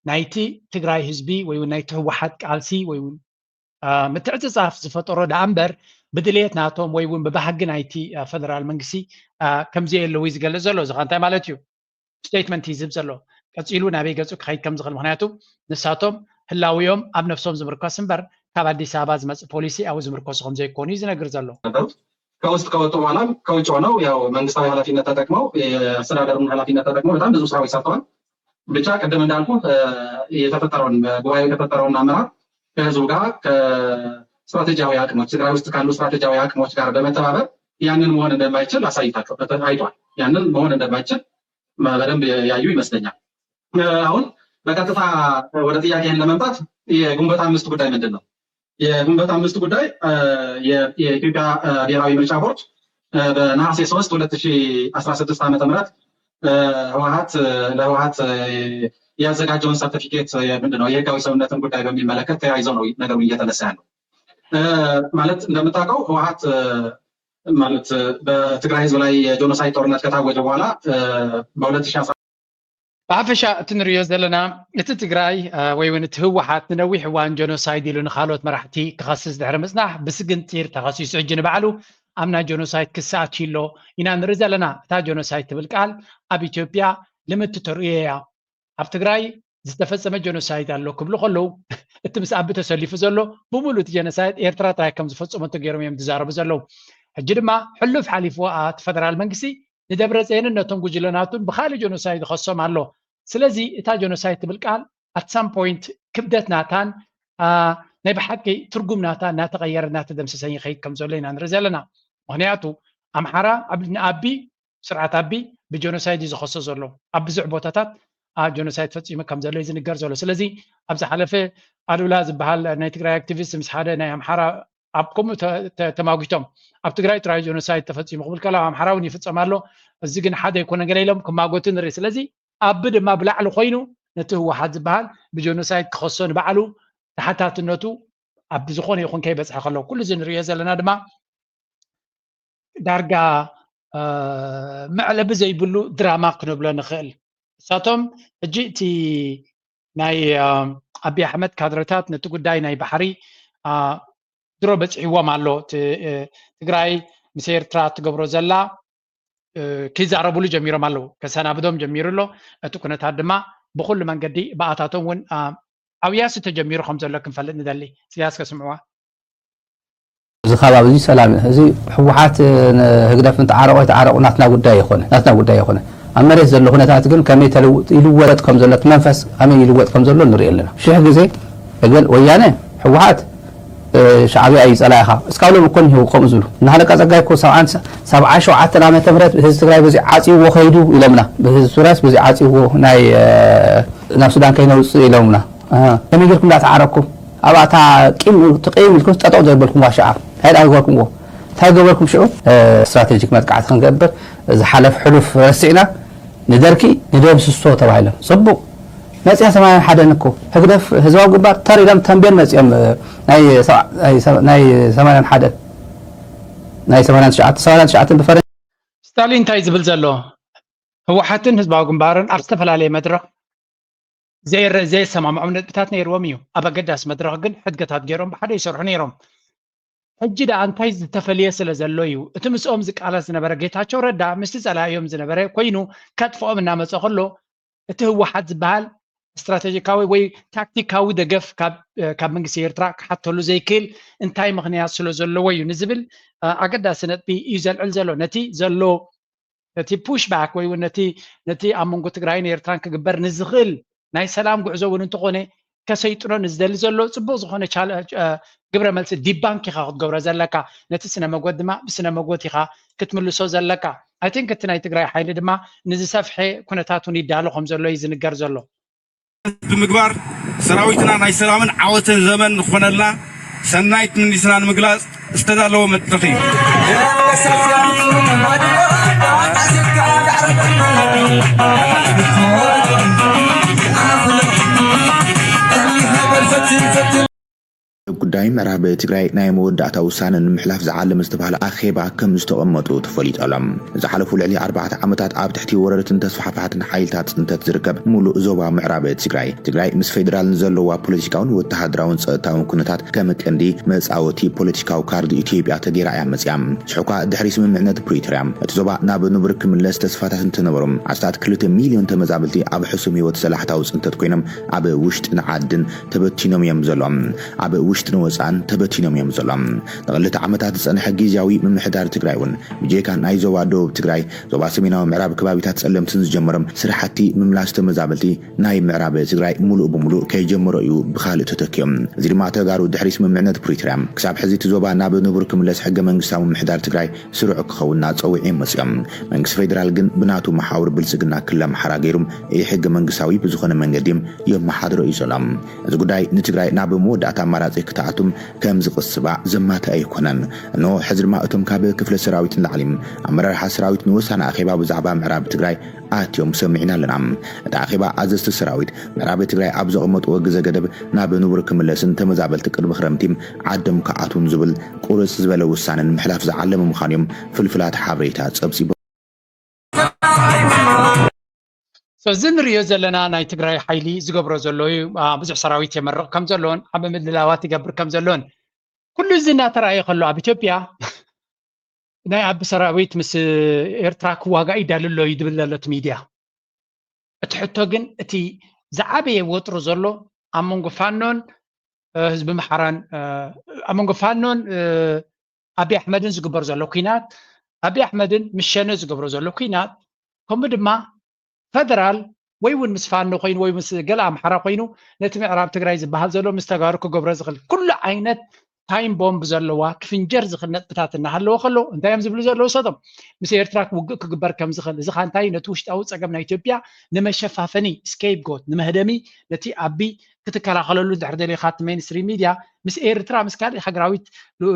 ናይቲ ትግራይ ህዝቢ ወይ እውን ናይቲ ህወሓት ቃልሲ ወይ እውን ምትዕፅፃፍ ዝፈጠሮ ደኣ እምበር ብድልየት ናቶም ወይ እውን ብባህጊ ናይቲ ፈደራል መንግስቲ ከምዚ ኣለዉ እዩ ዝገልፅ ዘሎ። እዚ እንታይ ማለት እዩ? ስቴትመንት እዩ ዝህብ ዘሎ። ቀፂሉ ናበይ ገፁ ክኸይድ ከም ዝኽእል፣ ምክንያቱ ንሳቶም ህላውዮም ኣብ ነፍሶም ዝምርኮስ እምበር ካብ ኣዲስ ኣበባ ዝመፅእ ፖሊሲ ኣብኡ ዝምርኮሱ ከም ዘይኮኑ እዩ ዝነግር ዘሎ። ከውስጥ ከወጡ በኋላም ከውጭ ሆነው ያው መንግስታዊ ኃላፊነት ተጠቅመው የአስተዳደሩን ኃላፊነት ተጠቅመው በጣም ብዙ ስራዎች ሰርተዋል። ብቻ ቅድም እንዳልኩ የተፈጠረውን በጉባኤው የተፈጠረውን አመራር ከህዝቡ ጋር ከስትራቴጂያዊ አቅሞች ትግራይ ውስጥ ካሉ ስትራቴጂያዊ አቅሞች ጋር በመተባበር ያንን መሆን እንደማይችል አሳይቷቸው አይቷል። ያንን መሆን እንደማይችል በደንብ ያዩ ይመስለኛል። አሁን በቀጥታ ወደ ጥያቄህን ለመምጣት የግንቦት አምስት ጉዳይ ምንድን ነው? የግንቦት አምስት ጉዳይ የኢትዮጵያ ብሔራዊ ምርጫ ቦርድ በነሐሴ ሶስት ሁለት ሺህ አስራ ስድስት ዓመተ ምህረት ህወሓት ለህወሓት ያዘጋጀውን ሰርቲፊኬት ምንድን ነው የህጋዊ ሰውነትን ጉዳይ በሚመለከት ተያይዞ ነው ነገሩ እየተነሳ ያለው። ማለት እንደምታውቀው ህወሓት ማለት በትግራይ ህዝብ ላይ የጄኖሳይድ ጦርነት ከታወጀ በኋላ በሁለት ሺህ ብሓፈሻ እቲ ንሪኦ ዘለና እቲ ትግራይ ወይ እውን እቲ ህወሓት ንነዊሕ እዋን ጀኖሳይድ ኢሉ ንካልኦት መራሕቲ ክኸስስ ድሕሪ ምፅናሕ ብስግንጢር ተኸሲሱ ሕጂ ንባዕሉ ኣብ ናይ ጀኖሳይድ ክሲ ኣትዩ ኣሎ ኢና ንርኢ ዘለና። እታ ጀኖሳይድ ትብል ቃል ኣብ ኢትዮጵያ ልምድቲ ተርእዮ እያ። ኣብ ትግራይ ዝተፈፀመ ጀኖሳይድ ኣሎ ክብሉ ከለዉ እቲ ምስ ኣቢ ተሰሊፉ ዘሎ ብምሉእ እቲ ጀኖሳይድ ኤርትራ ጥራይ ከም ዝፈፀመቶ ገይሮም እዮም ዝዛረቡ ዘለዉ። ሕጂ ድማ ሕሉፍ ሓሊፍዎ እቲ ፈደራል መንግስቲ ንደብረፅየንን ነቶም ጉጅለናቱን ብካልእ ጀኖሳይድ ይኸሶም ኣሎ። ስለዚ እታ ጀኖሳይድ ትብል ቃል at some point ክብደት ናታን ናይ ብሓቂ ትርጉም ናታ እናተቐየረ እናተደምሰሰን ይኸይድ ከም ዘሎ ኢና ንርኢ ዘለና። ምክንያቱ ኣምሓራ ንኣቢ ስርዓት ኣቢ ብጀኖሳይድ እዩ ዝኸሶ ዘሎ። ኣብ ብዙሕ ቦታታት ጀኖሳይድ ፈፂሙ ከም ዘሎ እዩ ዝንገር ዘሎ። ስለዚ ኣብ ዝሓለፈ ኣሉላ ዝበሃል ናይ ትግራይ ኣክቲቪስት ምስ ሓደ ናይ ኣምሓራ ኣብ ከምኡ ተማጉቶም ኣብ ትግራይ ጥራይ ጀኖሳይድ ተፈፂሙ ክብል ከሎ ኣብ ኣምሓራ እውን ይፍፀም ኣሎ። እዚ ግን ሓደ ኣይኮነ ገለ ኢሎም ክማጎቱ ንርኢ። ስለዚ ኣቢ ድማ ብላዕሊ ኮይኑ ነቲ ህወሓት ዝበሃል ብጀኖሳይድ ክኸሶ ንባዕሉ ተሓታትነቱ ኣብ ዝኾነ ይኹን ከይበፅሐ ከሎ ኩሉ እዚ ንሪኦ ዘለና ድማ ዳርጋ መዕለቢ ዘይብሉ ድራማ ክንብሎ ንኽእል። እሳቶም ሕጂ እቲ ናይ ኣብይ ኣሕመድ ካድረታት ነቲ ጉዳይ ናይ ባሕሪ ድሮ በፂሕዎም ኣሎ። ትግራይ ምስ ኤርትራ ትገብሮ ዘላ ክዛረብሉ ጀሚሮም ኣለዉ። ከሰናብዶም ጀሚሩ ኣሎ። እቲ ኩነታት ድማ ብኩሉ መንገዲ ብኣታቶም እውን ዓውያሲ ተጀሚሩ ከም ዘሎ ክንፈልጥ ንደሊ። ስያስ ከስምዕዋ እዚ ከባቢ እዚ ሰላም እዩ። እዚ ህወሓት ህግደፍ ተዓረቆ ይተዓረቁ ናትና ጉዳይ ይኮነ ናትና ጉዳይ ይኮነ። ኣብ መሬት ዘሎ ኩነታት ግን ከመይ ተልውጥ ይልወጥ ከም ዘሎ እቲ መንፈስ ከመይ ይልወጥ ከም ዘሎ ንርኢ ኣለና። ሽሕ ግዜ እገል ወያነ ህወሓት ሻዕብያ እዩ ጸላኢኻ እስካብ ሎም እኮ እኒሄው ከምኡ ዝብሉ። ንሃለቃ ጸጋይ እኮ ሰብዓ ሸውዓተን ዓመተ ምህረት ህዝቢ ትግራይ በዚ ዓጽይዎ ከይዱ ኢሎምና። ህዝቢ ትግራይስ በዚ ዓጽይዎ ናይ ናብ ሱዳን ከይነውፅእ ኢሎምና። ከመይ ጌርኩም እንዳተዓረኩም ኣብኣ እታ ቂም ትቀይም ኢልኩም ጠጠው ዘይበልኩም ዋሻዓ እንታይ ደኣ ገበርኩምዎ እንታይ ገበርኩም ሽዑ ስትራቴጂክ መጥቃዕቲ ክንገብር ዝሓለፍ ሕሉፍ ረሲዕና ንደርቂ ንደምስሶ ተባሂሎም ፅቡቅ መፅያ ሰማንያን ሓደን እኮ ህግደፍ ህዝባዊ ግንባር ተር ኢሎም ተንቤን መፅኦም ናይ ሰማንያን ሓደን ናይ ሰማንያን ትሽዓተ ሰማንያን ትሽዓተ ብፈረንጂ ስታሊን እንታይ ዝብል ዘሎ ህወሓትን ህዝባዊ ግንባርን ኣብ ዝተፈላለየ መድረኽ ዘየሰማምዖም ነጥብታት ነይርዎም እዩ። ኣብ ኣገዳሲ መድረኽ ግን ሕድገታት ገይሮም ብሓደ ይሰርሑ ነይሮም። ሕጂ ደኣ እንታይ ዝተፈልየ ስለ ዘሎ እዩ እቲ ምስኦም ዝቃለስ ዝነበረ ጌታቸው ረዳ ምስቲ ጸላኢኦም ዝነበረ ኮይኑ ከጥፍኦም እናመጸ ከሎ እቲ ህወሓት ዝበሃል ስትራቴጂካዊ ወይ ታክቲካዊ ደገፍ ካብ መንግስቲ ኤርትራ ክሓተሉ ዘይክእል እንታይ ምኽንያት ስለ ዘለዎ እዩ ንዝብል ኣገዳሲ ነጥቢ እዩ ዘልዕል ዘሎ። ነቲ ዘሎ ነቲ push back ወይ እውን ነቲ ነቲ ኣብ መንጎ ትግራይን ኤርትራን ክግበር ንዝኽእል ናይ ሰላም ጉዕዞ እውን እንተኾነ ከሰይጥኖ ንዝደሊ ዘሎ ፅቡቅ ዝኾነ ግብረ መልሲ ዲባንክ ኢኻ ክትገብሮ ዘለካ ነቲ ስነ መጎት ድማ ብስነ መጎት ኢኻ ክትምልሶ ዘለካ። I think እቲ ናይ ትግራይ ሓይሊ ድማ ንዝሰፍሐ ኩነታት እውን ይዳሎ ከም ዘሎ እዩ ዝንገር ዘሎ። ብምግባር ሰራዊትና ናይ ሰላምን ዓወትን ዘመን ንኾነልና ሰናይ ትምኒትና ንምግላፅ ዝተዳለወ መድረኽ እዩ። ኣብ ጉዳይ ምዕራብ ትግራይ ናይ መወዳእታ ውሳነ ንምሕላፍ ዝዓለመ ዝተባህለ ኣኼባ ከም ዝተቐመጡ ተፈሊጡ ኣሎ። ዝሓለፉ ልዕሊ ኣርባዕተ ዓመታት ኣብ ትሕቲ ወረርትን ተስፋሕፋሕትን ሓይልታት ፅንተት ዝርከብ ሙሉእ ዞባ ምዕራብ ትግራይ ትግራይ ምስ ፌዴራል ንዘለዋ ፖለቲካውን ወተሃደራውን ፀጥታውን ኩነታት ከም ቀንዲ መፃወቲ ፖለቲካዊ ካርድ ኢትዮጵያ ተገይራ እያ መፅያ። ሽሕኳ ድሕሪ ስምምዕነት ፕሪቶርያ እቲ ዞባ ናብ ንቡር ክምለስ ተስፋታት እንትነበሮም ዓስታት ክልተ ሚልዮን ተመዛበልቲ ኣብ ሕሱም ህይወት ሰላሕታዊ ፅንተት ኮይኖም ኣብ ውሽጥን ዓድን ተበቲኖም እዮም ዘለዎም። ኣብ ውሽጥን ወፃእን ተበቲኖም እዮም ዘለዎም። ንክልተ ዓመታት ዝፀንሐ ግዝያዊ ምምሕዳር ትግራይ እውን ብጀካ ናይ ዞባ ደቡብ ትግራይ ዞባ ሰሜናዊ ምዕራብ ከባቢታት ፀለምትን ዝጀመሮም ስራሕቲ ምምላስ ተመዛበልቲ ናይ ምዕራብ ትግራይ ሙሉእ ብሙሉእ ከይጀመሮ እዩ ብካልእ ተተኪኦም። እዚ ድማ ተጋሩ ድሕሪ ስምምዕነት ፕሪቶርያ ክሳብ ሕዚ እቲ ዞባ ናብ ንቡር ክምለስ ሕገ መንግስታዊ ምምሕዳር ትግራይ ስሩዕ ክኸውን እናፀውዑ እዮም መፅኦም። መንግስቲ ፌዴራል ግን ብናቱ መሓውር ብልፅግና ክልል ኣምሓራ ገይሩ ኢሕገ መንግስታዊ ብዝኾነ መንገዲ የመሓድሮ እዩ ዘሎ። እዚ ጉዳይ ንትግራይ ናብ መወዳእታ ኣማራፂ ክትኣቱም ከም ዝቕስባ ዘማትእ ኣይኮነን። እንሆ ሕዚ ድማ እቶም ካብ ክፍለ ሰራዊት ንላዕሊ ኣመራርሓ ሰራዊት ንወሳኒ ኣኼባ ብዛዕባ ምዕራብ ትግራይ ኣትዮም ሰሚዕና ኣለና። እቲ ኣኼባ ኣዘዝቲ ሰራዊት ምዕራብ ትግራይ ኣብ ዘቐመጥዎ ግዘ ገደብ ናብ ንቡር ክምለስን ተመዛበልቲ ቅድሚ ክረምቲ ዓዶም ክኣትዉን ዝብል ቁርፅ ዝበለ ውሳነ ንምሕላፍ ዝዓለመ ምዃኑ እዮም ፍልፍላት ሓበሬታ ፀብፂቦም። እዚ ንሪኦ ዘለና ናይ ትግራይ ሓይሊ ዝገብሮ ዘሎ እዩ። ብዙሕ ሰራዊት የመርቕ ከም ዘሎን ዓቢ ምድላዋት ይገብር ከም ዘሎን ኩሉ እዚ እናተረኣየ ከሎ ኣብ ኢትዮጵያ ናይ ዓቢ ሰራዊት ምስ ኤርትራ ክዋጋእ ይዳሉ ኣሎ እዩ ዝብል ዘሎ እቲ ሚድያ። እቲ ሕቶ ግን እቲ ዝዓበየ ወጥሪ ዘሎ ኣብ መንጎ ፋኖን ህዝቢ ምሓራን ኣብ መንጎ ፋኖን ኣብይ ኣሕመድን ዝግበር ዘሎ ኩናት ኣብይ ኣሕመድን ምስ ሸነ ዝገብሮ ዘሎ ኩናት ከምኡ ድማ ፈደራል ወይ እውን ምስ ፋኖ ኮይኑ ወይ ምስ ገለ ኣምሓራ ኮይኑ ነቲ ምዕራብ ትግራይ ዝበሃል ዘሎ ምስ ተጋሩ ክገብሮ ዝኽእል ኩሉ ዓይነት ታይም ቦምብ ዘለዋ ክፍንጀር ዝኽእል ነጥብታት እናሃለወ ከሎ እንታይ እዮም ዝብሉ ዘለዉ ሰቶም ምስ ኤርትራ ውግእ ክግበር ከም ዝኽእል እዚ ኻንታይ ነቲ ውሽጣዊ ፀገም ናይ ኢትዮጵያ ንመሸፋፈኒ ስኬፕጎት ንመህደሚ ነቲ ኣቢ ክትከላኸለሉ እንድሕር ደሊኻ እቲ ሜንስትሪም ሚድያ ምስ ኤርትራ ምስ ካልእ ሃገራዊት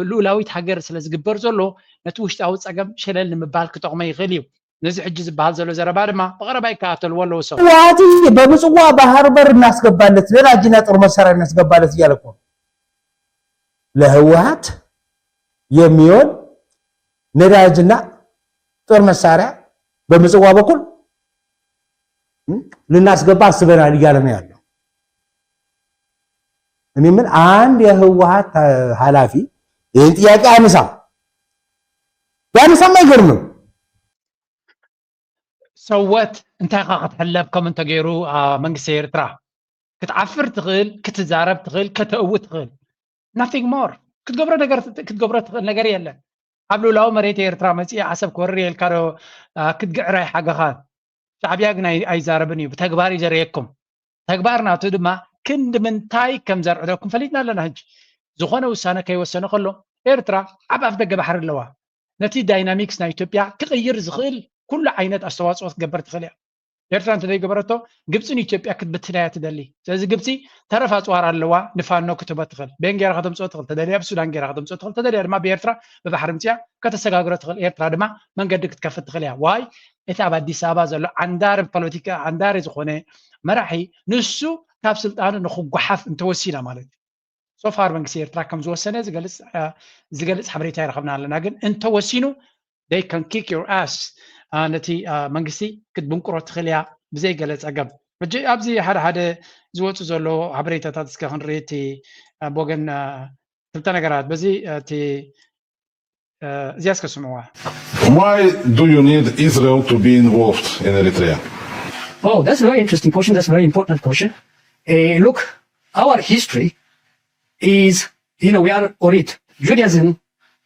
ልኡላዊት ሃገር ስለ ዝግበር ዘሎ ነቲ ውሽጣዊ ፀገም ሸለል ንምባል ክጠቕሞ ይኽእል እዩ። ነዚ ሕጂ ዝበሃል ዘሎ ዘረባ ድማ ብቐረባ ይከታተልዎ ኣለዉ ሰብ። ህወሓት በምጽዋ ባህር በር እናስገባለት ነዳጅና ጦር መሳሪያ እናስገባለት እያለ እኮ ለህወሓት የሚሆን ነዳጅና ጦር መሳሪያ በምጽዋ በኩል ልናስገባ አስበናል እያለ ነው ያለው። እኔ ምን አንድ የህወሓት ኃላፊ ይህን ጥያቄ አነሳም ያነሳም አይገርምም። ሰወት እንታይ ካ ክትሕለብ ከም እንተገይሩ መንግስቲ ኤርትራ ክትዓፍር ትኽእል ክትዛረብ ትኽእል ከተእው ትኽእል nothing more ክትገብሮ ነገር ክትገብሮ ትኽእል ነገር የለን ኣብ ልኡላዊ መሬት ኤርትራ መፅኢ ዓሰብ ክወርር የልካ ዶ ክትግዕር ኣይሓገኻን ሻዕብያ ግን ኣይዛረብን እዩ ብተግባር እዩ ዘርእየኩም ተግባር ናቱ ድማ ክንዲ ምንታይ ከም ዘርዕደኩም ፈሊጥና ኣለና ሕጂ ዝኾነ ውሳነ ከይወሰነ ከሎ ኤርትራ ኣብ ኣፍ ደገ ባሕሪ ኣለዋ ነቲ ዳይናሚክስ ናይ ኢትዮጵያ ክቕይር ዝኽእል ኩሉ ዓይነት ኣስተዋፅኦ ክትገብር ትኽእል እያ ኤርትራ እንተዘይገበረቶ ግብፂ ንኢትዮጵያ ክትብትና እያ ትደሊ ስለዚ ግብፂ ተረፍ ኣፅዋር ኣለዋ ንፋኖ ክትህቦ ትኽእል ቤን ገይራ ከተምፅኦ ትኽእል ተደልያ ብሱዳን ገይራ ከተምፅኦ ትኽእል ተደልያ ድማ ብኤርትራ ብባሕሪ ምፅያ ከተሰጋግሮ ትኽእል ኤርትራ ድማ መንገዲ ክትከፍት ትኽእል እያ ዋይ እቲ ኣብ ኣዲስ ኣበባ ዘሎ ዓንዳሪ ፖለቲካ ዓንዳሪ ዝኾነ መራሒ ንሱ ካብ ስልጣኑ ንክጓሓፍ እንተወሲና ማለት እዩ so far መንግስቲ ኤርትራ ከም ዝወሰነ ዝገልጽ ሓበሬታ ይረኸብና ኣለና ግን እንተወሲኑ they can kick your ass ነቲ መንግስቲ ክትብንቁሮ ትኽእል እያ ብዘይ ገለ ጸገም ሕጂ ኣብዚ ሓደ ሓደ ዝወፁ ዘሎ ሓበሬታታት እስከ ክንርኢ እቲ ብወገን ክልተ ነገራት በዚ እቲ እዚኣ እስከ ስምዕዋ Why do you need Israel to be involved in Eritrea? Oh, that's a very interesting question. That's a very important question. Uh, look, our history is, you know, we are Orit. Judaism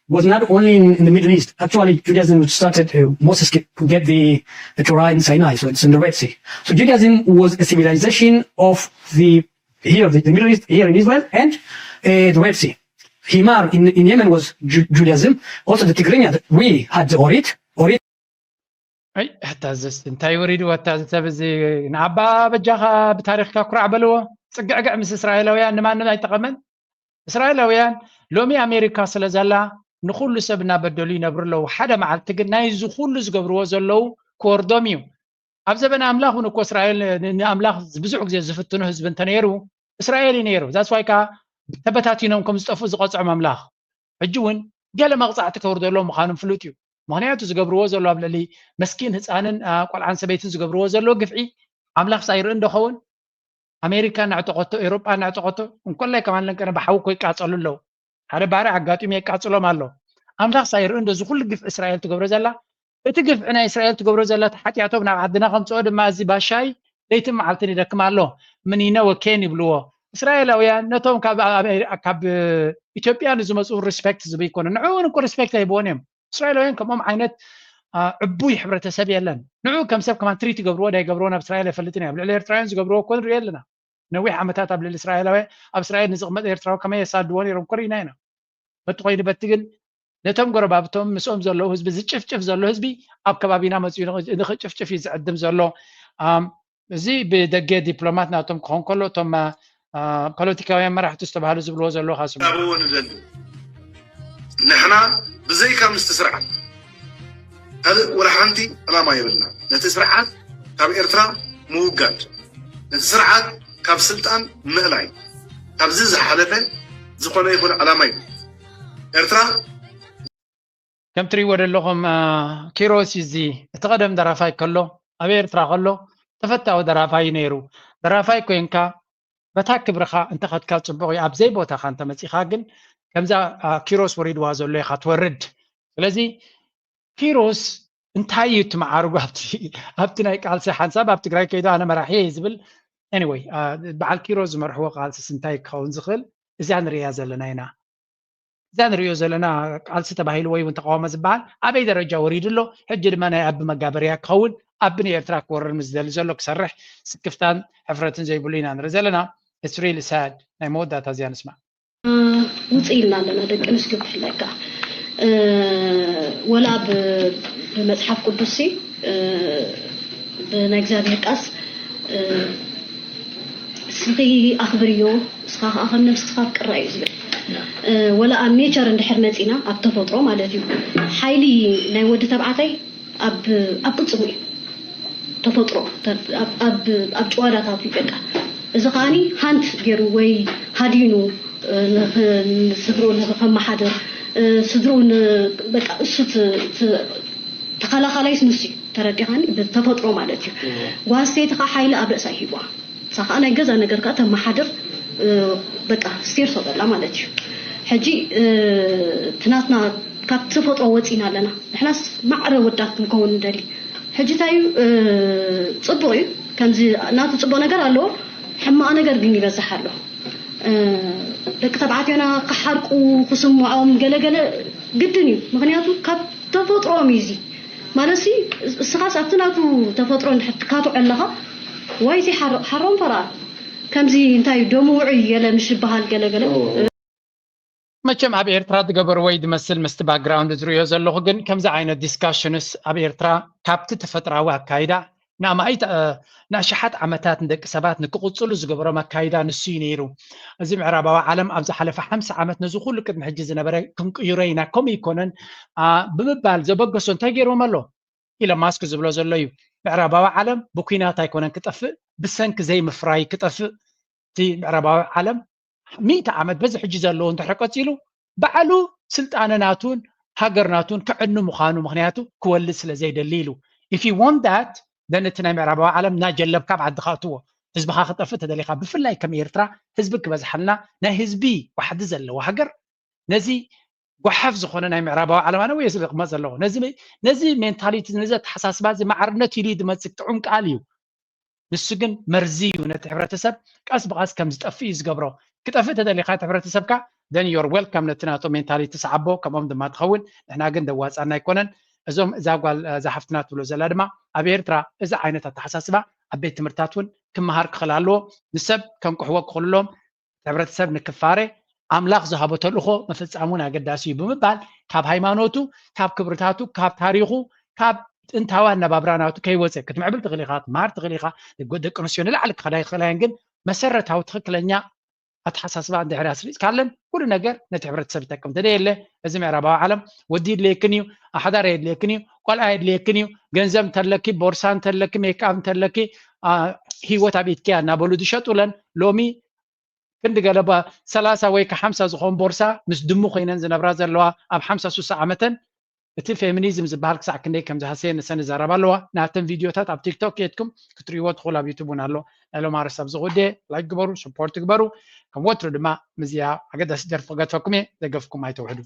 was not only in, in the Middle East. Actually, Judaism started, uh, Moses get the, the Torah in Sinai, so it's in the Red Sea. So Judaism was a civilization of the here, the, the Middle East, here in Israel, and uh, the Red Sea. Himar in, in Yemen was Ju- Judaism. Also the Tigrinya, we had the Orit. Orit. ኣይ ሕታዝስ እንታይ ወሪድዎ እታ እዚ ሰብ እዚ ንዓባ በጃኻ ብታሪኽካ ኩራዕ በልዎ ጽግዕግዕ ምስ እስራኤላውያን ንማንም ኣይጠቐመን እስራኤላውያን ሎሚ ኣሜሪካ ስለ ዘላ ንኹሉ ሰብ እናበደሉ ይነብሩ ኣለዉ ሓደ መዓልቲ ግን ናይዚ ኩሉ ዝገብርዎ ዘለዉ ክወርዶም እዩ ኣብ ዘበነ ኣምላኽ እውን እኮ እስራኤል ንኣምላኽ ብዙሕ ግዜ ዝፍትኑ ህዝቢ እንተነይሩ እስራኤል እዩ ነይሩ that's why ከዓ ተበታቲኖም ከም ዝጠፍኡ ዝቐፅዖም ኣምላኽ ሕጂ እውን ገለ መቕፃዕቲ ከውርደሎም ምዃኖም ፍሉጥ እዩ ምኽንያቱ ዝገብርዎ ዘሎ ኣብ ልዕሊ መስኪን ህፃንን ቆልዓን ሰበይትን ዝገብርዎ ዘሎ ግፍዒ ኣምላኽ ሳይርኢ እንደኸውን ኣሜሪካ እናዕጠቐቶ ኤሮጳ እናዕጠቐቶ እንኮላይ ከማን ለንቀነ ብሓዊ እኮ ይቃፀሉ ኣለዉ ሓደ ባርዕ ኣጋጢሙ የቃፅሎም ኣሎ ኣምላኽ ሳይርኢ እንዶ እዚ ኩሉ ግፍ እስራኤል ትገብሮ ዘላ እቲ ግፍዒ ናይ እስራኤል ትገብሮ ዘላ ተሓጢኣቶም ናብ ዓድና ከምፅኦ ድማ እዚ ባሻይ ለይትን መዓልትን ይደክም ኣሎ ምኒነ ወኬን ይብልዎ እስራኤላውያን ነቶም ካብ ኢትዮጵያ ንዝመፁ ሪስፔክት ዝቡ ይኮኑ ንዕኡ እውን እኮ ሪስፔክት ኣይብዎን እዮም እስራኤላውያን ከምኦም ዓይነት ዕቡይ ሕብረተሰብ የለን ንዑ ከም ሰብ ከማን ትሪት ይገብርዎ ዳይገብርዎ ናብ እስራኤል ኣይፈልጥን እየ ኣብ ልዕሊ ኤርትራውያን ዝገብርዎ እኮ ንሪኦ ኣለና ነዊሕ ዓመታት ኣብ ልዕሊ እስራኤላውያን ኣብ እስራኤል ንዝቕመጥ ኤርትራዊ ከመይ የሳድዎ ነይሮም እኮ ርኢና ኢና በቲ ኮይኑ በቲ ግን ነቶም ጎረባብቶም ምስኦም ዘለዉ ህዝቢ ዝጭፍጭፍ ዘሎ ህዝቢ ኣብ ከባቢና መፅኡ ንክጭፍጭፍ እዩ ዝዕድም ዘሎ እዚ ብደገ ዲፕሎማት ናቶም ክኾን ከሎ እቶም ፖለቲካውያን መራሕቲ ዝተባሃሉ ዝብልዎ ዘለዉ ካስሙ ንደሊ ንሕና ብዘይካ ምስቲ ስርዓት ካልእ ወላ ሓንቲ ዕላማ የብልና ነቲ ስርዓት ካብ ኤርትራ ምውጋድ ነቲ ስርዓት ካብ ስልጣን ምእላይ ካብዚ ዝሓለፈ ዝኾነ ይኹን ዕላማ እዩ ኤርትራ ከም ትሪእዎ ዘለኹም ኪሮስ እዚ እቲ ቀደም ደራፋይ ከሎ ኣብ ኤርትራ ከሎ ተፈታዊ ደራፋይ ነይሩ ደራፋይ ኮይንካ በታ ክብርኻ እንተኸድካ ጽቡቕ እዩ ኣብ ዘይቦታኻ እንተመጺኻ ግን ከምዛ ኪሮስ ወሪድዋ ዘሎ ኢኻ ትወርድ ስለዚ ኪሮስ እንታይ እዩ እቲ መዓርጉ ኣብቲ ናይ ቃልሲ ሓንሳብ ኣብ ትግራይ ከይዱ ኣነ መራሒ እየ ዝብል anyway በዓል ኪሮስ ዝመርሕዎ ቃልሲስ እንታይ ክኸውን ዝኽእል እዚኣ ንርእያ ዘለና ኢና እዛ ንሪኦ ዘለና ቃልሲ ተባሂሉ ወይ እውን ተቃውሞ ዝበሃል ኣበይ ደረጃ ወሪዱ ኣሎ? ሕጂ ድማ ናይ ኣቢ መጋበርያ ክኸውን ኣቢ ንኤርትራ ክወርር ምስ ዝደሊ ዘሎ ክሰርሕ ስክፍታን ሕፍረትን ዘይብሉ ኢና ንርኢ ዘለና። It's really sad። ናይ መወዳእታ እዚኣ ንስማዕ። ውፅእ ኢልና ኣለና ደቂ ኣንስትዮ ብፍላይ ከዓ ወላ ብመፅሓፍ ቅዱስ ብናይ እግዚኣብሔር ቃስ ስኺ ኣኽብርዮ እስኻ ከዓ ከም ነብስኻ ኣፍቅራ እዩ ዝብል። ወላ ኣብ ኔቸር እንድሕር መፂና ኣብ ተፈጥሮ ማለት እዩ ሓይሊ ናይ ወዲ ተብዓታይ ኣብ ኣብ ቅፅቡ እዩ ተፈጥሮ ኣብ ጭዋዳታቱ እዩ በቃ። እዚ ከዓኒ ሃንት ገይሩ ወይ ሃዲኑ ስድርኡ ንኸመሓድር ስድርኡ በቃ እሱ ተኸላኻላይስ ንሱ እዩ። ተረዲኻኒ? ብተፈጥሮ ማለት እዩ። ጓል ኣንስተይቲ ከዓ ሓይሊ ኣብ ርእሳ ይሂብዋ። እሳ ከዓ ናይ ገዛ ነገር ከዓ ተመሓድር በቃ ስቴር ሰው በላ ማለት እዩ። ሕጂ ትናትና ካብ ተፈጥሮ ወፂና ኣለና። ንሕናስ ማዕረ ወዳት ክንከውን ንደሊ። ሕጂ እንታይ እዩ ፅቡቅ እዩ ከምዚ ናቱ ፅቡቅ ነገር ኣለዎ፣ ሕማቅ ነገር ግን ይበዝሕ ኣሎ። ደቂ ተባዕትዮና ክሓርቁ ክስምዖም ገለገለ ግድን እዩ። ምክንያቱ ካብ ተፈጥሮኦም እዩ እዚ ማለት ሲ እስኻስ ኣብቲ ናቱ ተፈጥሮ እንድሕር ትካትዖ ኣለኻ ዋይ እዚ ሓሮም ፈራ ከምዚ እንታይ ደሙ ውዑይ ገለ ምሽ ይበሃል ገለገለ መቸም ኣብ ኤርትራ ዝገበርዎ እዩ ዝመስል ምስቲ ባክግራውንድ ዝርእዮ ዘለኹ ግን ከምዚ ዓይነት ዲስካሽንስ ኣብ ኤርትራ ካብቲ ተፈጥራዊ ኣካይዳ ንኣማኢት ንኣሽሓት ዓመታት ንደቂ ሰባት ንክቕጽሉ ዝገበሮም ኣካይዳ ንሱ እዩ ነይሩ። እዚ ምዕራባዊ ዓለም ኣብ ዝሓለፈ ሓምሳ ዓመት ነዚ ኩሉ ቅድሚ ሕጂ ዝነበረ ክንቅይሮ ኢና ከምኡ ይኮነን ብምባል ዘበገሶ እንታይ ገይርዎም ኣሎ? ኢሎን ማስክ ዝብሎ ዘሎ እዩ። ምዕራባዊ ዓለም ብኲናት ኣይኮነን ክጠፍእ ብሰንኪ ዘይምፍራይ ክጠፍእ እቲ ምዕራባዊ ዓለም ሚእቲ ዓመት በዚ ሕጂ ዘለዎ እንድሕር ቀፂሉ ባዕሉ ስልጣነ ናቱን ሃገር ናቱን ከዕኑ ምዃኑ ምክንያቱ ክወልድ ስለ ዘይደሊ ኢሉ if you want that then እቲ ናይ ምዕራባዊ ዓለም እናጀለብካ ኣብ ዓድኻ ኣትዎ ህዝብኻ ክጠፍእ ተደሊኻ ብፍላይ ከም ኤርትራ ህዝቢ ክበዝሓልና ናይ ህዝቢ ዋሕዲ ዘለዎ ሃገር ነዚ ጓሓፍ ዝኾነ ናይ ምዕራባዊ ዓለም ኣነ ወይ ስለ ክመፅ ኣለኹ ነዚ ሜንታሊቲ ነዚ ኣተሓሳስባ እዚ ማዕርነት ኢሉ ዝመፅእ ጥዑም ቃል እዩ ንሱ ግን መርዚ እዩ ነቲ ሕብረተሰብ ቀስ ብቐስ ከም ዝጠፍእ እዩ ዝገብሮ ክጠፍእ ተደሊኻ እቲ ሕብረተሰብካ then you're welcome ነቲ ናቶ ሜንታሊቲ ሰዓቦ ከምኦም ድማ ትኸውን ንሕና ግን ደዋፃና ኣይኮነን እዞም እዛ ጓል እዛ ሓፍትና ትብሎ ዘላ ድማ ኣብ ኤርትራ እዚ ዓይነት ኣተሓሳስባ ኣብ ቤት ትምህርትታት እውን ክመሃር ክኽእል ኣለዎ ንሰብ ከንቅሕዎ ክኽእልሎም እቲ ሕብረተሰብ ንክፋረ ኣምላኽ ዝሃቦ ተልእኾ ምፍፃም እውን ኣገዳሲ እዩ ብምባል ካብ ሃይማኖቱ ካብ ክብርታቱ ካብ ታሪኹ ካብ ጥንታዊ ኣነባብራ ናቱ ከይወፀ ክትምዕብል ትኽእል ኢኻ ትምሃር ትኽእል ኢኻ ደቂ ኣንስትዮ ንላዕሊ ክኸዳ ይኽእላ እየን ግን መሰረታዊ ትኽክለኛ ኣተሓሳስባ እንድሕር ኣስሪፅካለን ኩሉ ነገር ነቲ ሕብረተሰብ ይጠቅም እንተደየለ እዚ ምዕራባዊ ዓለም ወዲ የድልየክን እዩ ኣሕዳር የድልየክን እዩ ቆልዓ የድልየክን እዩ ገንዘብ እንተለኪ ቦርሳ እንተለኪ ሜክኣፕ እንተለኪ ሂወት ኣብ ኢድኪያ እናበሉ ዝሸጡለን ሎሚ ክንዲ ገለ ሰላሳ ወይ ከሓምሳ ዝኾን ቦርሳ ምስ ድሙ ኮይነን ዝነብራ ዘለዋ ኣብ ሓምሳ ሱሳ ዓመተን እቲ ፌሚኒዝም ዝበሃል ክሳዕ ክንደይ ከም ዝሃሰየ ንሰን ይዛረባ ኣለዋ ናተን ቪድዮታት ኣብ ቲክቶክ የትኩም ክትሪእዎ ትኽእሉ ኣብ ዩቱብ እውን ኣሎ ናይ ሎም ኣረስ ኣብዚ ጉዴ ላይክ ግበሩ ስፖርት ግበሩ ከም ወትሩ ድማ ምዝያ ኣገዳሲ ደርፊ ክገድፈኩም እየ ደገፍኩም ኣይተውሕዱ